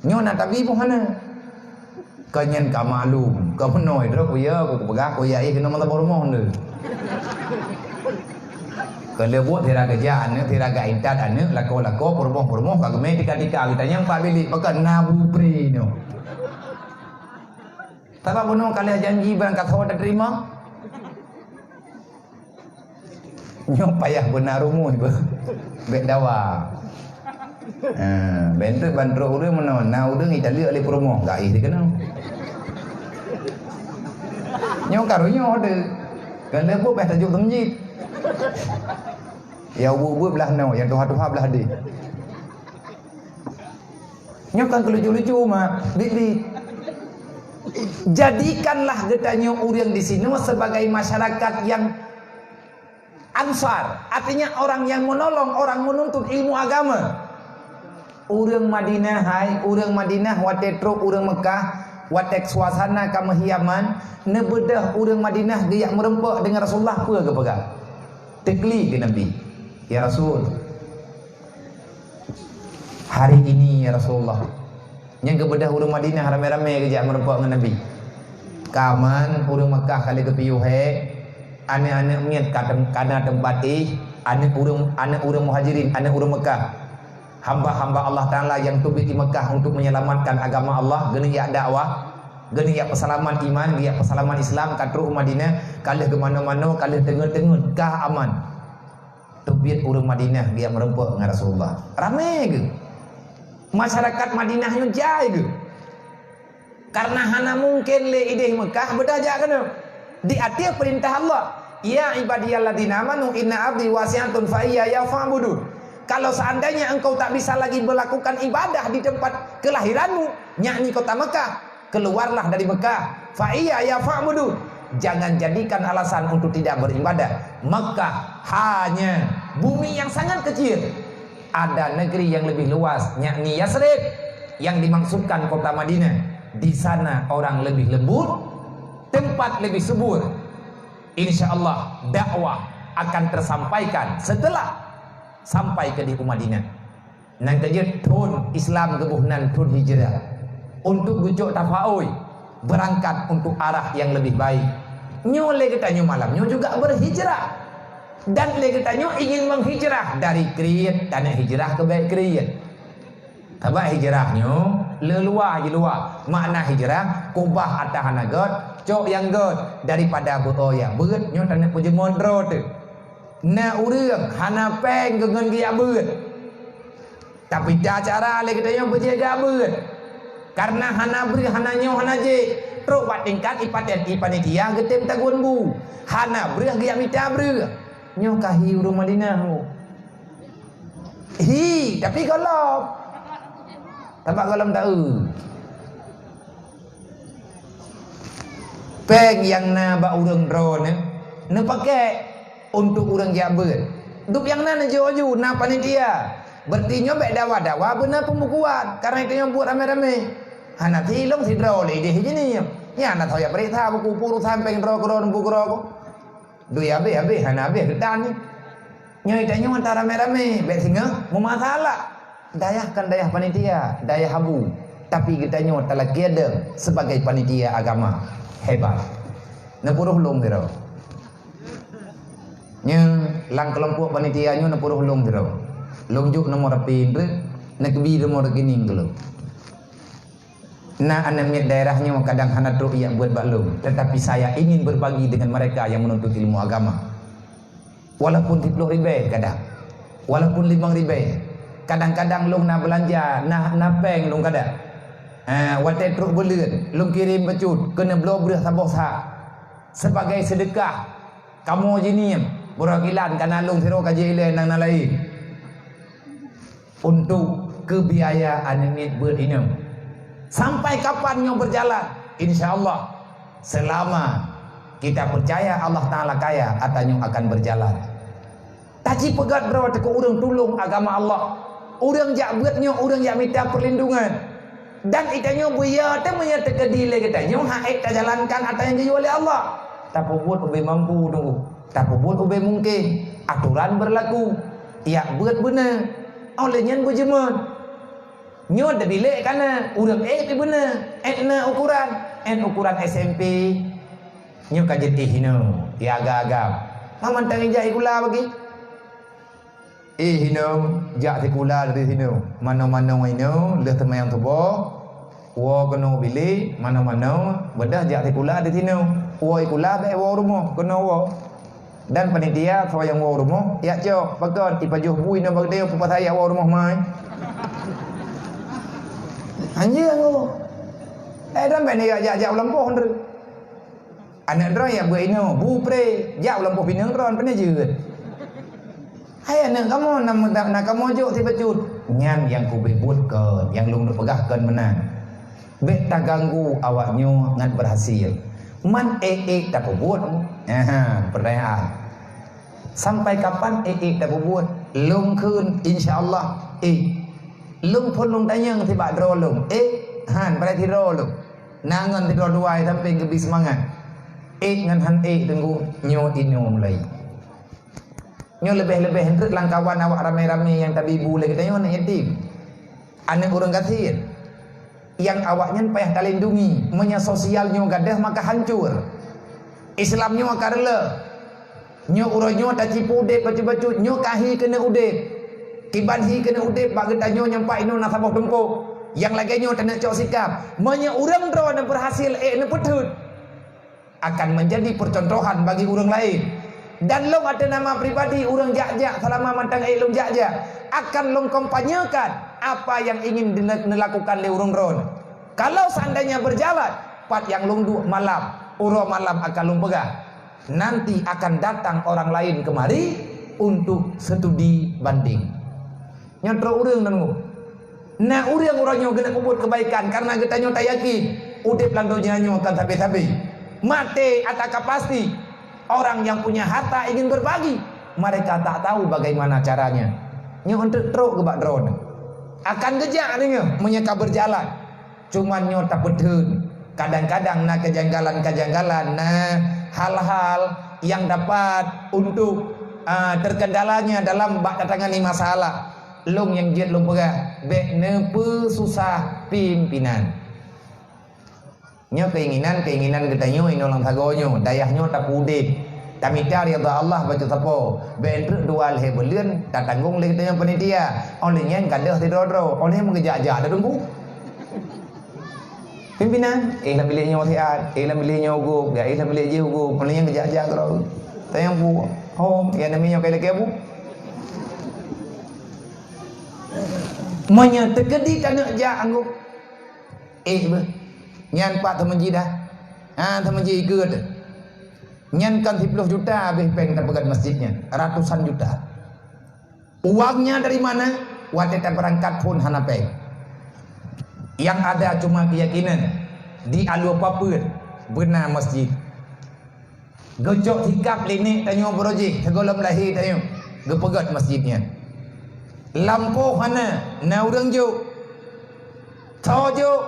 Nyoe na tabi bu hana. Ka nyan ka maklum, ka meunoe droe kuya, ku peugah kuya, eh, keunoe mata boh rumoh nyoe. Ka lheueh buet sira geujak aneuk, sira geuintat aneuk, lakoe-lakoe, peurumoh-peurumoh, ka geumé tika-tika, geutanyong pat bilék, pakon na bu pri nyoe. Sabab bunoe ka lheueh janji barang ka soe teurimong. Nyoe payah beuna rumoh beuh. Bék dawa. Ha, bentuk ban trok ureuëng meunoe, na ureuëng italeuek lé peurumoh, gaih dikeunoe. Nyoe ka rumoh deuh. Kan lé buet bah tajok teumjit. Ya ubu-ubu blah noe, ya tuha-tuha blah deh. Nyoe kan keu lucu-lucu mak, biet-biet. Jadikanlah geutanyoe ureuëng di sinoe sebagai masyarakat yang ansar, artinya orang yang menolong orang menuntut ilmu agama. Ureuëng Madinah hai, ureuëng Madinah watée trok ureuëng Meukah, watée suasana ka meuhiaman, neubeudôh ureuëng Madinah geujak meureumpok deungon Rasulullah peue geupeugah. Teuklik keu Nabi, "Ya Rasul, hari ini ya Rasulullah." Nyang geubeudôh ureuëng Madinah ramé-ramé geujak meureumpok ngon Nabi. Ka aman, ureuëng Makkah ka lheueh geupiôh hék, aneuk-aneuk miet ka tem-, ka na teumpat éh, aneuk ureuëng, aneuk ureuëng Muhajirin, aneuk ureuëng Makkah. Hamba-hamba Allah Taala nyang teubiet di Makkah untuk menyelamatkan agama Allah, geuneuk jak dakwah, geuneuk jak peuseulamat iman, jak peuseulamat Islam, ka trok u Madinah, ka lheueh geumanoe-manoe, ka lheueh teungeut-teungeut, ka aman. Teubiet ureuëng Madinah geujak meureumpok ngon Rasulullah. Ramé geuh. Masyarakat Madinah nyoe jai geuh. Karena hana mungken lé idéh Meukah beudôh jak keunoe. Di ateueh peurintah Allah, "Ya ibadiyalladzina amanu inna ardi wasi'atun fa iyaya fa'budun." Kalau seandainya engkau tak bisa lagi melakukan ibadah di tempat kelahiranmu, yakni kota Mekah, keluarlah dari Mekah. Fa iyaya fa'budun. Jangan jadikan alasan untuk tidak beribadah. Mekah hanya bumi yang sangat kecil. Ada negeri yang lebih luas, yakni Yasrib, yang dimaksudkan kota Madinah. Di sana orang lebih lembut, tempat lebih subur. Insya Allah dakwah akan tersampaikan setelah sampai ke di Madinah. Nyang keujeuet thon Islam geuboh nan thon hijrah. Untuk geucok tafaôi, beurangkat untuk arah nyang leubeh baik. Nyoe lé geutanyoe malam nyoe juga berhijrah. Dan lé geutanyoe ingin menghijrah dari kriet, taneuk hijrah keu bék kriet. Sabab hijrah nyoe leuluwa jiluwa. Makna hijrah, kubah ata hana gét, cok nyang gét, daripada beuoya beuet nyoe taneuk peujeuet droe teuh. Na ureuëng hana péng geuh ngon geujak beuet. Tapi cara lé geutanyoe beujeuet jak beuet. Karena hana breueh, hana nyoe, hana jéh. Trok bak tingkat ipaten, ipanitia geutem tagun bu. Hana breueh geujak mita breueh. Nyoe ka hi ureuëng Madinah bu. Hi, tapi gohlom. Tabak gohlom taeu. Péng nyang na bak ureuëng droeneuh neupaké untuk ureuëng jak beuet. Dup nyang na neujok aju na panitia. Berarti nyoe bék dawa-dawa beuna pembukuan, karena itu nyoe buet ramé-ramé. Hana silong sidroe lé idéh jih nyoe. Nyan na teuh jak peuriksa buku urusan péng droe keudroe buku keudroe. Dui habéh-habéh hana habéh geutan nyoe. Nyoe tanyoe ata ramé-ramé bék singoh meumasalah. Dayah kan dayah panitia, dayah abu, tapi geutanyoe talakée deuh sebagai panitia agama. Hebat. Neupuroh lôn sidroe. Nyoe lam keulompok panitia nyoe neupuroh lôn sidroe. Lôn jok nomor H P treuk, neukeubri nomor rekening keu lôn. Na aneuk miet daerah nyoe kadang hana trok jak beuet bak lôn, tetapi saya ingin berbagi dengan mereka yang menuntut ilmu agama. Walaupun siplôh ribèe kadang, walaupun limong ribèe, kadang-kadang lôn na beulanja, na, na péng lôn kadang. Ha, watèe trok buleuen, lôn kirém bacut, keuneuk bloe breueh saboh sa. Sebagai seudeukah, kamoe jinieng, peurwakilan ka na lôn sidroe ka jiék ilèe nyang na laén. Untuk keu biaya aneuk miet beuet inong. Sampai kapan nyoe berjalan? Insya Allah, selama kita percaya Allah Taala kaya, ata nyoe akan berjalan. Taci peugah droe teuh keu ureuëng tulông agama Allah. Ureuëng jak beuet nyoe, ureuëng jak mita perlindungan. Dan itanyoe buya teuh meunyoe teukeudi lé geutanyoe han ék tajalankan ata nyang geuyue lé Allah. Tapeubuet ubé mampu teungku. Tapeubuet ubé mungken. Atoran berlaku. Jak beuet beuna. Óh lheueh nyan beujeumeun. Nyoe teubilék ka na, ureuëng ék pih beuna, ék na ukuran, ék ukuran S M P. Nyoe ka jeuet éh hinoe, ya agam-agam. Mantong ijak sikula bagi. Éh hinoe, jak sikula dari sinoe. Manoe-manoe inoe, lheueh seumayang suboh, woe keunoe bilék, manoe-manoe, beudôh jak sikula di sinoe. Woe sikula bèk woe rumoh, keunoe woe. Dan panitia soe nyang woe rumoh, jak cok, pakon, ipajoh bui ngon bak geutanyoe peupasai jak woe rumoh mai. Anjeueng oh. Eh, dan bèk neujak jak-jak u lampôh ndeuh. Aneuk droe jak beuet inoe, bu pré, jak u lampôh pineung droe, pane jeuet. Hai aneuk kamoe, na, na kamoe jok sibacut. Nyan nyang kubeuet kon, nyang lôn peugah kon meunan. Bèk taganggu awaknyoe ngat beurhasil. Man ék-ék tapeubuet. Aha, peurtanyaan. Sampai kapan ék-ék tapeubuet? Lôn kheun, insya Allah, ék. Lôn phôn lôn tanyong sibak droe lôn. Ék, han, padahai sidroe lôn. Na ngon sidroe dua sampéng geubri seumangat. Ék ngon han ék teungku, nyoe inoe mulai. Nyoe leubeh-leubeh eunteuk lam kawan awak ramé-ramé nyang tabi bu lé geutanyoe aneuk yatim. Aneuk ureuëng gasien. Nyang awaknyan payah talindungi. Meunyoe sosial nyoe gadôh maka hancur. Islam nyoe ka reuloh. Nyoe uroe nyoe tacipu udeb bacut-bacut. Nyoe ka hi keuneuk udeb. Kiban hi keuneuk udeb bak geutanyoe nyang pat inoe na saboh tumpôk. Nyang lagée nyoe taneuk cok sikap. Meunyoe ureuëng droe na beurhasil ék neupeutheut. Akan menjadi percontohan bagi ureuëng laén. Dan lôn ateueh nama pribadi ureuëng jak-jak selama mantong ék lôn jak-jak, akan lôn kampanyekan apa yang ingin dine-, dilakukan lé ureuëng droe. Kalau seandainya berjalan, pat nyang lôn duek malam, uroe malam akan lôn peugah, nanti akan datang orang lain kemari untuk studi banding. Nyan trok ureuëng deungoe. Na ureuëng uroe nyoe geuneuk peubuet keubaikan kareuna geutanyoe tayakin udeb lam donya nyoe kon sabe-sabe. Maté ata ka pasti. Orang yang punya harta ingin berbagi, mereka tak tahu bagaimana caranya. Nyoe eunteuk trok keu bak droeneuh. Akan geujak deungoe meunyoe ka beujalan. Cuman nyoe tapeutheun, kadang-kadang na kejanggalan-kejanggalan, na hal-hal yang dapat untuk, ah, terkendalanya dalam bak tatangani masalah. Lôn nyang jeuet lôn peugah, bék neupeususah pimpinan. Nyoe keinginan-keinginan geutanyoe inoe lam sagoe nyoe, dayah nyoe tapeuudeb. Tamita ridha Allah bacut sapo. Bék eunteuk dua lhée buleuen tatanggong lé geutanyoe panitia. Óh lheueh nyan gadôh sidroe-droe, óh lheueh meugeujak-jak dah teungku. Pimpinan, éh lam bilék nyoe siat, éh lam bilék nyoe u gop, éh lam bilék jih u gop, óh lheueh nyan geujak-jak keudroe. Tanyong bu, hom, ya nami nyoe kai lakée bu. Meunyoe teukeudi taneuk jak anggô, éh beuh. Nyan pat teumeujih dah. Ha, teumeujih ikeue teuh. Nyan kon siplôh juta habéh péng tapeugét masjid nyan, ratusan juta. Uangnya dari mana? Watée tabeurangkat phon hana péng. Yang ada cuma keyakinan di alue papeuen beuna masjid. Geucok sikap lé nék tanyoe beurojih sigohlom lahé tanyoe geupeugét masjid nyan. Lampôh hana, na ureuëng jok. Tho jok,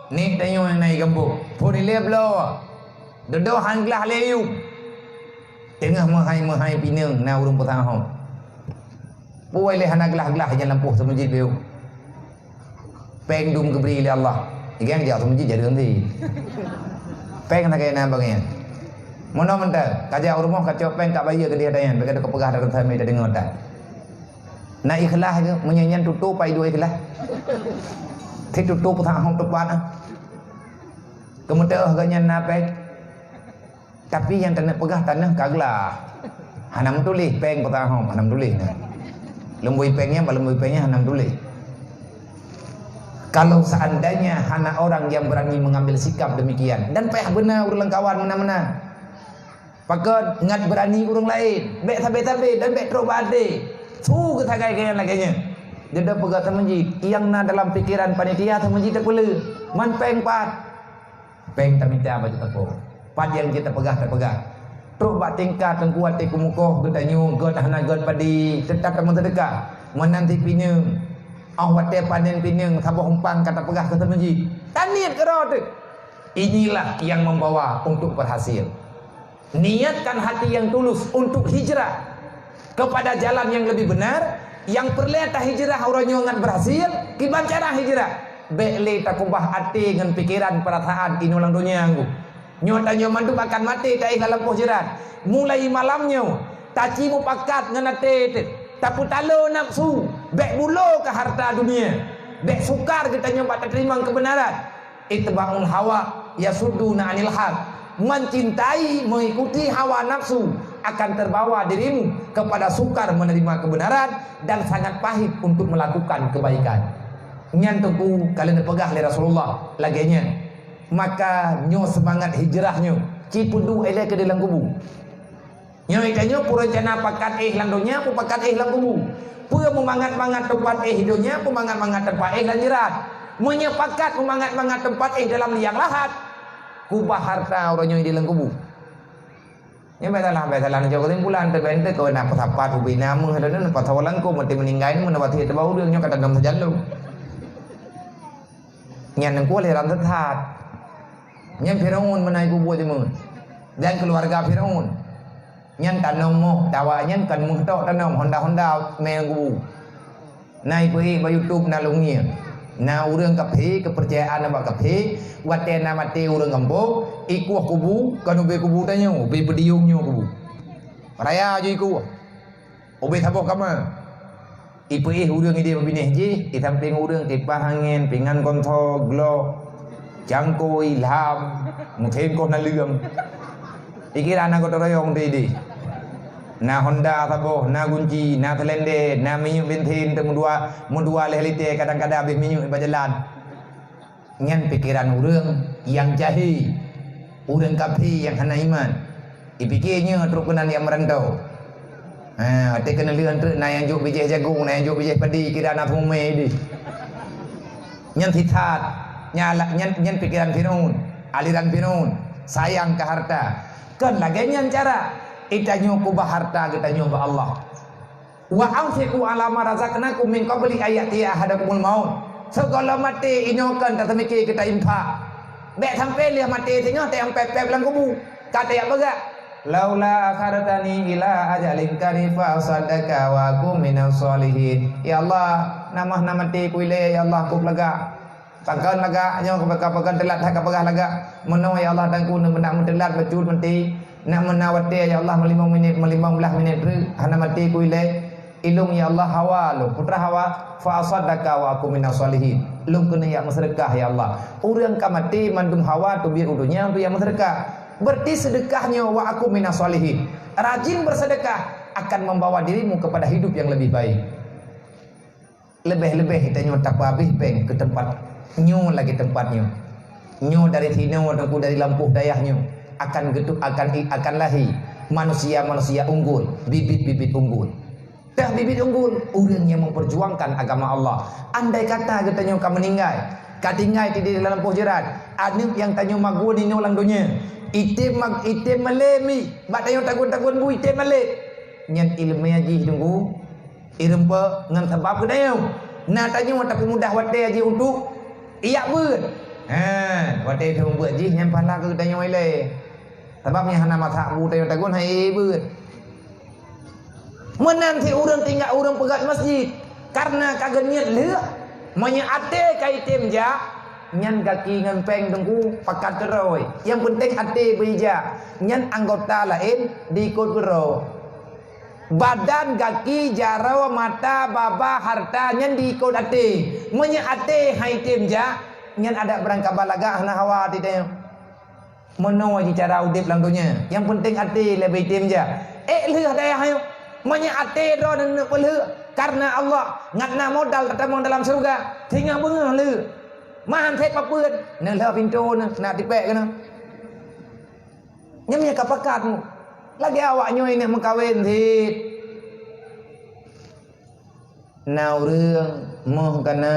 nék tanyoe nyang na i gambôk. Phon ilée bloe. Dudoe han glah lé yuem. Teungoh meuhai-meuhai pineung na ureuëng peusahom. Puwai lé hana glah-glah nyang lampôh seumeujid beu. Péng dum geubri lé Allah. Igang jak seumeujid jadi nanti. Péng hana kaya na bangai. Meunoe mantong, ka jak u rumoh, ka cok péng, ka bayeue keudeh tanyan, bèk ka peugah ata, sambil tadeungoe ata. Na ikhlas ke? Meunyoe nyan tutoe, pai dua ikhlas. Ti tutoe peusahom teumpat ah. Keumeuteue geuh nyan na péng. Tapi nyang taneuk peugah tanoh ka glah. Hana meutuléh péng peusahom, hana meutuléh na. Leumbôi péng nyan, bak leumbôi péng nyan hana meutuléh. Kalau seandainya hana orang yang berani mengambil sikap demikian, dan payah beuna ureueng lam kawan meunan-meunan. Pakon ngat beurani ureueng laén, bèk sabé-sabé dan bèk trok bak até. Su geusagai keu nyang lagèe nyan. Dudoe peugah seumeujid, nyang na dalam pikeran panitia seumeujid tapeuleueh, man péng pat. Péng tamita bak jeuet tapo. Pat nyang jeuet tapeugah, tapeugah. Trok bak tingkat teungku até keumukoh geutanyoe, gèt hana gèt padé, teutap tameuseudeukah. Meunan cit pineung. Óh watèe panen pineung, saboh umpang ka tapeugah keu seumeujid. Taniet keudroe teuk. Inilah yang membawa untuk berhasil. Niatkan hati yang tulus untuk hijrah kepada jalan yang lebih benar. Nyang peureulèe tahijrah uroe nyoe ngat berhasil, kiban cara hijrah. Bèk lé takubah até ngon pikeran peurasaan inoe lam donya nyoe. Nyoe tanyoe mandum akan maté taéh lam lampôh jeurat. Mulai malam nyoe, taci mupakat ngon até teuh, tapeutalo nafsu, bèk bulo keu harta dunia, bèk sukar geutanyoe bak tateurimong keubeunaran. Itba'ul hawa yasudduna 'anil haq. Mencintai, mengikuti hawa nafsu akan terbawa dirimu kepada sukar menerima kebenaran dan sangat pahit untuk melakukan kebaikan. Nyan teungku ka lheueh neupeugah lé Rasulullah lagèe nyan. Maka nyoe seumangat hijrah nyoe, ci peuduek ilèe keudeh lam kubu. Nyoe tanyoe peurencana pakat éh lam donya, peupakat éh lam kubu. Peue meumangat-mangat teumpat éh donya, peumangat-mangat teumpat éh lam jeurat. Meunyoe pakat meumangat-mangat teumpat éh dalam liang lahat, kubah harta uroe nyoe di lam kubu. Nyoe bèk salah, bèk salah neucok keusimpulan, teuka ente keu na peusapat ubé na meuh lôn, na pasoe lam kubu, meuti meuninggai, meunan watèe teuba ureueng nyoe ka tanom sajan lôn. Nyan teungku aliran sesat. Nyan Firaun meunan kubu teuma. Dan keuluwarga Firaun. Nyan tanom moh, tawa nyan kon moh tok tanom, honda-honda mé kubu. Na ipeuék bak YouTube na lôn ngieng. Na ureueng kafé, keupeurcayaan bak kafé, watèe na maté ureueng gampông, ikueh kubu, kon ubé kubu tanyoe, ubé peudiyong nyoe kubu. Raya ju ikueh. Ubé saboh kama. Ipeuéh ureueng idéh bak binéh jih, di sampéng ureueng kipah angén, pingan konso, glok, cangkôi, lham, meuthén koh naleueng. Ikira na gotong royong teuh idéh. Na honda saboh, na gunci, na seulendé, na minyeuk bensin teuh meudua, meudua lhèe lité, kadang-kadang abéh minyeuk bak jalan. Nyan pikeran ureueng nyang jahé, ureueng kafé nyang hana iman. Ipike nyoe trok keunan nyang meurantau. Ha, watèe keuneulheueh treuk na nyang jok bijéh jagong, na nyang jok bijéh padé, kira na seumumé deh. Nyan sisat. Nyan, nyan, nyan pikeran Firaun, aliran Firaun, sayang keu harta. Kon lagèe nyan cara. Geutanyoe kubah harta geutanyoe bak Allah. "Wa anfiqu 'ala ma razaqnakum min qabli an ya'tiya ahadakumul maut." Sigohlom maté inoe kon taseumike keu tainfak. Bèk sampoe lheueh maté singoh tayang pèp-pèp lam kubu. Ka tajak peugah, "Laula akhartani ila ajalin qarib fa asaddaqa wa akun minas shalihin." Ya Allah, namah na maté ku ilèe, ya Allah, ku peulagak. Pakon lagak nyoe, ka pakon teulat that ka peugah lagak. Meunoe ya Allah, dan ku neuk meunak meuteulat bacut meuti. Nak meunan watèe ya Allah, meulimong minit, meulimong blah minit treuk, hana maté ku ilèe. Ilôn ya Allah hawa lôn, putra hawa, fa asaddaqa wa akun minas shalihin. Lôn keuneuk jak meuseudeukah ya Allah. Ureueng ka maté mandum hawa teubiet u donya untuk jak meuseudeukah. Berarti seudeukah nyoe wa akun minas shalihin. Rajin bersedekah akan membawa dirimu kepada hidup yang lebih baik. Leubeh-leubeh tanyoe tapeuhabéh péng keu teumpat nyoe lagèe teumpat nyoe. Nyoe dari sinoe teungku dari lampôh dayah nyoe akan geutu-, akan i-, akan lahé manusia-manusia unggul, bibit-bibit unggul. Teuh bibit unggul, ureueng nyang memperjuangkan agama Allah. Andai kata geutanyoe ka meuninggai, ka tinggai di dalam lampôh jeurat, aneuk nyang tanyoe magun inoe lam donya, item mag-, item malèe mi, bak tanyoe tagun-tagun bu item malèe. Nyan ileumèe jih teungku. Ireumpok ngon sabab geutanyoe. Na tanyoe tapi mudah watèe jih untuk ijak beuet. Ha, watèe teuh beuet jih nyan pahala keu geutanyoe ilèe. Sabab nyang hana masak bu tanyoe tagun hai beuet. Meunan si ureueng tinggai ureueng peugöt masjid. Karena ka geuniet lheueh, meunyoe até ka item jak, Nyan gaki ngon péng teungku pakat keudroe. Nyang peunteng até beuijak. Nyan anggota laén diikot keudroe. Badan, gaki, jaroe, mata, babah, harta nyan diikot até. Meunyoe até han item jak, nyan adak barangkapat lagak hana hawa até tanyoe. Meunoe jih cara udeb lam donya. Nyang peunteng até leubeh item jak. Ék lheueh dayah nyoe. Meunyoe até droeneuh neuk peulheueh kareuna Allah, ngat na modal tatamong dalam syeuruga, singoh beungoh lheueh. Mahan sép papeuen, neulheueh pintoe neuh, na tipék keunoe. Nyan nyang ka pakat mu. Lagée awak nyoe inong meukawen cit. Na ureuëng moh kana,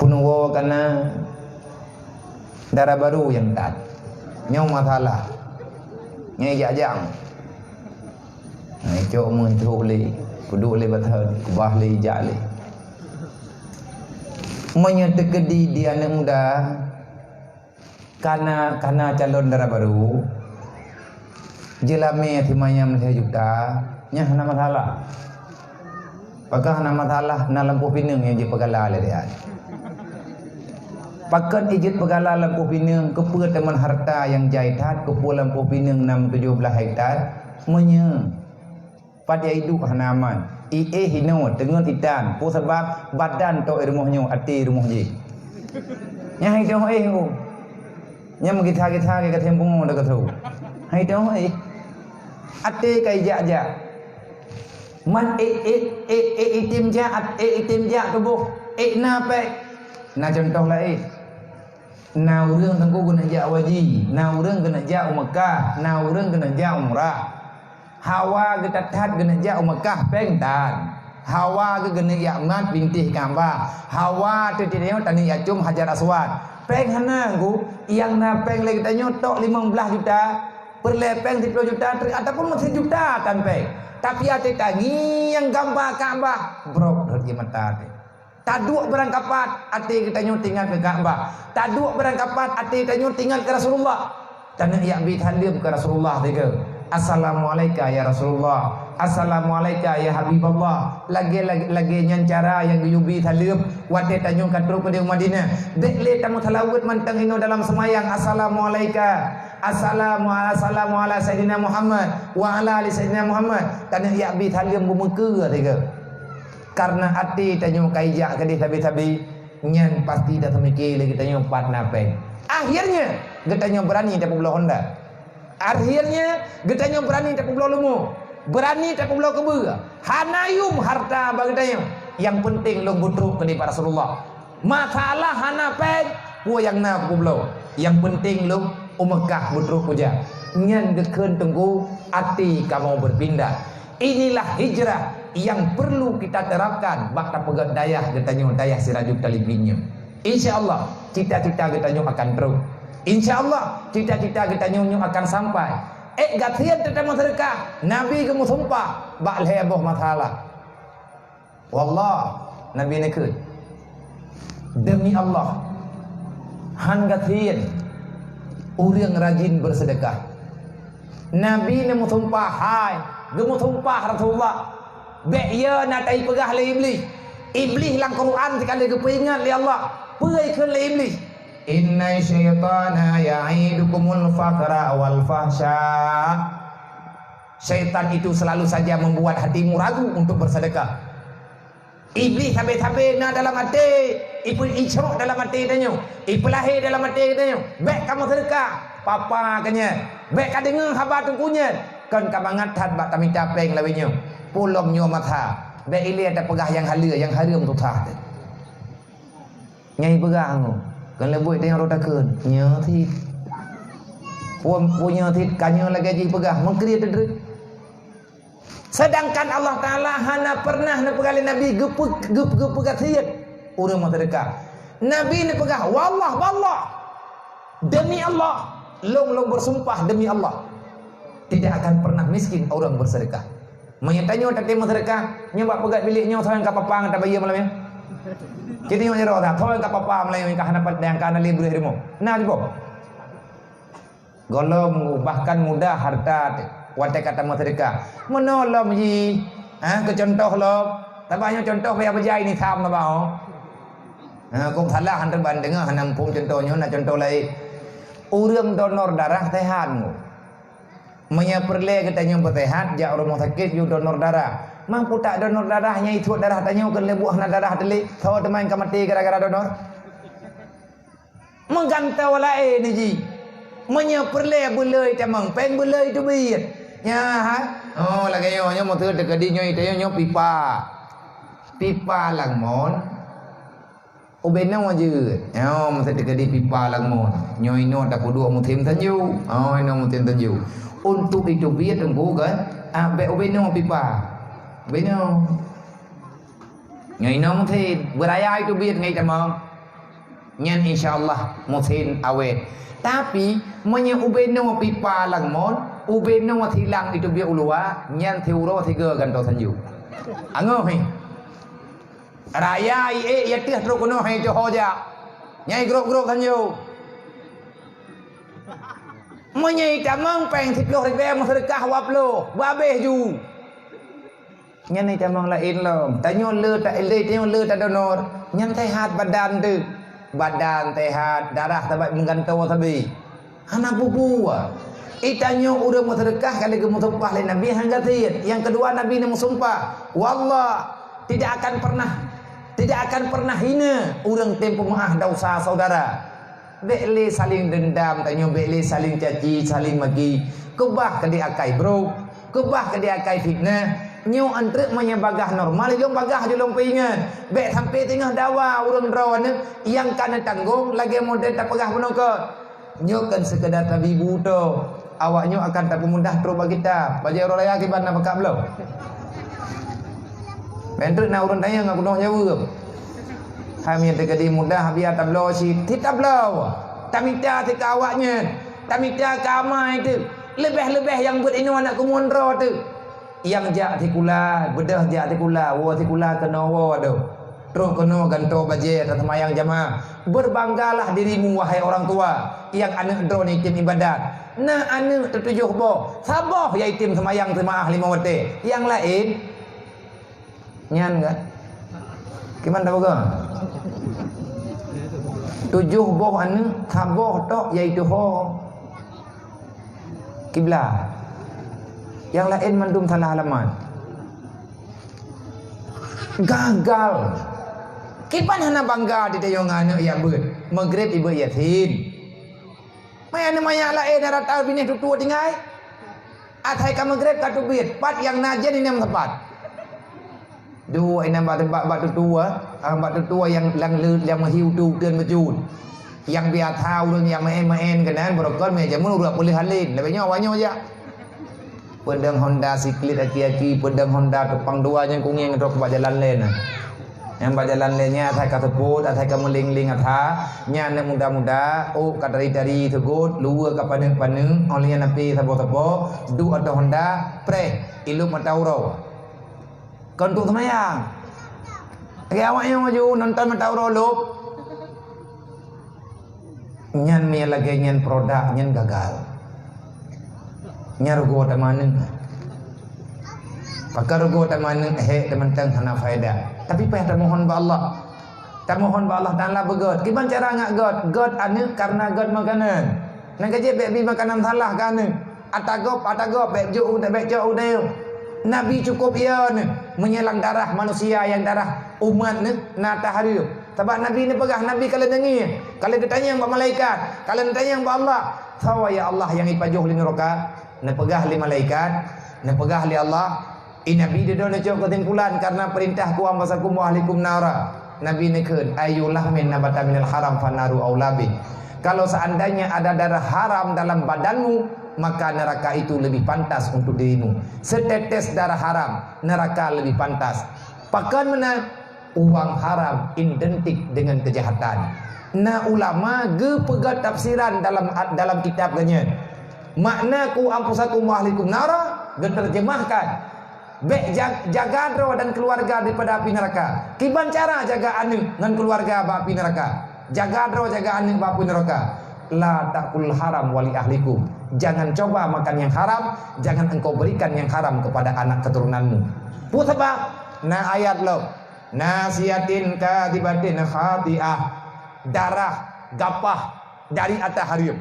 peunuwoe kana, dara barô nyang that. Nyoe masalah. Nyoe jak-jak. Nah, icok meuh icok lé, peuduek lé bak that, keubah lé, ijak lé. Meunyoe teukeudi di aneuëk muda, kana, kana calon dara barô, jeulamé simanyam lhée juta, nyan hana masalah. Pakon hana masalah, na lampôh pineung nyang jipeugala lé dia. Pakon ijeuet peugala lampôh pineung, keupeue teuma harta nyang jai that, keupeue lampôh pineung nam tujoh blaih hektar, meunyoe Pat ya iduek hana aman. I éh inoe teungeut itan. Peue sabab? Badan tok i rumoh nyoe, até i rumoh jih. Nyan hai teuh éh nyoe. Nyan meugisa-gisa lagée gasien pungo dak keusu. Hai teuh éh. Até ka ijak-jak. Man éh, éh, éh, éh item jak, éh item jak tuboh. Éh na péng. Na cuntoh laén. Na ureuëng teungku geuneuk jak haji, na ureuëng geuneuk jak u Meukah, na ureuëng geuneuk jak umrah. Hawa geutat-that geuneuk jak u Meukah péng tan. Hawa geuneuk jak mat bintéh Ka'bah. Hawa teuh tanyoe taneuk jak com Hajar Aswad. Péng hana teungku, nyang na péng lé geutanyoe tok limong blaih juta, peureulée péng siploh juta ataupun meusejuta tan péng. Tapi até tangieng gamba Ka'bah, brok rhot jih mata teuh. Taduek barangkapat até geutanyoe teuingat keu Ka'bah. Taduek barangkapat até tanyoe teuingat keu Rasulullah. Taneuk jak bi saleuem keu Rasulullah sigoe. Assalamualaika ya Rasulullah. Assalamualaika ya Habiballah. Lagée, lagée, lagée nyan cara nyang geuyue bi saleuem watée tanyoe ka trok keudeh u Madinah. Bék lé tameuseulaweuet mantong inoe dalam seumayang. Assalamualaika. Assalamu, assalamu ala Saidina Muhammad wa ala ali Saidina Muhammad. Taneuk jak bi saleuem beumeukeue sigoe. Kareuna até tanyoe ka ijak keudeh sabe-sabe, nyan pasti taseumike lé geutanyoe pat na péng. Akhirnya, geutanyoe beurani tapeubloe honda. Akhirnya, geutanyoe beurani tapeubloe leumo, beurani tapeubloe keubeue. Hana yum harta bak geutanyoe. Nyang peunteng lôn beutrok keudeh bak Rasulullah. Masalah hana péng, peue nyang na kupeubloe. Nyang peunteng lôn u Meukah beutrok kujak. Nyan geukheun teungku até kamoe beupindah. Inilah hijrah nyang perlu kita terapkan bak tapeugét dayah geutanyoe, dayah Sirajul Talibin nyoe. Insya Allah, cita-cita geutanyoe akan trok. Insya Allah, cita-cita geutanyoe nyoe akan sampai. Ék gasien teutamong seudeukah, Nabi geumeusumpah bak lhée boh masalah. Wallah, Nabi neukheun, "Demi Allah, han gasien ureuëng rajin beuseudeukah." Nabi neumeusumpah, hai, geumeusumpah Rasulullah, bék yo na taipeugah lé Iblih. Iblih lam Quran sikali geupeuingat lé Allah. Peue ikheun lé Iblih? "Inna syaitana ya'idukumul faqra wal fahsya." Syaitan itu selalu saja membuat hatimu ragu untuk bersedekah. Iblih sabe-sabe na dalam até, ipe-, icok dalam até tanyoe, ipeulahé dalam até tanyoe. Bék kamoe seudeukah, papa ka nyan. Bék kadeungoe haba teungku nyan, kon ka mangat that bak tamita péng lawét nyoe. Pulom nyoe mata, bék ilée tapeugah nyang haleue, nyang hareuem susah teuh. Nyang ipeugah ngon, kon leubuet teuh nyang rot takheun, nyoe cit. Phon, phon nyoe cit, ka nyoe lagée jih ipeugah, meukriet teudreuk. Sedangkan Allah Taala hana pernah neupeugah lé Nabi geupeu-, geup-, geupeugah syiek ureuëng meuseudeukah. Nabi neupeugah, "Wallah, wallah, demi Allah, lôn, lôn bersumpah demi Allah, tidak akan pernah miskin ureuëng bersedekah." Meunyoe tanyoe tatem meuseudeukah, nyoe bak peugét bilék nyoe, soe nyang ka papa ngon tabayeue malam nyoe? Kita nyoe jaroe that, soe nyang ka papa malam nyoe, ka hana pat-, nyang ka hana lé breueh rumoh. Na diboh. Gohlom bahkan mudah harta teuh watée ka tameuseudeukah. Meunoe lom jih, ha, keu cuntoh lom, Tabah nyoe contoh payah beujai ni tham tabah, oh. Ha, kok salah hana ban deungoe, hana muphom contoh nyoe, na contoh laén. Ureuëng donor darah sehat nyoe. Meunyoe peureulée geutanyoe beuseuhat, jak rumoh sakét yue donor darah. Mampu tak donor darah nyang isuet darah tanyoe keu leubuh hana darah teulé? Soe teuma nyang ka maté gara-gara donor? Meugantoe laén jih. Meunyoe peureulée beuleueh tamong, péng beuleueh teubiet. Nyan ha? Oh, lagée nyoe, nyoe meuteue teukeudi nyoe, nyoe pipa. Pipa lam mon. Ubé noe jeuet. Nyoe meuteue teukeudi pipa lam mon. Nyoe inoe tapeuduek musém tanju. Oh, inoe musém tanju. Untuk iteubiet teungku kan? Ah, bék ubé noe pipa. Ubé noe. Nyoe inoe musém, beuraya iteubiet ngon itamong. Nyan insya Allah musém awét. Tapi, meunyoe ubé noe pipa lam mon, ubé noe silang iteubiet u luwa, nyan siuroe sigoe gantoe sanju. Angoh hé. Raya iék, ya teuh trok keunoe hai teuho jak. Nyan igrôp-grôp sanju. Meunyoe itamong péng siploh ribée meuseudeukah dua ploh, beu abéh ju. Nyan itamong laén lom. Tanyoe le ta-, le tanyoe le tadonor. Nyan sehat badan teuh. Badan sehat, darah sabat meugantoe sabe. Hana bubuwa. Itanyoe ureuëng meuseudeukah ka lheueh geumeusumpah lé Nabi hana gasien. Nyang keudua Nabi na meusumpah, "Wallah, tidak akan pernah, tidak akan pernah hina ureuëng tem peumeuáh desya saudara." Bék lé saling dendam tanyoe, bék lé saling caci, saling maki. Keubah keudéh akai brok, keubah keudéh akai fitnah. Nyoe antreuk meunyoe bagah normal, ilong bagah julong peuingat. Bék sampai teungoh dawa ureuëng droe aneuëk nyang ka neutanggong lagée model tapeugah bunoe keu. Nyoe kan sekedar tabi buto. Awak nyoe akan tapeumudah trok bak kitab. Bajée uroe raya kiban na peukab bloe. Menteri na ureuëng tanyong aku noh jaweueb. Hai meunyoe teukeudi mudah biar tabloe cit. Ti tabloe. Tamita teuka awak nyan. Tamita ka amai teuh. Leubeh-leubeh nyang beuet inoe aneuk keumuen droe teuh. Nyang jak sikula, beudôh jak sikula, woe sikula keunoe woe deuh. Trok keunoe gantoe bajée taseumayang jamaah. Berbanggalah dirimu, wahai orang tua, nyang aneuk droeneuh item ibadat. Na aneuk teutujoh boh, saboh nyang item seumayang jamaah limong watée. Nyang laén, nyan kan? Kiban tapeugah? Tujoh boh aneuk, saboh tok nyang iteuho kiblat. Nyang laén mandum salah alamat. Gagal. Kiban hana bangga di tayong aneuk nyang beuet. Maghrib ibeuet Yasin. Maya aneuk manyak laén rata binéh tutoe tinggai. Asai ka maghrib ka teubiet, pat nyang na jén inong sapat. Duek inong bak, bak, bak tutoe, ah, bak tutoe nyang lang le, nyang meuhiu tu uteuen bacut. Nyang biasa ureuëng nyang maén-maén keunan beurokon mé jameun ureuëng peuleueh halen. Leubeh nyoe awak nyoe jak. Peudong Honda siklit aki-aki, peudong Honda tupang dua nyang kunyeng trok bak jalan laén na. Nyang bak jalan laén nyan asai ka seupôt, asai ka meuling-ling atra, nyan aneuk muda-muda, ôk ka tari-tari seugot, luweue ka paneuk-paneuk, óh lheueh nyan api sapo-sapo, duek ateueh Honda, preh, ilop mata uroe. Kon untuk seumayang. Lagée awak nyoe maju nonton mata uroe lop. Nyan mie lagée nyan produk nyan gagal. Nyan rugoe teuma aneuk. Pakon rugoe teuma aneuk, hék teumantong hana faedah. Tapi payah tamohon bak Allah. Tamohon bak Allah Taala beugét. Kiban cara ngat gét? Gét aneuk karena gét makanan. Nyang ka jeuet bék bi makanan salah keu aneuk. Ata gob, ata gob, bék jok u, bék jok u dayeuh. Nabi cukup iya nyoe meunyelang darah manusia nyang darah umat nyoe na tahareuem. Sabab Nabi neupeugah, Nabi ka lheueh deungoe, ka lheueh geutanyong bak malaikat, ka lheueh neutanyong bak Allah, "Soe ya Allah nyang ipajoh lé nuraka?" Neupeugah lé malaikat, neupeugah lé Allah, i Nabi dudoe neucok keusimpulan, "Karena peurintahku anfusakum wa ahlikum nara." Nabi neukheun, "Ayyu lahmin nabata minal haram fannaru aula bih." Kalau seandainya ada darah haram dalam badanmu, maka neraka itu lebih pantas untuk dirimu. Setetes darah haram, neraka lebih pantas. Pakon meunan? Uang haram identik dengan kejahatan. Na ulama geupeugah tafsiran dalam, dalam kitab geuh nyan. Makna "Ku anfusakum wa ahlikum nara" geuterjemahkan, bék ja-, jaga droe dan keuluwarga daripada api neuraka. Kiban cara jaga aneuk ngon keuluwarga bak api neuraka? Jaga droe, jaga aneuk bak api neuraka. "La ta'kul haram wa li ahlikum." Jangan coba makan yang haram, jangan engkau berikan yang haram kepada anak keturunanmu. Peue sabab? Na ayat lom, "Nasiyatin kadhibatin khati'ah." Darah gapah dari ata hareuem.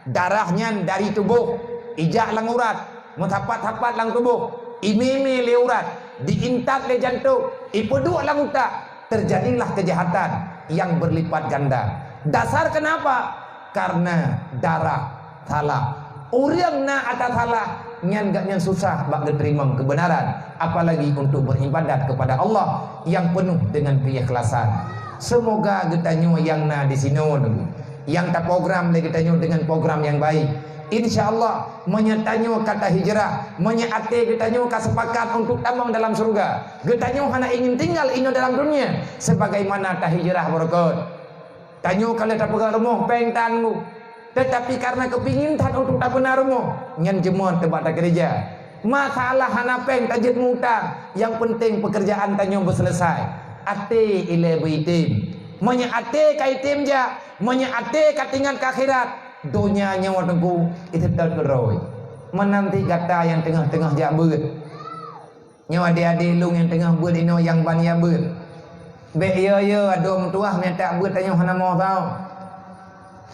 Darah nyan dari tuboh, ijak lam urat, meusapat-sapat lam tuboh, imé-mé lé urat, diintat lé jantong, ipeuduek lam utak, teujadilah keujahatan nyang beurlipat ganda. Dasar keunapa? Kareuna darah salah. Ureuëng na ata salah, nyan gobnyan susah bak geuteurimong keubeunaran, apalagi untuk beuribadat keupada Allah nyang peunoh deungon keuikhlasan. Seumoga geutanyoe nyang na disinoe, nyang taprogram lé geutanyoe deungon program nyang baik. Insya Allah, meunyoe tanyoe ka tahijrah, meunyoe até geutanyoe ka seupakat untuk tamong dalam syeuruga, geutanyoe hana ingin tinggal inoe dalam dunia, sebagaimana tahijrah beureukat. Tanyoe ka lheueh tapeugah rumoh péng tan ngu, teutapi kareuna keupingin that untuk tapeuna rumoh, nyan jeuet teubak takeureuja. Masalah hana péng tajeuet mutang, nyang peunteng peukeurjaan tanyoe beuseuleusai. Até ilée beuitem. Meunyoe até ka item jak, meunyoe até ka teuingat keu akhirat, donya nyoe teungku, iseutôt keudroe. Meunan cit gata nyang teungoh-teungoh jak beuet. Nyoe adék-adék lôn nyang teungoh beuet inoe nyang ban jak beuet. Bék yo-yo adoe meutuwah mita beuet tanyoe hana moh tao.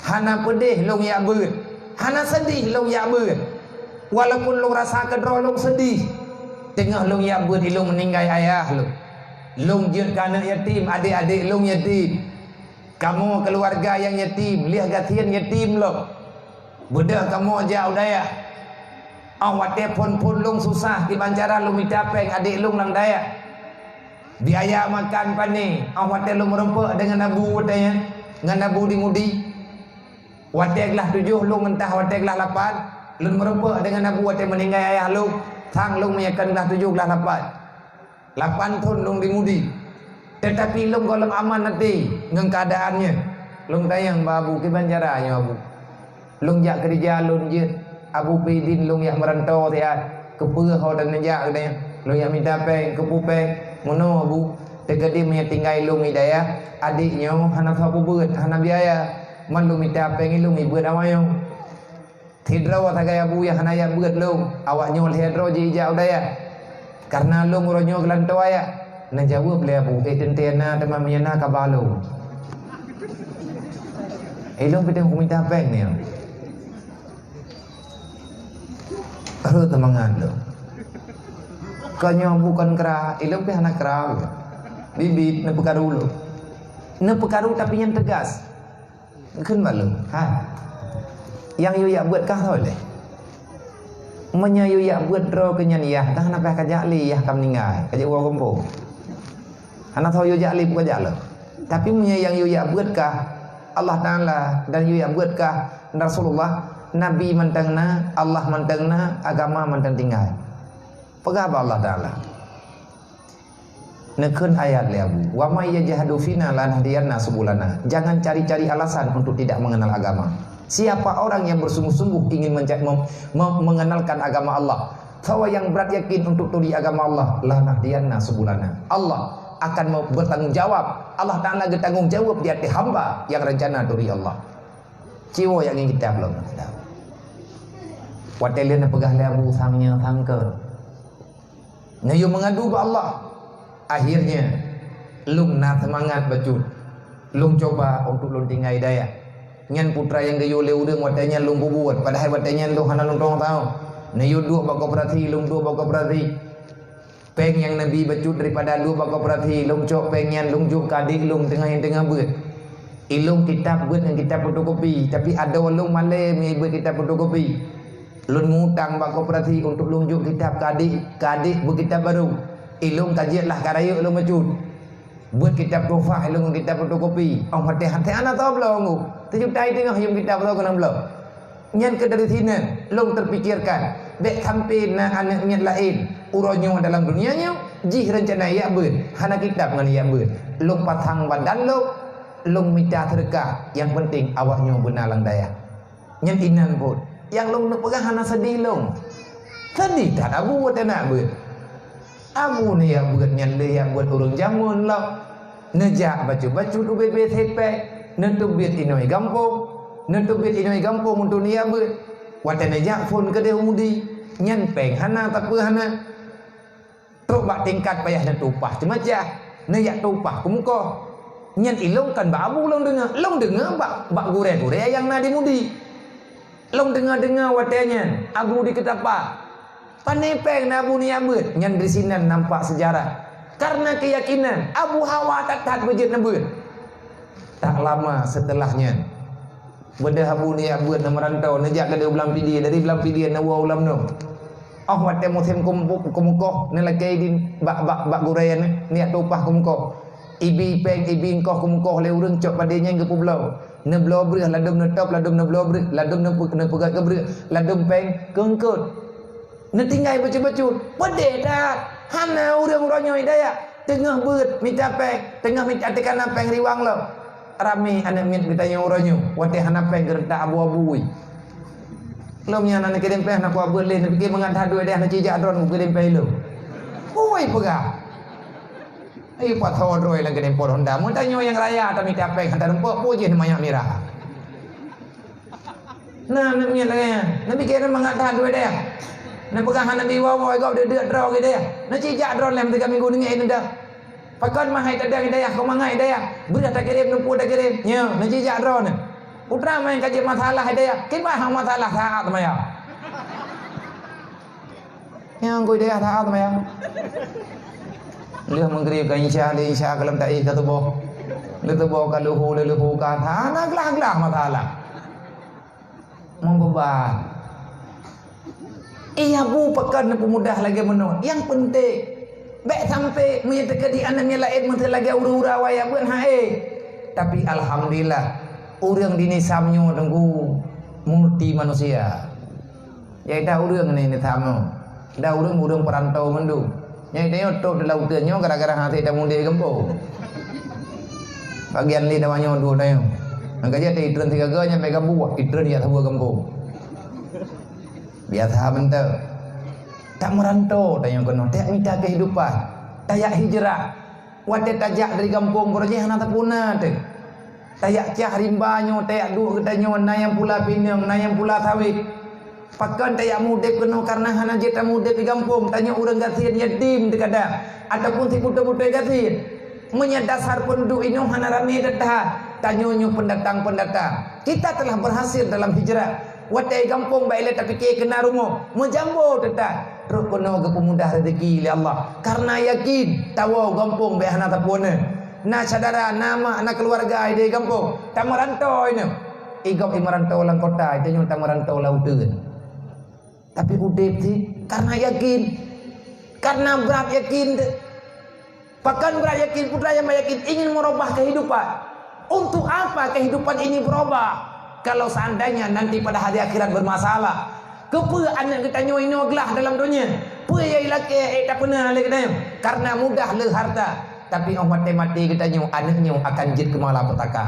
Hana peudeh lôn jak beuet, hana seudeh lôn jak beuet. Walaupun lôn rasa keudroe lôn seudeh, teungoh lôn jak beuet ilôn meuninggai ayah lôn. Lôn jeuet keu aneuk yatim, adék-adék lôn yatim. Kamoe keuluwarga nyang yatim, lheueh gasien yatim lom. Beudôh kamoe jak u dayah. Óh watée phon-phon lôn susah kiban cara lôn mita péng adék lôn lam dayah. Biaya makan pané, óh watée lôn meurumpok deungon abu watée nyan, ngon abu di Mudi. Watée glah tujoh lôn eunteuk watée glah lapan, lôn meurumpok deungon abu watée meuninggai ayah lôn, sang lôn meunyoe kon glah tujoh glah lapan. Lapan thon lôn di Mudi. Teutapi lôn gohlom aman até ngon keuadaan nyan. Lôn tanyong bak abu, "Kiban cara nyoe abu? Lôn jak keureuja lôn jeuet, abu pih idin lôn jak meuranto siat. Keupeue ho dan neujak geutanyoe? Lôn jak mita péng, keupeue péng?" "Meunoe abu, teukeudi meunyoe tinggai lôn i dayah, adék nyoe hana soe peubeuet, hana biaya. Man lôn mita péng ilôn ibeuet awaknyoe." Sidroe sagai abu nyang hana jak beuet lôn, awaknyoe lhée droe jijak u dayah. Kareuna lôn uroe nyoe geulantoe ayah. Neujaweueb lé abu, "Eh, teuntée na, teuma meunyoe na kaba lôn." Ilôn pih teungoh kumita péng nyoe. Rhot teumangat lôn. Kon nyoe abu kon kra, ilôn pih hana kra. Biet-biet neupeukaru lôn. Neupeukaru tapi nyang teugas. Kheun bak lôn, "Hai, nyang yue jak beuet kah soe lé? Meunyoe yue jak beuet droe keu nyan yah, kah na paih ka jak lé, yah ka meuninggai, ka jeuet woe gampông. Hana soe yue jak lé, peue ka jak lom. Tapi meunyoe nyang yue jak beuet kah Allah Taala dan yue jak beuet kah Rasulullah, Nabi mantong na, Allah mantong na, agama mantong tinggai." Peugah bak Allah Taala. Neukheun ayat lé Abu, "Wa may yajhadu fina lanahdiyannah subulana." Jangan cari-cari alasan untuk tidak mengenal agama. Siapa orang yang bersungguh-sungguh ingin menca-, mem-, mem-, mengenalkan agama Allah, bahwa yang berat yakin untuk turi agama Allah, lanahdiyannah subulana. Allah akan me-, bertanggung jawab. Allah Taala geutanggung jawab di ateueh hamba nyang rencana turi Allah. Ciwoe nyang ngieng kitab lom. Watée lheueh neupeugah lé Abu sang nyoe sangka. Neuyue meungadu bak Allah. Akhirnya, lôn na seumangat bacut. Lôn cuba untuk lôn tinggai dayah. Nyan putra nyang geuyue lé ureuëng watée nyan lôn peubuet, padahai watée nyan lôn hana lôn tueng tao. Neuyue duek bak koperasi, lôn duek bak koperasi. Péng nyang neubi bacut daripada duek bak koperasi, lôn cok péng nyan lôn jok keu adék lôn teungoh nyang teungoh beuet. Ilôn kitab beuet ngon kitab fotokopi, tapi adoe lôn malée meuibeut kitab fotokopi. Lôn mutang bak koperasi untuk lôn jok kitab keu adék, keu adék beuet kitab barô. Ilôn ka jeuet lah ka rayeuk lôn bacut. Beuet kitab tuhfah ilôn ngon kitab fotokopi. Óh watée hana hana soe bloe ngon. Teujutai teungoh yuem kitab soe keunong bloe. Nyan keuh dari sinan lôn teupikirkan, bék sampoe na aneuk miet laén uroe nyoe dalam dunia nyoe jih rencana jak beuet, hana kitab ngon jak beuet. Lôn pasang badan lôn, lôn mita seudeukah, nyang peunteng awaknyoe beuna lam dayah. Nyan inan buet. Nyang lôn neupeugah hana seudeh lôn. Seudeh that Abu watée na beuet. Abu neujak beuet nyan lé jak beuet ureuëng jameun lom. Neujak bacut-bacut ubé-bé sipée, neuteubiet inong gampông, neuteubiet inong gampông untuk neujak beuet. Watée neujak phon keudeh u Mudi, nyan péng hana, sapeue hana. Trok bak tingkat payah neutupah teumacah, neujak tupah keumukoh. Nyan ilông kan bak abu lông deungoe, lông deungoe bak, bak gurée-gurée nyang na di Mudi. Lông deungoe-deungoe watée nyan abu di Keutapa. Pané péng na abu neujak beuet, nyan disinan nampak seujarah. Kareuna keuyakinan, abu hawa that-that beujeuet neubeuet. Tak lama seuteulah nyan, beudôh abu neujak beuet, neumeurantô, neujak keudéh u Blang Pidie, dari Blang Pidie neuwoe u Lam Nong. Óh watée musém keumpu-, keumukoh, neulakée idin bak, bak, bak gurée nyan, neujak tupah keumukoh. Ibi péng, ibi eungkoh keumukoh lé ureuëng cok padé nyang geupeubloe. Neubloe breueh, ladôm neutôb, ladôm neubloe breueh, ladôm neupeu-, neupeugot keu breueh, ladôm péng keu eungkôt. Neutinggai bacut-bacut. Peudeh that. Hana ureuëng uroe nyoe hidayah. Teungoh beuet mita péng, teungoh mita teuka na péng riwang lom. Ramé aneuk miet geutanyoe uroe nyoe, watée hana péng geureuntak abu-abu. Lom nyan aneuk keudeung péng hana kuat beuet lé, neupike mangat that duek deh, neucijak droeneuh keudeung péng ilông. Ui peugah. Ai pat tho droe lam keudeung pot Honda. Mun tanyoe nyang raya tamita péng hana rumpok, peue jih manyak mirah. Na aneuk miet lagée nyan, neupike mangat that duek deh. Neupeugah hana bi woe-woe gob deuk-deuk droe geuh deh. Neucijak droeneuh lé meutiga minggu neungét neudeh. Pakon mahai tadang hidayah, keu mangat hidayah. Breueh takirém, neupue takirém. Nyoe, neucijak droeneuh. Putra main ka jeuet masalah hidayah. Kiban hang masalah saát maya. Nyang gui dayah taát maya. Lheueh meugrib ka insya, lheueh insya ka lom taéh ka tuboh. Lheueh tuboh ka luhu, lheueh luhu ka hana glah-glah masalah. Meubeban. Iya bu pakon neupeumudah lagée meunoe. Nyang peunteng, bék sampai meunyoe teukeudi aneuk nyang laén meuteulagée ureuëng-ureuëng awai abeuet hai. Tapi alhamdulillah, ureuëng di Nisam nyoe teungku multi manusia. Jai that ureuëng ni, ni tamu. Dah ureuëng, ureuëng peurantau mandum. Nyai tanyoe top di lautan nyoe gara-gara hase tamudeh gampông. Bagian lé dawa nyoe dua tanyoe. Nyang ka jeuet itreun sigaga nyang mega buah, itreun yak saboh gampông. Biasa mantap. Tak merantau tanyoe keunoe, tak mita kehidupan. Tayak hijrah. Watée tajak dari gampông, uroe jih hana tapuna teuh. Tajak cah rimba nyoe, tajak duek geutanyoe, na nyang pula pineung, na nyang pula sawét. Pakon tajak mudeb keunoe kareuna hana jeuet tamudeb di gampông, tanyoe ureuëng gasien yatim teukadang, ataupun sibeutôi-beutôi gasien. Meunyoe dasar peunduduek inoe hana ramé that-that, tanyoe nyoe peundatang-peundatang. Kita telah berhasil dalam hijrah. Watée gampông bak ilée tapike keu na rumoh, meujambo teutap. Trok keunoe geupeumudah rezeki lé Allah. Kareuna yakin, tawoe gampông bék hana tapue neuh. Na syedara, na mak, na keuluwarga ideh gampông, tameurantau inoe. Igob imeurantau lam kota, tanyoe tameurantau lam uteuen. Tapi udeb cit kareuna yakin. Kareuna brat yakin teuh. Pakon brat yakin, putra nyang yakin ingin merubah kehidupan. Untuk apa kehidupan ini berubah? Kalau seandainya nanti pada hari akhirat bermasalah, keupeue aneuk geutanyoe inoe glah dalam donya? Peue nyang ilakée ék tapeuna lé geutanyoe? Karena mudah le harta, tapi óh maté-maté geutanyoe aneuk nyoe akan jeuet keu malapetaka.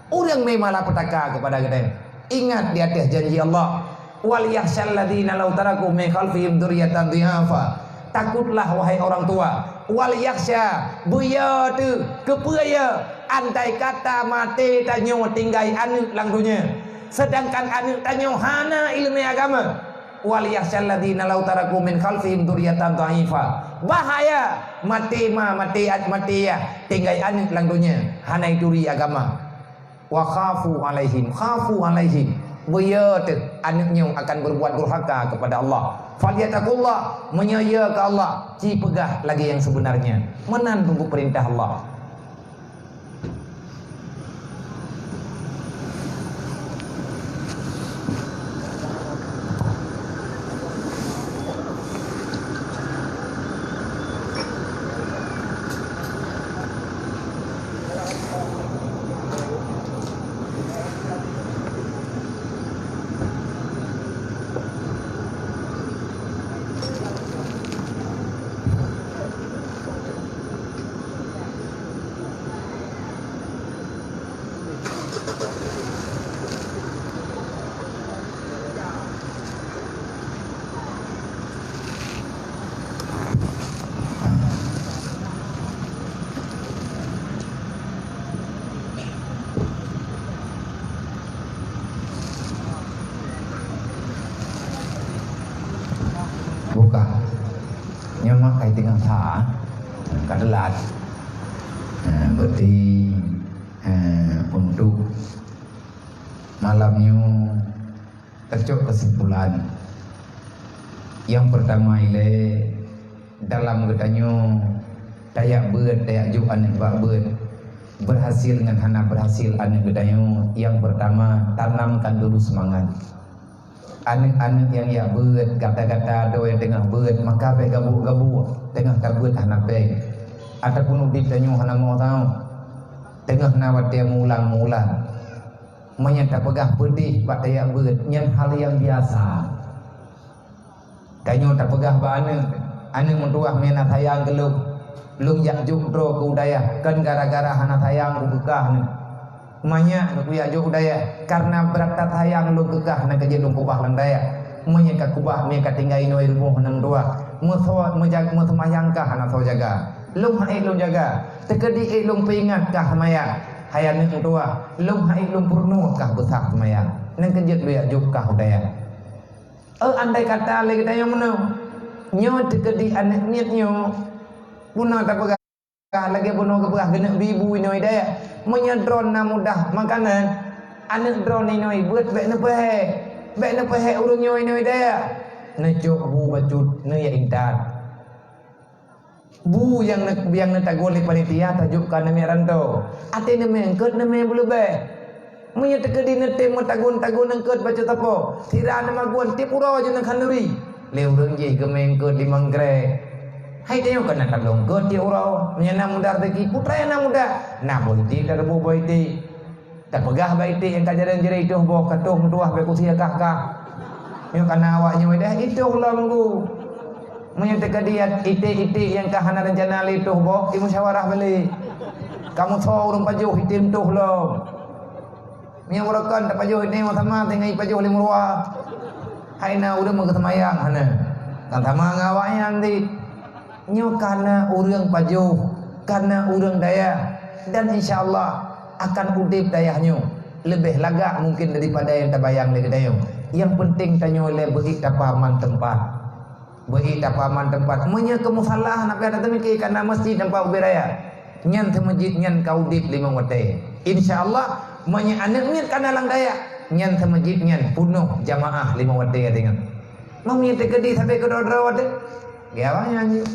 Ureuëng mé malapetaka keupada geutanyoe. Ingat di ateueh janji Allah, "Wal yakhsyal ladzina law taraku min khalfihim dzurriyyatan dhi'afa." Takutlah, wahai orang tua. Wal yakhsya, beuyo teuh, keupeue yo? Andai kata maté tanyoe tinggai aneuk lam donya, sedangkan aneuk tanyoe hana ileumé agama. "Wal yakhsyal ladzina law taraku min khalfihim dzurriyyatan dhi'afa." Bahaya, maté ma, maté at-, maté yah, tinggai aneuk lam donya, hana ituri agama. "Wa khafu 'alaihim, khafu 'alaihim." Beuyo teuh aneuk nyoe akan berbuat durhaka kepada Allah. "Falyattaqullah," meunyoe yo keu Allah, ci peugah lagée nyang sebenarnya. Meunan teungku peurintah Allah. Buka. Nyoe mak kai teungoh that, ka teulat. Ha, berarti, ha, untuk malam nyoe tacok kesimpulan. Yang pertama ilée, dalam geutanyoe tajak beuet, tajak jok aneuk bak beuet, berhasil ngon hana berhasil aneuk geutanyoe, yang pertama, tanamkan dulu semangat. Aneuk-aneuk nyang jak beuet, gata-gata droe nyang teungoh beuet, maka bék gabuk-gabuk, teungoh tabeuet hana péng. Ataupun udeb tanyoe hana mo tau, teungoh na watée meuulang-meuulang. Meunyoe tapeugah peudeh bak tajak beuet, nyan hal nyang biasa. Tanyoe tapeugah bak aneuk, "Aneuk meutuwah, meuhana sayang keu lôn, lôn jak jok droe keu dayah, kon gara-gara hana sayang keu kah nyoe. Manyak keu jak jok dayah, kareuna brat that sayang lôn keu kah, na keuh jeuet lôn keubah lam dayah. Meunyoe ka keubah, meunyoe ka tinggai inoe rumoh aneuk meutuwah, meuso-, meuja-, meuseumayang kah hana soe jaga. Lôn han ék lôn jaga, teukeudi ék lôn peuingat kah seumayang. Hai aneuk meutuwah, lôn han ék lôn peurunoe kah beusah seumayang. Na keuh jeuet lôn jak jok kah u dayah." Oh, andai kata lé geutanyoe meunoe, nyoe teukeudi aneuk miet nyoe, bunoe tapeugah lagée bunoe geupeugah keuneuk bi bu inoe dayah. Meunyoe droeneuh na mudah makanan, aneuk droeneuh inoe beuet bék neupeuhé, bék neupeuhé ureuëng nyoe inoe dayah. Neucok bu bacut, neujak intat. Bu nyang ne-, nyang neutagun lé panitia tajok keu aneuk miet rantô. Até neumé eungkôt neumé beuleubeh. Meunyoe teukeudi neutem meutagun-tagun eungkôt bacut sapo, sira neumagun tieb uroe jeuet neukhanduri. Lé ureuëng jih geumé eungkôt limong krek. Hai tanyoe kana tabloe eungkôt tieb uroe. Meunyoe na mudah rezeki, putra nyang na mudah. Na boh iték, tateupue boh iték. Tapeugah bak iték nyang ka jareueng-jareueng, "Itoh boh, ka toh meutuwah, bék kusie kah-kah." Nyoe kana awak nyoe deh, itoh lom gu. Meunyoe teukeudi iték-iték nyang ka hana reuncana lé toh boh, imusyawarah balek. Kamoe soe ureuëng pajoh iték toh lom. Meunyoe uroe kon tapajoh iték sama teungoh ipajoh lé meurua. Hai na ureuëng meugeuseumayang hana. Kan sama ngon awak nyan di. Nyoe kana ureuëng pajoh, kana ureuëng dayah, dan insya Allah akan udeb dayah nyoe leubeh lagak mungken daripada nyang tabayang lé geutanyoe. Nyang penting tanyoe lé beuék tapaman teumpat. Beuék tapaman teumpat. Meunyoe keu musala hana payah tateumiki, kana masjid teumpat ubé raya. Nyan seumeujid nyan ka udeb limong watée. Insya Allah, meunyoe aneuk miet kana lam dayah, nyan seumeujid nyan peunoh jamaah limong watée deungon. Meunyoe teukeudi sabe keudroe-droe watée. Gaya awak nyan jih.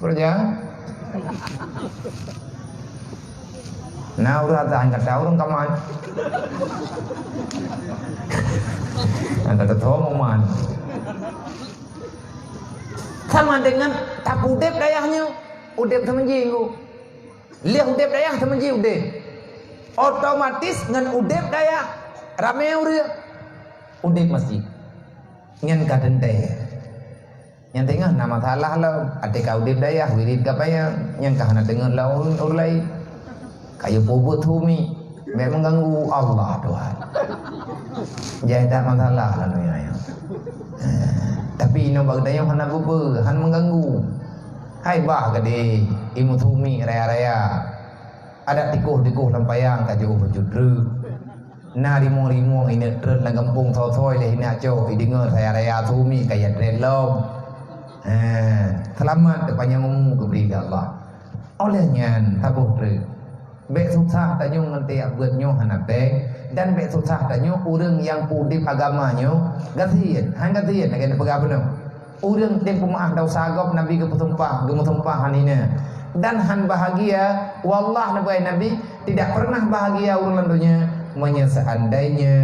Beureuja. Na ureuëng ata han gata ureuëng kaman. Ata teutho moman. Sama dengan tapudeb dayah nyoe, udeb seumeujid nyoe. Lheueh udeb dayah seumeujid udeb. Otomatis ngon udeb dayah ramé ureuëng. Udeb masjid. Nyan ka teuntée. Nyang teungoh na masalah lom, até ka udeb dayah, wirit ka panyang, nyang ka hana teungeut lom ureuëng, ureuëng laén. Ka yue peubuet humi, bék mengganggu Allah Tuhan. Jai that masalah lalu nyoe. Eh, tapi inoe bak geutanyoe hana beube, hana mengganggu. Hai bah geude, imeutumi raya-raya. Adak tikoh-tikoh lam panyang ka jiôh bacut treuk. Na rimong-rimong ineuk treuk lam gampông soe-soe lé ineuk cok, ideungoe raya-raya sumi ka ya treuk lom. Ha, seulamat teupanyang umu geubri lé Allah. Óh lheueh nyan, saboh treuk. Bék susah tanyoe ngon tajak beuet nyoe hana péng, dan bék susah tanyoe ureuëng nyang peudeb agama nyoe gasien, han gasien lagée neupeugah bunoe. Ureuëng tem peumeuáh desya gob Nabi geupeusumpah, geumeusumpah han inan. Dan han bahagia, wallah neupeugah Nabi, tidak pernah bahagia ureuëng lam donya, meunyoe seandainya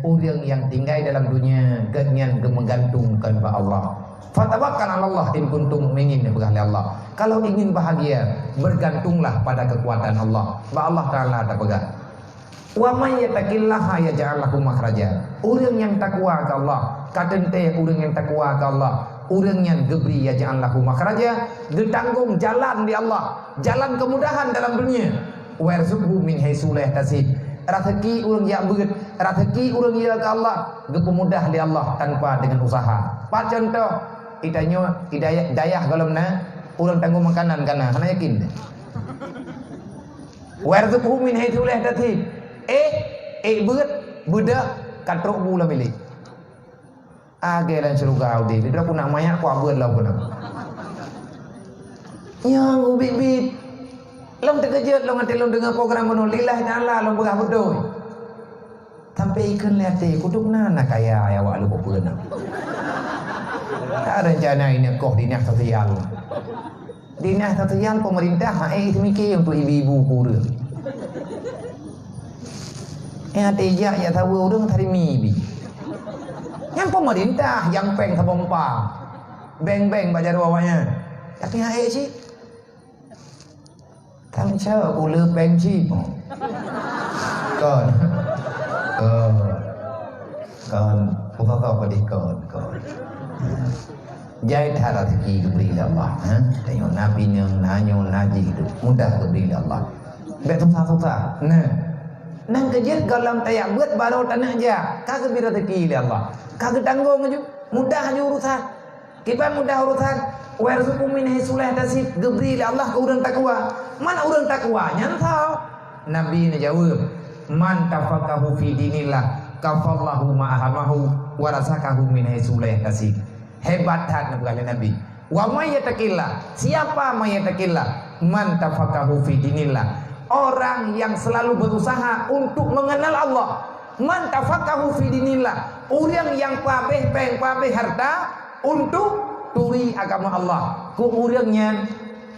ureuëng nyang tinggai dalam donya geuhnyan geumeugantungkan bak Allah. "Fatawakkal 'alallah in kuntum mu'minin," neupeugah lé Allah. Kalau ingin bahagia, bergantunglah pada kekuatan Allah. Bak Allah Taala tapeugah. "Wa may yattaqillaha yaj'al lahu makhraja." Ureuëng nyang takwa keu Allah, ka teuntée ureuëng nyang takwa keu Allah, ureuëng nyan geubri yaj'al lahu makhraja, geutanggong jalan di Allah, jalan kemudahan dalam dunia. "Wa yarzuqhu min haitsu la yahtasib." Raseuki ureuëng jak beuet, raseuki ureuëng yue keu Allah, geupeumudah lé Allah tanpa deungon usaha. Pat contoh, itanyoe, idayah, dayah gohlom na, ureuëng tanggong makanan ka na, hana yakin. "Wa yarzuqhu min haitsu la yahtasib." Eh, eh beuet, beudôh, ka trok bu lam bilék. Agée lam syeuruga udeb. Di droe ku nak manyak ku abeuet lom keunoe. Nyang ubit-bit. Lôn teukeujot lôn até lôn deungoe program bunoe. Lillahi ta'ala lôn peugah beutôi. Sampai ikheun lé até, kuduek na, na kaya ya awak lôn peue na. Ka rencana ineuk koh dinas sosial. Dinas sosial pemerintah hana seumiké untuk ibu-ibu kureueng. Nyang até jak, jak saweue ureueng tari mi bi. Nyang pemerintah nyang péng saboh meupa. Beng-beng bak jaroe awaknyan. Tapi hana cit. Kan cok uleue péng cit. Kon. Kon. Kon. Buka kau pedih kon. Kon. Jai that rezeki geubri lé Allah, ha? Tanyoe na pineung, na nyoe, na jih tu. Mudah geubri lé Allah. Bék susah-susah. Nah. Nang keujeuet gohlom tajak beuet barô taneuk jak, ka geubri rezeki lé Allah. Ka geutanggong laju, mudah laju urusan. Kiban mudah urusan, "Wa yarzuqhu min haitsu la yahtasib," geubri lé Allah keu ureueng takwa. Man ureueng takwa nyan soe? Nabi neujaweueb, "Man tafaqahu fi dinillah, kafallahu ma ahamahu, wa razaqahu min haitsu la yahtasib." Hebat that neupeugah lé Nabi. "Wa may yattaqillah," siapa may yattaqillah? "Man tafaqahu fi dinillah," orang yang selalu berusaha untuk mengenal Allah. "Man tafaqahu fi dinillah," ureueng nyang pabeh péng, pabeh harta untuk turi agama Allah. Keu ureueng nyan,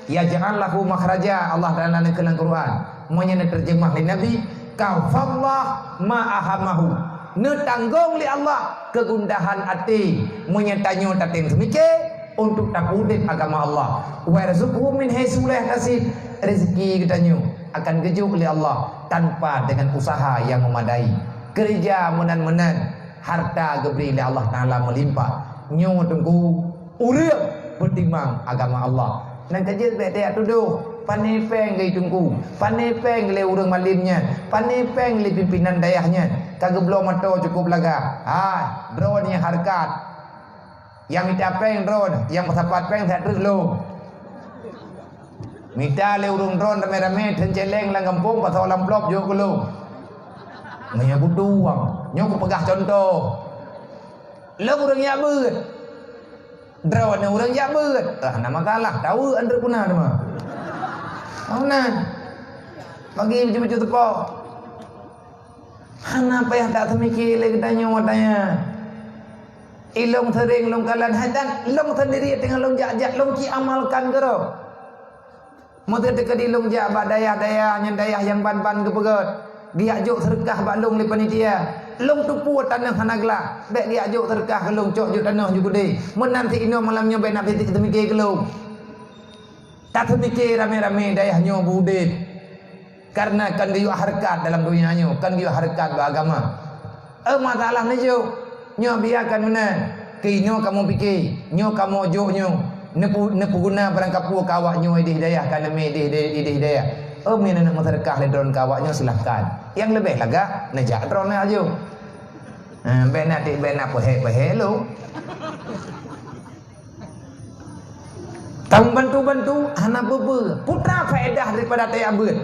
"Yaj'al lahu makhraja," Allah Taala neukheun lam Quran. Meunyoe neuteurjeumah lé Nabi, "Kafallah ma ahamahu," neutanggong lé Allah keugundahan até meunyoe tanyoe tatem seumiké untuk tapeudeb agama Allah. "Wa yarzuqhu min haitsu la yahtasib," rezeki geutanyoe akan geujok lé Allah tanpa dengan usaha nyang meumadai. Keureuja meunan-meunan, harta geubri lé Allah Taala meulimpah. Nyoe teungku, ureueng peutimang agama Allah. Nang keujeuet bék tajak tudoh, "Pané péng geuh teungku, pané péng lé ureueng malém nyan, pané péng lé pimpinan dayah nyan, ka geubloe mata cukôp lagak." Hai, droeneuh hareukat. Nyang mita péng droeneuh, nyang peusapat péng that treuk lôn. Mita lé ureueng droeneuh ramé-ramé, theun céléng lam gampông, pasoe lam amplop jok keu lôn. Meunyoe butuh uang, nyoe kupeugah cuntoh. Lôn ureueng jak beuet. Droeneuh ureueng jak beuet. Ah, hana masalah, tahu Andrew Puna teuma. Hana. Bagi bacut-bacut teupok. Hana payah that seumiké lé geutanyoe watée nyan. Ilôn seuring lôn kalon hai dan lôn sendiri teungoh lôn jak-jak lôn ci amalkan keudroe. Meuteukeudi lôn jak bak dayah-dayah nyang dayah nyang ban-ban geupeugét, geujak jok seureukah bak lôn lé panitia. Lôn tupue tanoh hana glak, bék geujak jok seureukah keu lôn, cok jok tanoh ju keudeh. Meunan si inoe malam nyoe bék na pih seumiké keu lôn. Taseumike ramé-ramé dayah nyoe beu udeb, kareuna kon geuyue hareukat dalam donya nyoe, kon geuyue hareukat bak agama. Eh, masalah neujok, nyoe biakan meunan. Keu inoe kamoe pike, nyoe kamoe jok nyoe, neupu-, neupeuguna barang kapeue keu awak nyoe ideh dayah, ka neumé ideh, ideh, ideh dayah. Eh, meunyoe neuk meuseudeukah lé droeneuh keu awak nyoe, silahkan. Nyang leubeh lagak, neujak droeneuh laju. Eh, bék na, bék na peuhék-peuhék lom. Tameubantu-bantu hana beubeue. Peue teuma faedah daripada tajak beuet?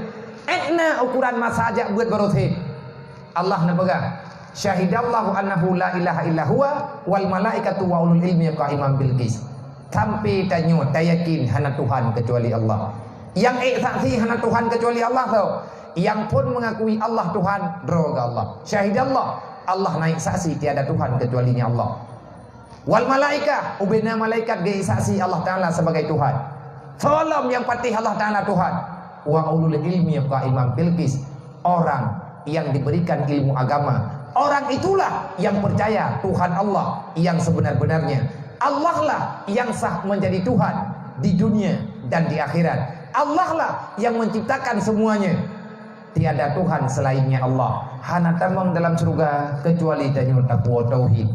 Ék na ukoran masa jak beuet baroe seb. Allah neupeugah, "Syahidallahu annahu la ilaha illa huwa wal malaikatu wa ulul ilmi qaiman bil qis." Sampai tanyoe tayakin hana Tuhan kecuali Allah. Nyang ék saksi hana Tuhan kecuali Allah soe? Nyang phon mengakui Allah Tuhan, droe geuh Allah. Syahidallah, Allah na ék saksi tiada Tuhan kecuali-Nya Allah. Wal malaikah, ubena malaikat geuék saksi Allah Taala sebagai Tuhan. Soe lom nyang patéh Allah Taala Tuhan? Wa ulul ilmi qaiman bil qis. Orang yang diberikan ilmu agama, orang itulah yang percaya Tuhan Allah yang sebenar-benarnya. Allah lah yang sah menjadi Tuhan di dunia dan di akhirat. Allah lah yang menciptakan semuanya. Tiada Tuhan selain-Nya Allah. Hana tamong dalam syeuruga kecuali tanyoe tapuwoe tauhid.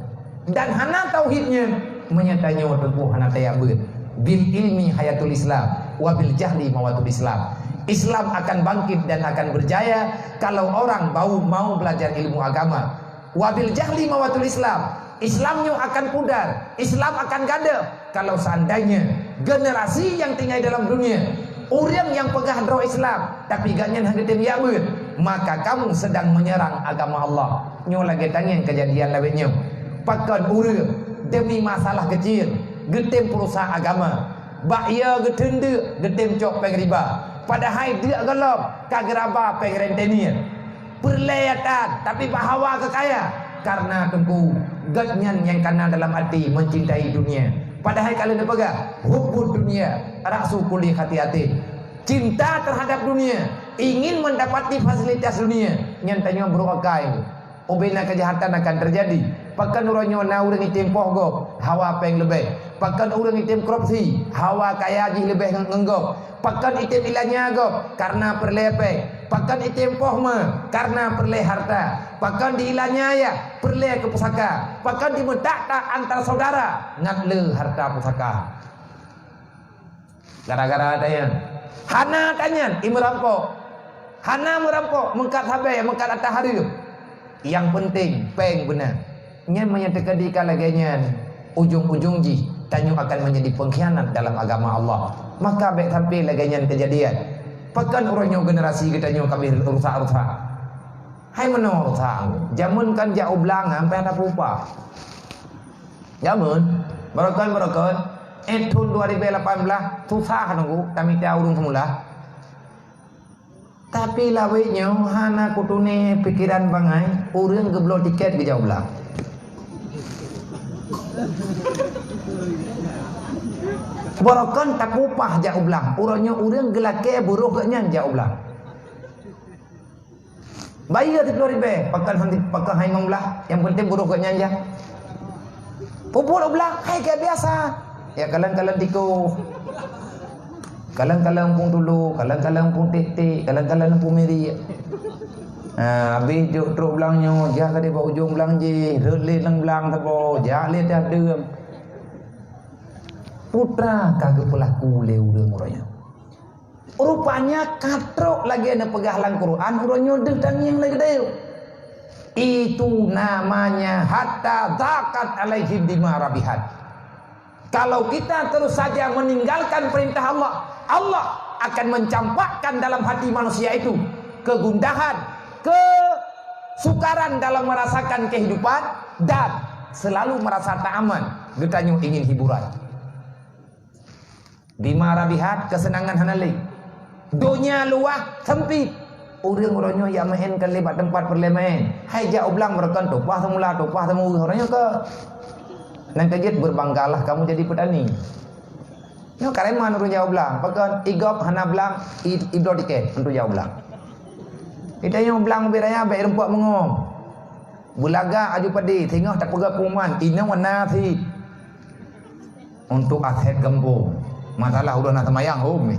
Dan hana tauhid nyan, meunyoe tanyoe teungku hana tajak beuet. Bil ilmi hayatul Islam, wa bil jahli mawatul Islam. Islam akan bangkit dan akan berjaya kalau orang bau, mau belajar ilmu agama. Wa bil jahli mawatul Islam. Islam nyoe akan pudar, Islam akan gadôh kalau seandainya generasi yang tinggai dalam dunia, ureuëng nyang peugah droe Islam, tapi gobnyan hana geutem jak beuet, maka kamu sedang menyerang agama Allah. Nyoe lagée tangieng keujadian lawét nyoe. Pakon ureuëng Demi masalah keucil, geutem peurusak agama. Bak ie geuteun deuk, geutem cok péng riba. Padahai deuk gohlom ka geuraba péng rentenir. Peureulée tan, tapi bak hawa keu kaya. Karena Teungku, gobnyan nyang kana dalam até meucintai dunia. Padahai ka lheueh neupeugah, "Hubbud dunya ra'su kulli khati'atin." Cinta terhadap dunia, ingin mendapati fasilitas dunia, nyan tanyoe brok akai. Ubena keujahatan akan teujadi. Pakon uroe nyoe na ureuëng item poh gob, hawa péng leubeh. Pakon ureuëng item korupsi, hawa kaya jih leubeh ngon, ngon gob. Pakon item ilanya gob, karena peureulée péng. Pakon item poh ma, karena peureulée harta. Pakon diilanya yah, peureulée keu pusaka. Pakon dimeutak-tak antara saudara, ngat le harta pusaka. Gara-gara tanyan. Hana tanyan, i meurampok. Hana meurampok, meukat sabe, meukat ata hareuem. Nyang peunteng, péng beuna. Nyan meunyoe teukeudi ka lagée nyan, ujong-ujong jih tanyoe akan menjadi pengkhianat dalam agama Allah. Maka bék sampai lagée nyan keujadian. Pakon uroe nyoe generasi geutanyoe ka abéh rusak-rusak. Hai meunoe rusak. Jameun kan jak u blang sampai hana peue-peue. Jameun, barokon-barokon, eh, thon dua ribu lapan belas, susah nunggu, tamita ureuëng semula. Tapi lawét nyoe hana kutuné pikeran bangai, ureuëng geubloe tiket geujak u blang. Barokon takupah jak u blang, uroe nyoe ureuëng geulakée buroh geuh nyan jak u blang. Bayeue siplôh ribée, pakon han, pakon hai mong blah, nyang peunteng buroh geuh nyan jah. Peubuet u blang, hai keu biasa. Ya, kalon-kalon tikus. Kalon-kalon pung tulu, kalon-kalon pung tiek-tiek, kalon-kalon pung miri. Ha, habéh jok trok blang nyoe, jah ka di bak ujong blang jih, rhot lé lam blang saboh, jak lé dah deuem. Putra ka geupeulaku lé ureuëng uroe nyoe. Rupanya ka trok lagée neupeugah lam Quran, uroe nyoe deuh tangieng lagée deuh. Itu namanya hatta zaqat alaihim bima rabihat. Kalau kita terus saja meninggalkan perintah Allah, Allah akan mencampakkan dalam hati manusia itu kegundahan, kesukaran dalam merasakan kehidupan, dan selalu merasa tak aman. Geutanyoe ingin hiburan. Bima rabihat, keuseunangan hana lé. Donya luwah, sempit. Ureuëng uroe nyoe jak meu'en ka lé bak teumpat peureulée meu'en. Hai jak u blang barokon tumpah seumula, tumpah seumureuh uroe nyoe keu. Nyan keuh jeuet, berbanggalah kamu jadi petani. Nyoe kareman ureuëng jak u blang, pakon i gob hana blang, i, ibloe tiket untuk jak u blang. Geutanyoe u blang ubit raya bék rumpok meungoh. Beulagak aju padé, singoh tapeugah pengumuman, inoe na sit. Untuk aset gampông. Masalah udah na seumayang, hom.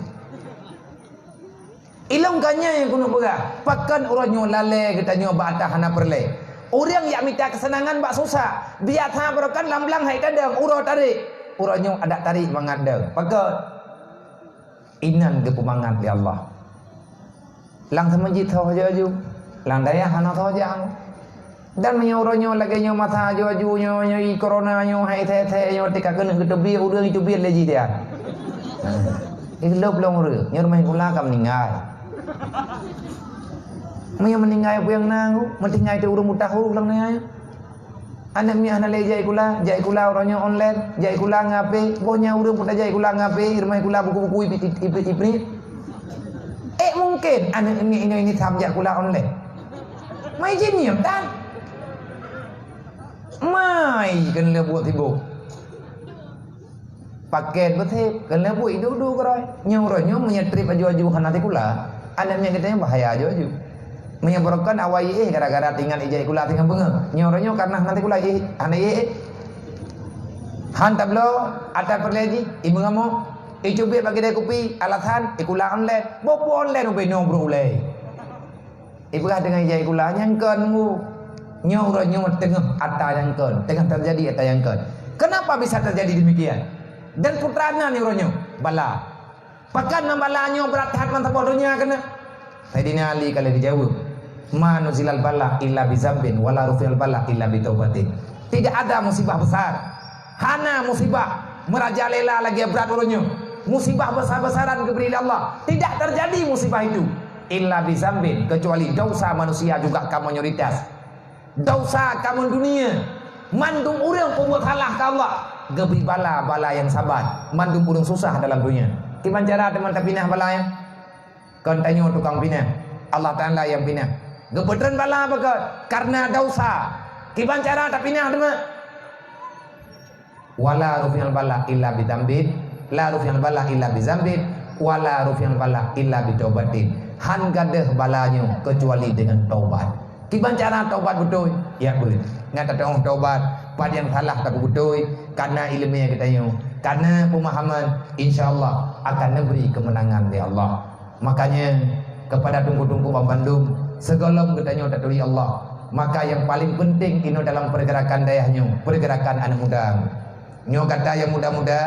Ilong ka nyan nyang keuneuk peugah, pakon uroe nyoe lalée geutanyoe bak ata hana peureulée. Ureuëng jak mita keuseunangan bak susah, biasa barokon lam blang hai tadong, uroe tarek. Uroe nyoe adak tarek mangat dong. Pakon? Inan geupeumangat lé Allah. Lam seumeujid tho aju-aju, lam dayah hana tho jak. Dan meunyoe uroe nyoe lagée nyoe masa aju-aju nyoe, nyoe i corona nyoe hai the-the nyoe tika keuneuk geuteubiet, ureuëng iteubiet lé jih dia. Ilop lom ureuëng, nyoe rumoh sikula ka meuninggai. Meunyoe meuninggai peue nyang na, meutinggai teuh ureuëng mutahu lam dayah nyoe. Aneuk miet hana lé jai kula, jai kula uroe nyoe online, jai kula ngon HP, boh nyan ureuëng peutajai kula ngon HP, rumoh kula buku-buku ipri-, ipri-, ipri. Eh, mungkin aneuk miet inoe ini tham jak kula online. Mai jih nyium tan. Mai keuneuk buet sibuk. Paket beutép, keuneuk buet idu-du keurôi. Nyoe uroe nyoe meunyoe treb aju-aju hana sikula, aneuk miet geutanyoe bahaya aju-aju. Meunyoe barokon awai iéh gara-gara teuingat ijak sikula teungoh beungoh. Nyoe uroe nyoe karena hana sikula iéh, hana iéh. Han tabloe atra peureulée jih, imeungamok, icubiet bak keude kupi, alasan ikula online. Boh peue online ubé nyoe brok ulée. Ipeugah teungoh ijak sikula nyang kon nunggu. Nyoe uroe nyoe teungoh atra nyang kon, teungoh teujadi atra nyang kon. Kenapa bisa terjadi demikian? Dan putra na nyoe uroe nyoe bala. Pakon na bala nyoe brat that ban saboh donya keuneuk? Saidina Ali ka lheueh geujaweueb, "Ma nuzilal bala illa bi zambin, wa la rufi'al bala illa bi taubatin." Tidak ada musibah besar. Hana musibah meurajalela lagée brat uroe nyoe. Musibah besar-besaran geubri lé Allah. Tidak terjadi musibah itu illa bi zambin, kecuali dosa manusia juga ka mayoritas. Dosa ka mendunia. Mandum ureuëng peubuet salah keu Allah, geubri bala-bala nyang saban. Mandum ureuëng susah dalam dunia. Kiban cara teuma tapinah bala nyan? Kon tanyoe tukang pinah, Allah Taala nyang pinah. Geupeutreun bala beugot karena dosa. Kiban cara tapinah teuma? Wala rufi'al bala illa bidzambin, la rufi'al bala illa bidzambin, wala rufi'al bala illa bitaubatin. Han gadeuh bala nyoe keucuali deungon taubat. Kiban cara taubat beutôi? Ya beuet. Ngat tatu'oh taubat, pat nyang salah tapeubeutôi, kana iéleumé geutanyoe, kana peumahaman, insya Allah akan neubri keumeunangan lé Allah. Makanya, kepada teungku-teungku banmandum, sigohlom geutanyoe taturi Allah, maka nyang paling penting inoe dalam pergerakan dayah nyoe, pergerakan aneuk muda. Nyoe gata nyang muda-muda,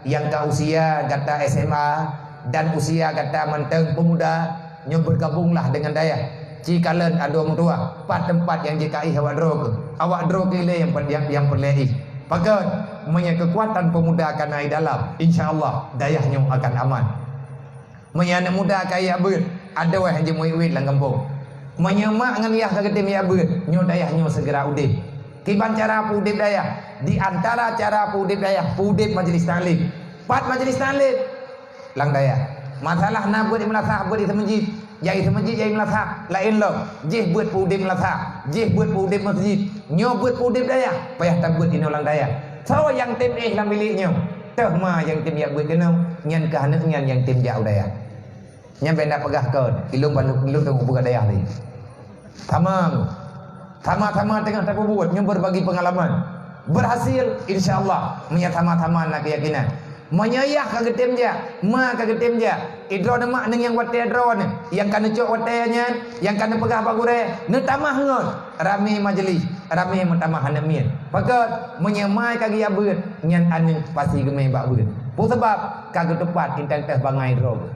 nyang ka usia gata S M A dan usia gata mantong peumuda, nyoe bergabunglah dengan dayah. Ci kalon adoe meutuah, pat teumpat nyang jikaih awak droe keuh. Awak droe keuh lé nyang, nyang, nyang peureulée ih. Pakon, meunyoe keukuatan peumuda kana i dalam, insya Allah dayah nyoe akan aman. Meunyoe aneuk muda kaya beuet, adoe han jimuet-uet lam gampông. Meunyoe mak ngon yah ka geutem jak beuet, nyoe dayah nyoe segera udeb. Kiban cara peuudeb dayah? Di antara cara peuudeb dayah, peuudeb majlis taklim. Pat majlis taklim? Lam dayah. Masalah na beuet di meulasah, beuet di seumeujid. Jai seumeujid, jai meulasah, laén lom. Jih beuet peuudeb meulasah, jih beuet peuudeb meuseujid. Nyoe beuet peuudeb dayah, payah tabeuet inoe lam dayah. Soe nyang tem éh lam bilék nyoe? Toh ma nyang tem jak beuet keunoe, nyan keuh aneuk nyan nyang tem jak u dayah. Nyan bèk na peugah kon, ilôn ban lôn teungoh peugah dayah tadi. Tamam. Sama-sama teungoh tapeubuet, nyoe berbagi pengalaman. Berhasil, insya Allah, meunyoe sama-sama na keuyakinan. Meunyoe yah ka geutem jak, ma ka geutem jak, idroe neumak ngon nyang watèe droeneuh, nyang ka neucok watèe nyan, nyang ka neupeugah bak gurèe, neutamah ngon ramé majelis, ramé meutamah aneuk miet. Pakon, meunyoe ma ka geujak beuet, nyan aneuk pasti geumé bak beuet. Peue sabab? Ka geutupat intan teuh bangai droe geuh.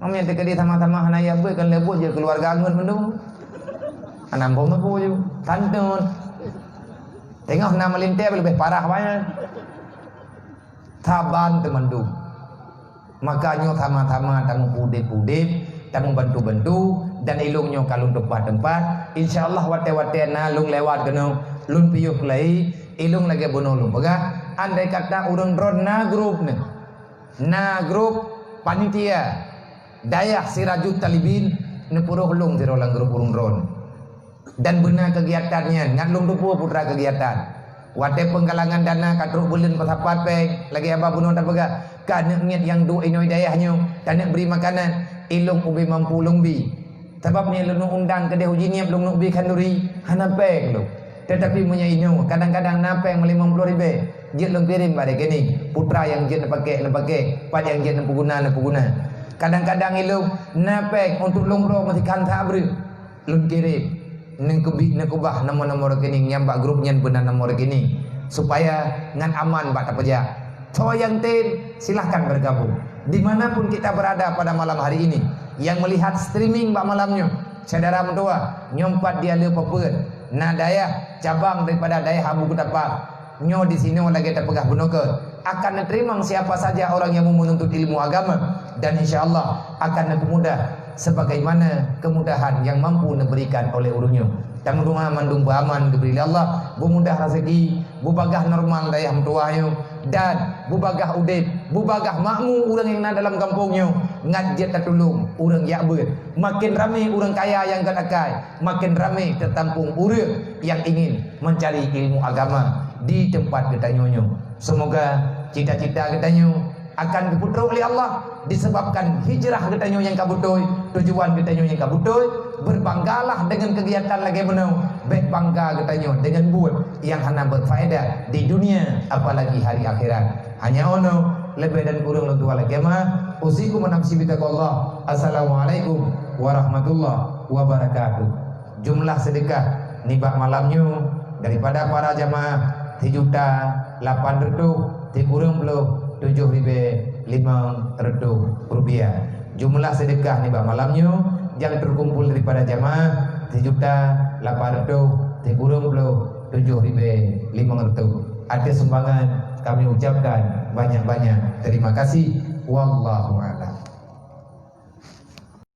Meunyoe teukeudi sama-sama hana jak beuet, kon lé buet jeuet keuluwarga ngon mandum. Hana muphom sapeue ju. Tantun. Teungoh na meulintèe leubeh parah banyak. Saban teumandum. Maka nyoe sama-sama tameuudeb-udeb, tameubantu-bantu, dan ilôn nyoe ka lôn teumpat-teumpat. Insya Allah watèe-watèe na lôn lewat keunoe, lôn piôh keulai, ilôn lagèe bunoe lôn peugah, andai kata ureueng droen na grup nyoe. Na grup panitia dayah Sirajut Talibin neupuroh lôn sidroe lam grup ureueng droen. Dan beuna keugiatan nyan, ngat lôn teupeue putra keugiatan. Watèe peunggalangan dana ka trok buleuen peusapat péng, lagèe haba bunoe tapeugah, keu aneuk miet nyang duek inoe dayah nyoe, taneuk bri makanan, ilôn ubé mampu lôn bi. Sabab meunyoe lôn undang keudeh uji ngiep lôn neuk bi khanduri, hana péng lôn. Teutapi meunyoe inyoe kadang-kadang na péng meulimong ploh ribèe, jeuet lôn kirém bak rekening. Putra nyang jeuet neupaké, neupaké, pat nyang jeuet neupeuguna, neupeuguna. Kadang-kadang ilôn na péng untuk lôn broe meusikan that breueh, lôn kirém. Neukeubi-, neukeubah nomor-nomor rekening nyang bak grup nyan beuna nomor rekening, supaya ngan aman bak tapeujak. Soe nyang tem, silahkan bergabung. Di mana pun kita berada pada malam hari ini, yang melihat streaming bak malam nyoe, syedara meutuah, nyoe pat di aleue peue-peue, na dayah cabang daripada dayah Abu Kutapa. Nyoe di sinoe lagèe tapeugah bunoe keuh, akan neuteurimong siapa saja orang yang mau menuntut ilmu agama, dan insya Allah akan neupeumudah sebagaimana kemudahan yang mampu neuberikan oleh ureueng nyoe. Tameudoa mandum beuaman geubri lé Allah, beumudah raseuki, beubagaih normal dayah meutuwah nyoe, dan beubagaih udeb, beubagaih makmu ureueng nyang na dalam gampông nyoe, ngat jeuet tatulông ureueng jak beuet. Makin ramé ureueng kaya nyang gét akai, makin ramé teutampông ureueng nyang ingin meucari ilmu agama di teumpat geutanyoe nyoe. Seumoga cita-cita geutanyoe akan geupeutrok lé Allah disebabkan hijrah geutanyoe nyang ka beutôi, tujuan geutanyoe nyang ka beutôi. Beubanggalah deungon keugiatan lagèe meunoe, bèk bangga geutanyoe deungon buet nyang hana beufaedah di dunia, apalagi hari akhirat. Hanya nyoe, leubeh dan kureueng lôn tuan lagèe meuah. Usikum wa nafsi bitaqwallah. Assalamualaikum warahmatullahi wabarakatuh. Jumlah seudeukah nibak malam nyoe daripada para jamaah sijuta lapan reutôh sikureueng ploh tujoh ribèe limong reutôh rupiah. Jumlah seudeukah nibak malam nyoe nyang teukumpul daripada jamaah sijuta lapan reutôh sikureueng ploh tujoh ribèe limong reutôh. Atas sumbangan kami ucapkan banyak-banyak terima kasih. Wallahu a'lam.